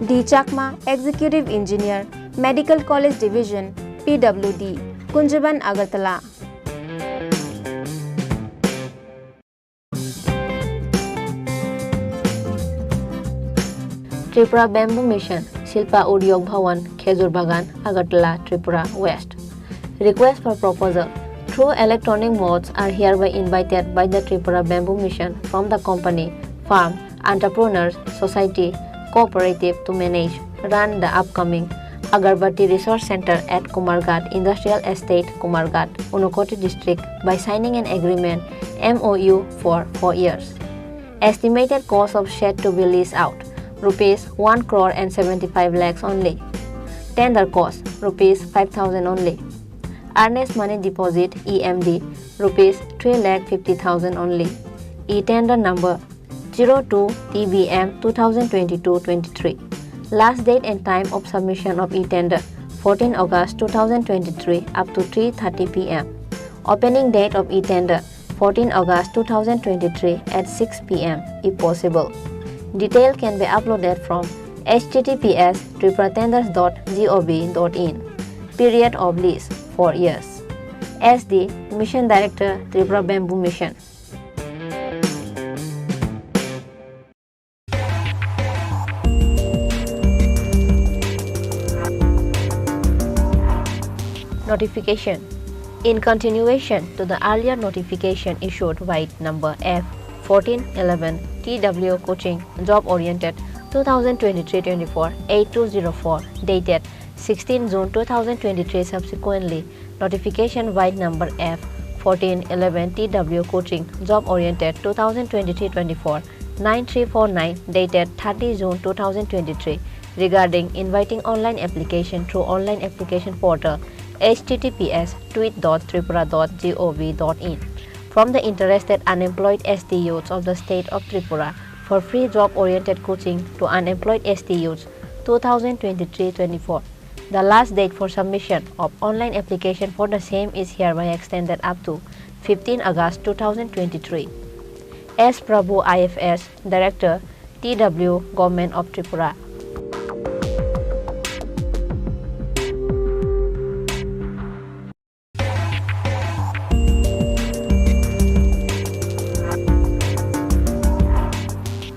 D Chakma, Executive Engineer, Medical College Division, P W D, Kunjaban, Agartala. Tripura Bamboo Mission, Shilpa Udyog Bhawan, Khejur Bagan, Agartala, Tripura West. Request for proposal. Through electronic modes are hereby invited by the Tripura Bamboo Mission from the company, firm, entrepreneurs, society, cooperative to manage, run the upcoming Agarbatti Resource Center at Kumarghat Industrial Estate, Kumarghat, Unakoti District by signing an agreement, M O U, for four years. Estimated cost of shed to be leased out, rupees one crore and seventy-five lakhs only. Tender cost, rupees five thousand only. Earnest money deposit, E M D, rupees three lakh fifty thousand only. E-tender number zero two T B M two thousand twenty-two twenty-three. Last date and time of submission of e-tender, fourteen August two thousand twenty-three up to three thirty P M. Opening date of e-tender, fourteen August two thousand twenty-three at six P M if possible. Detail can be uploaded from H T T P S triple tenders dot gov dot in. Period of lease, four years. S D, Mission Director, Tripura Bamboo Mission. Notification. In continuation to the earlier notification issued by number F fourteen eleven T W Coaching Job Oriented two thousand twenty-three twenty-four eight two zero four, dated sixteen June two thousand twenty-three, subsequently notification by number F fourteen eleven T W Coaching Job Oriented two thousand twenty-three twenty-four nine three four nine, dated thirty June two thousand twenty-three, regarding inviting online application through online application portal H T T P S tweet dot tripura dot gov dot in from the interested unemployed S T youths of the state of Tripura for free job-oriented coaching to unemployed S T youths two thousand twenty-three twenty-four. The last date for submission of online application for the same is hereby extended up to fifteen August two thousand twenty-three. S Prabhu, I F S, Director, T W, Government of Tripura.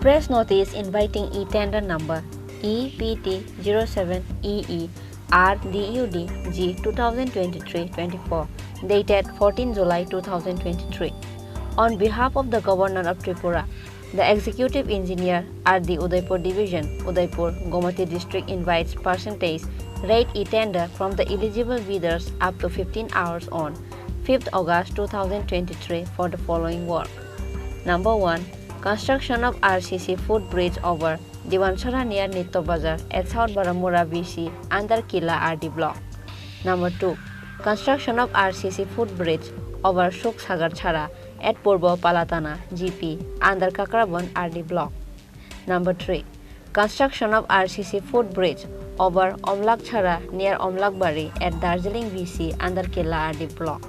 Press notice inviting e-tender number E P T zero seven E E R D U D G two thousand twenty-three twenty-four, dated fourteen July two thousand twenty-three. On behalf of the Governor of Tripura, the Executive Engineer, R D Udaipur Division, Udaipur, Gomati District invites percentage rate e-tender from the eligible bidders up to fifteen hours on fifth August two thousand twenty-three for the following work. Number one, construction of R C C footbridge over Diwanchara near Nitto Bazar at South Baramura B C under Kila R D block. Number two, construction of R C C footbridge over Suksagar Chhara at Purbo Palatana G P under Kakrabon R D block. Number three, construction of R C C footbridge over Omlak Chhara near Omlakbari at Darjeeling B C under Kila R D block.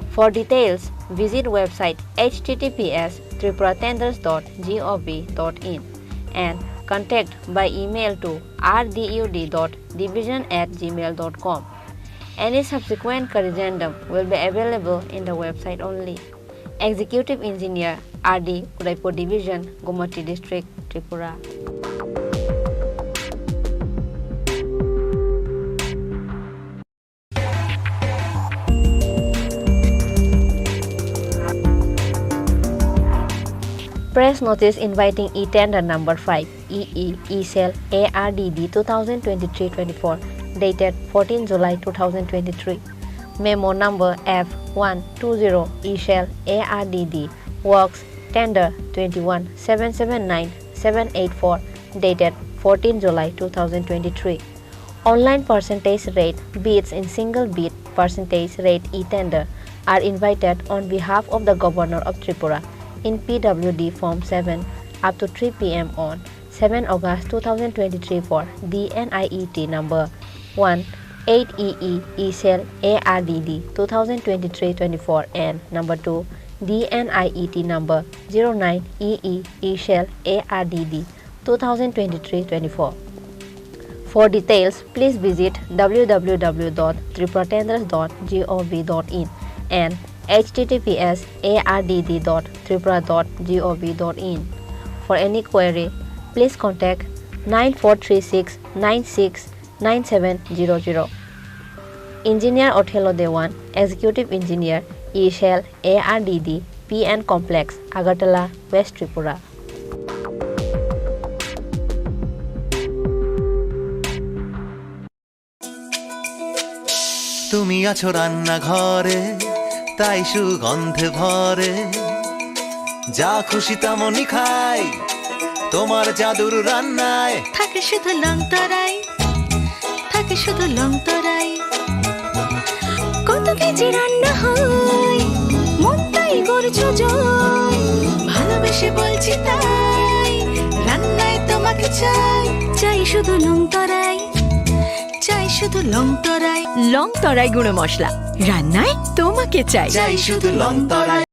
For details, visit website H T T P S tripura tenders dot gov dot in and contact by email to R D U D dot division at gmail dot com. Any subsequent corrigendum will be available in the website only. Executive Engineer, R D, Udaipur Division, Gomati District, Tripura. Press notice inviting e-tender number five, E E, E-Cell, A R D D two thousand twenty-three twenty-four, dated fourteen July two thousand twenty-three. Memo number F one two zero, E-Cell, A R D D, works tender twenty-one seven seven nine seven eight four, dated fourteen July two thousand twenty-three. Online percentage rate bids in single bid percentage rate e-tender are invited on behalf of the Governor of Tripura in P W D Form seven up to three P M on seven August two thousand twenty-three for D N I E T number one eight E E E-Cell A R D D two thousand twenty-three twenty-four and number two D N I E T number zero nine E E E-Cell A R D D two thousand twenty-three twenty-four. For details, please visit W W W dot tripura tenders dot gov dot in and H T T P S A R D D dot tripura dot gov dot in. For any query, please contact nine four three six nine six nine seven zero zero. Engineer Othello Dewan, Executive Engineer, E-Cell, A R D D, P N Complex, Agartala, West Tripura. তুমি আছো রান্নাঘরে, তাই সুগন্ধে ভরে। যা খুশি তেমনই খাই, তোমার জাদুর রান্নায়। থাকে শুধু লং তরাই, থাকে শুধু লং তরাই। কত কেজি রান্না হয়, মন তাই করছো জয়। ভালোবেসে বলছি তাই, রান্নায় তোমাকে চাই। চাই শুধু লং তরাই, চাই শুধু লং তরাই। লং তরাই গুঁড়ো মশলা, রান্নায় তোমাকে চাই। চাই শুধু লং তরাই।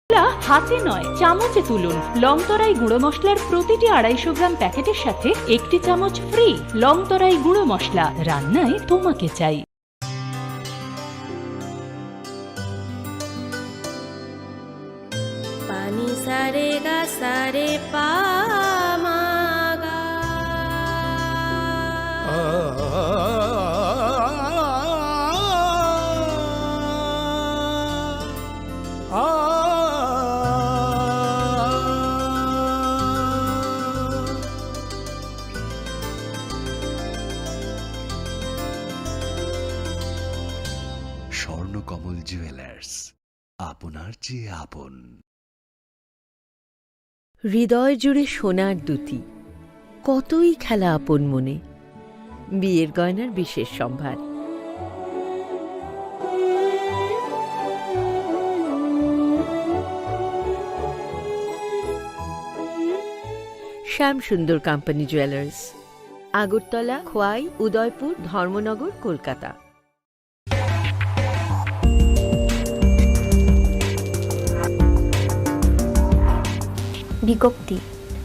মশলা হাতে নয়, চামচে তুলুন। লং তরাই গুঁড়ো মশলার প্রতিটি আড়াইশো গ্রাম প্যাকেটের সাথে একটি চামচ ফ্রি। লং তরাই গুঁড়ো মশলা, রান্নায় তোমাকে চাই। Pani sa re ga sa re pa ma ga. Swarnakamal jewellers, আপনার চেয়ে আপন। হৃদয় জুড়ে সোনার দ্যুতি, কতই খেলা আপন মনে। বিয়ের গয়নার বিশেষ সম্ভার। শ্যাম সুন্দর কোম্পানি জুয়েলার্স, আগরতলা, খোয়াই, উদয়পুর, ধর্মনগর, কলকাতা। বিজ্ঞপ্তি।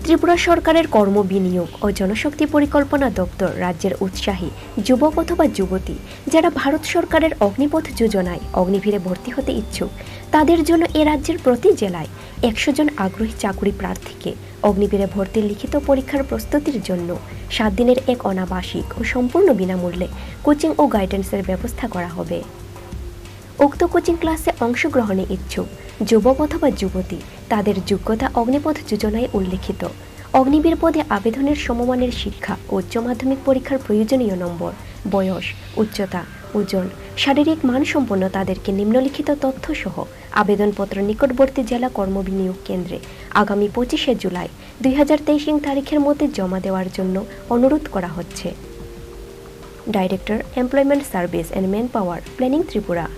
ত্রিপুরা সরকারের কর্ম বিনিয়োগ ও জনশক্তি পরিকল্পনা দপ্তর রাজ্যের উৎসাহী যুবক অথবা যুবতী, যারা ভারত সরকারের অগ্নিপথ যোজনায় অগ্নিবীরে ভর্তি হতে ইচ্ছুক, তাদের জন্য এ রাজ্যের প্রতি জেলায় একশো জন আগ্রহী চাকুরি প্রার্থীকে অগ্নিবীরে ভর্তির লিখিত পরীক্ষার প্রস্তুতির জন্য সাত দিনের এক অনাবাসিক ও সম্পূর্ণ বিনামূল্যে কোচিং ও গাইডেন্সের ব্যবস্থা করা হবে। উক্ত কোচিং ক্লাসে অংশগ্রহণে ইচ্ছুক যুবক অথবা যুবতী, তাদের যোগ্যতা অগ্নিপথ যোজনায় উল্লেখিত। অগ্নিবীর পদে আবেদনের সমমানের শিক্ষা ও উচ্চ মাধ্যমিক পরীক্ষার প্রয়োজনীয় নম্বর, বয়স, উচ্চতা, ওজন, শারীরিক মানসম্পন্ন তাদেরকে নিম্নলিখিত তথ্য সহ আবেদনপত্র নিকটবর্তী জেলা কর্মবিনিয়োগ কেন্দ্রে আগামী পঁচিশে জুলাই দুই হাজার তেইশ ইং তারিখের মধ্যে জমা দেওয়ার জন্য অনুরোধ করা হচ্ছে। Director, Employment Service and Manpower, Planning, Tripura.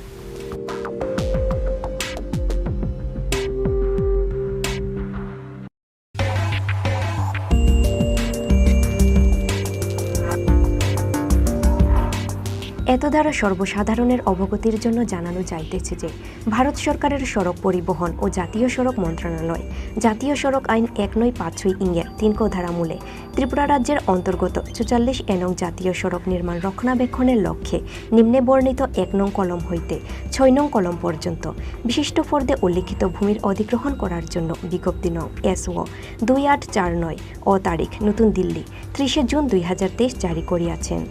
এতদ্বারা সর্বসাধারণের অবগতির জন্য জানানো যাইতেছে যে ভারত সরকারের সড়ক পরিবহন ও জাতীয় সড়ক মন্ত্রণালয় জাতীয় সড়ক আইন এক নয় পাঁচ ছয় ইংয়ের তিন ক ধারা মূলে ত্রিপুরা রাজ্যের অন্তর্গত চুয়াল্লিশ এ নং জাতীয় সড়ক নির্মাণ রক্ষণাবেক্ষণের লক্ষ্যে নিম্নে বর্ণিত এক নং কলম হইতে ছয় নং কলম পর্যন্ত বিশিষ্ট ফর্দে উল্লিখিত ভূমির অধিগ্রহণ করার জন্য বিজ্ঞপ্তি নং এস ও দুই আট চার নয় অ তারিখ, নতুন দিল্লি, ত্রিশে জুন দুই হাজার তেইশ জারি করিয়াছেন।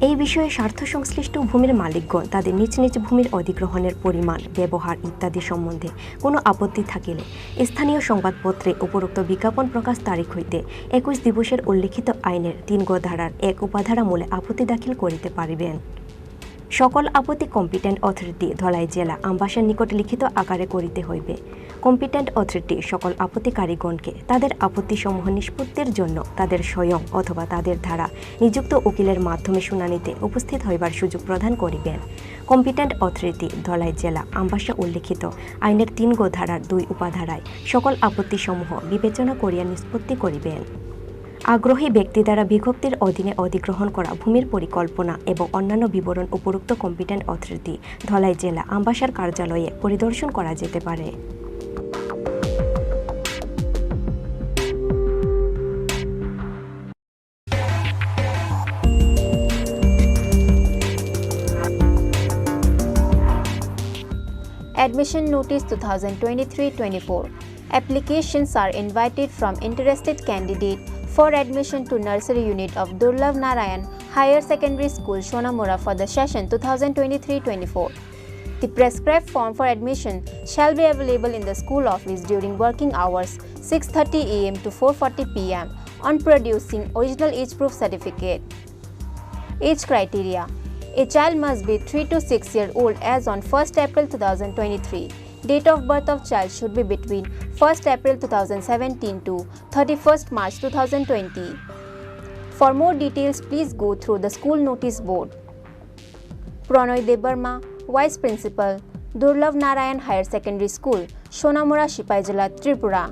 এই বিষয়ে স্বার্থ সংশ্লিষ্ট ভূমির মালিকগণ তাদের নিজ নিজ ভূমির অধিগ্রহণের পরিমাণ, ব্যবহার ইত্যাদি সম্বন্ধে কোনো আপত্তি থাকিলে স্থানীয় সংবাদপত্রে উপরোক্ত বিজ্ঞাপন প্রকাশ তারিখ হইতে একুশ দিবসের উল্লিখিত আইনের তিন গ ধারার এক উপাধারা মূলে আপত্তি দাখিল করিতে পারিবেন। সকল আপত্তি কম্পিটেন্ট অথরিটি, ধলাই জেলা, আমবাসার নিকট লিখিত আকারে করিতে হইবে। কম্পিটেন্ট অথরিটি সকল আপত্তিকারীগণকে তাদের আপত্তিসমূহ নিষ্পত্তির জন্য তাদের স্বয়ং অথবা তাদের দ্বারা নিযুক্ত উকিলের মাধ্যমে শুনানিতে উপস্থিত হইবার সুযোগ প্রদান করিবেন। কম্পিটেন্ট অথরিটি, ধলাই জেলা, আমবাসা উল্লিখিত আইনের তিন গ ধারার দুই উপাধারায় সকল আপত্তিসমূহ বিবেচনা করিয়া নিষ্পত্তি করিবেন। আগ্রহী ব্যক্তি দ্বারা বিজ্ঞপ্তির অধীনে অধিগ্রহণ করা ভূমির পরিকল্পনা এবং অন্যান্য বিবরণ উপরোক্ত কম্পিটেন্ট অথরিটি, ধলাই জেলা, আমবাসার কার্যালয়ে পরিদর্শন করা যেতে পারে। Admission notice two thousand twenty-three twenty-four. Applications are invited from interested candidate for admission to nursery unit of Durlabh Narayan Higher Secondary School, Sonamura for the session two thousand twenty-three twenty-four. The prescribed form for admission shall be available in the school office during working hours six thirty A M to four forty P M on producing original age proof certificate. Age criteria. A child must be three to six year old as on first April two thousand twenty-three. Date of birth of child should be between first April two thousand seventeen to thirty-first March two thousand twenty. For more details, please go through the school notice board. Pronoy Debbarma, Vice Principal, Durlabh Narayan Higher Secondary School, Sonamura, Sipaijala, Tripura.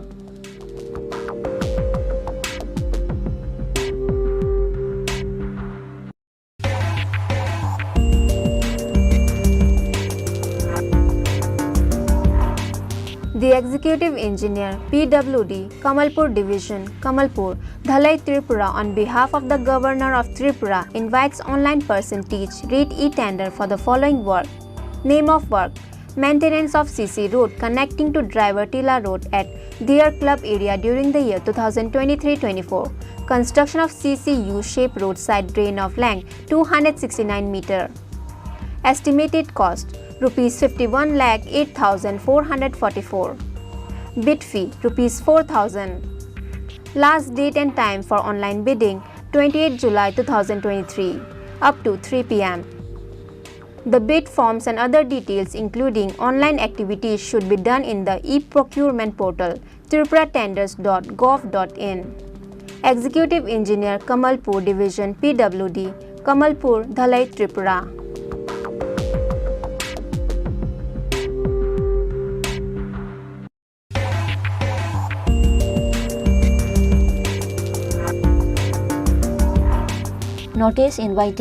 The Executive Engineer, P W D, Kamalpur Division, Kamalpur, Dhalai, Tripura, on behalf of the Governor of Tripura, invites online percentage rate e-tender for the following work. Name of work: maintenance of C C road connecting to Driver Tila Road at Deer Club area during the year two thousand twenty-three twenty-four. Construction of C C U-shaped roadside drain of length two hundred sixty-nine meter. Estimated cost: rupees fifty-one lakh eight thousand four hundred forty-four. Bid fee: rupees four thousand. Last date and time for online bidding: twenty-eighth July two thousand twenty-three, up to three P M. The bid forms and other details, including online activities, should be done in the e-procurement portal, tripura tenders dot gov dot in. Executive Engineer, Kamalpur Division, P W D, Kamalpur, Dhalai, Tripura. Notice invite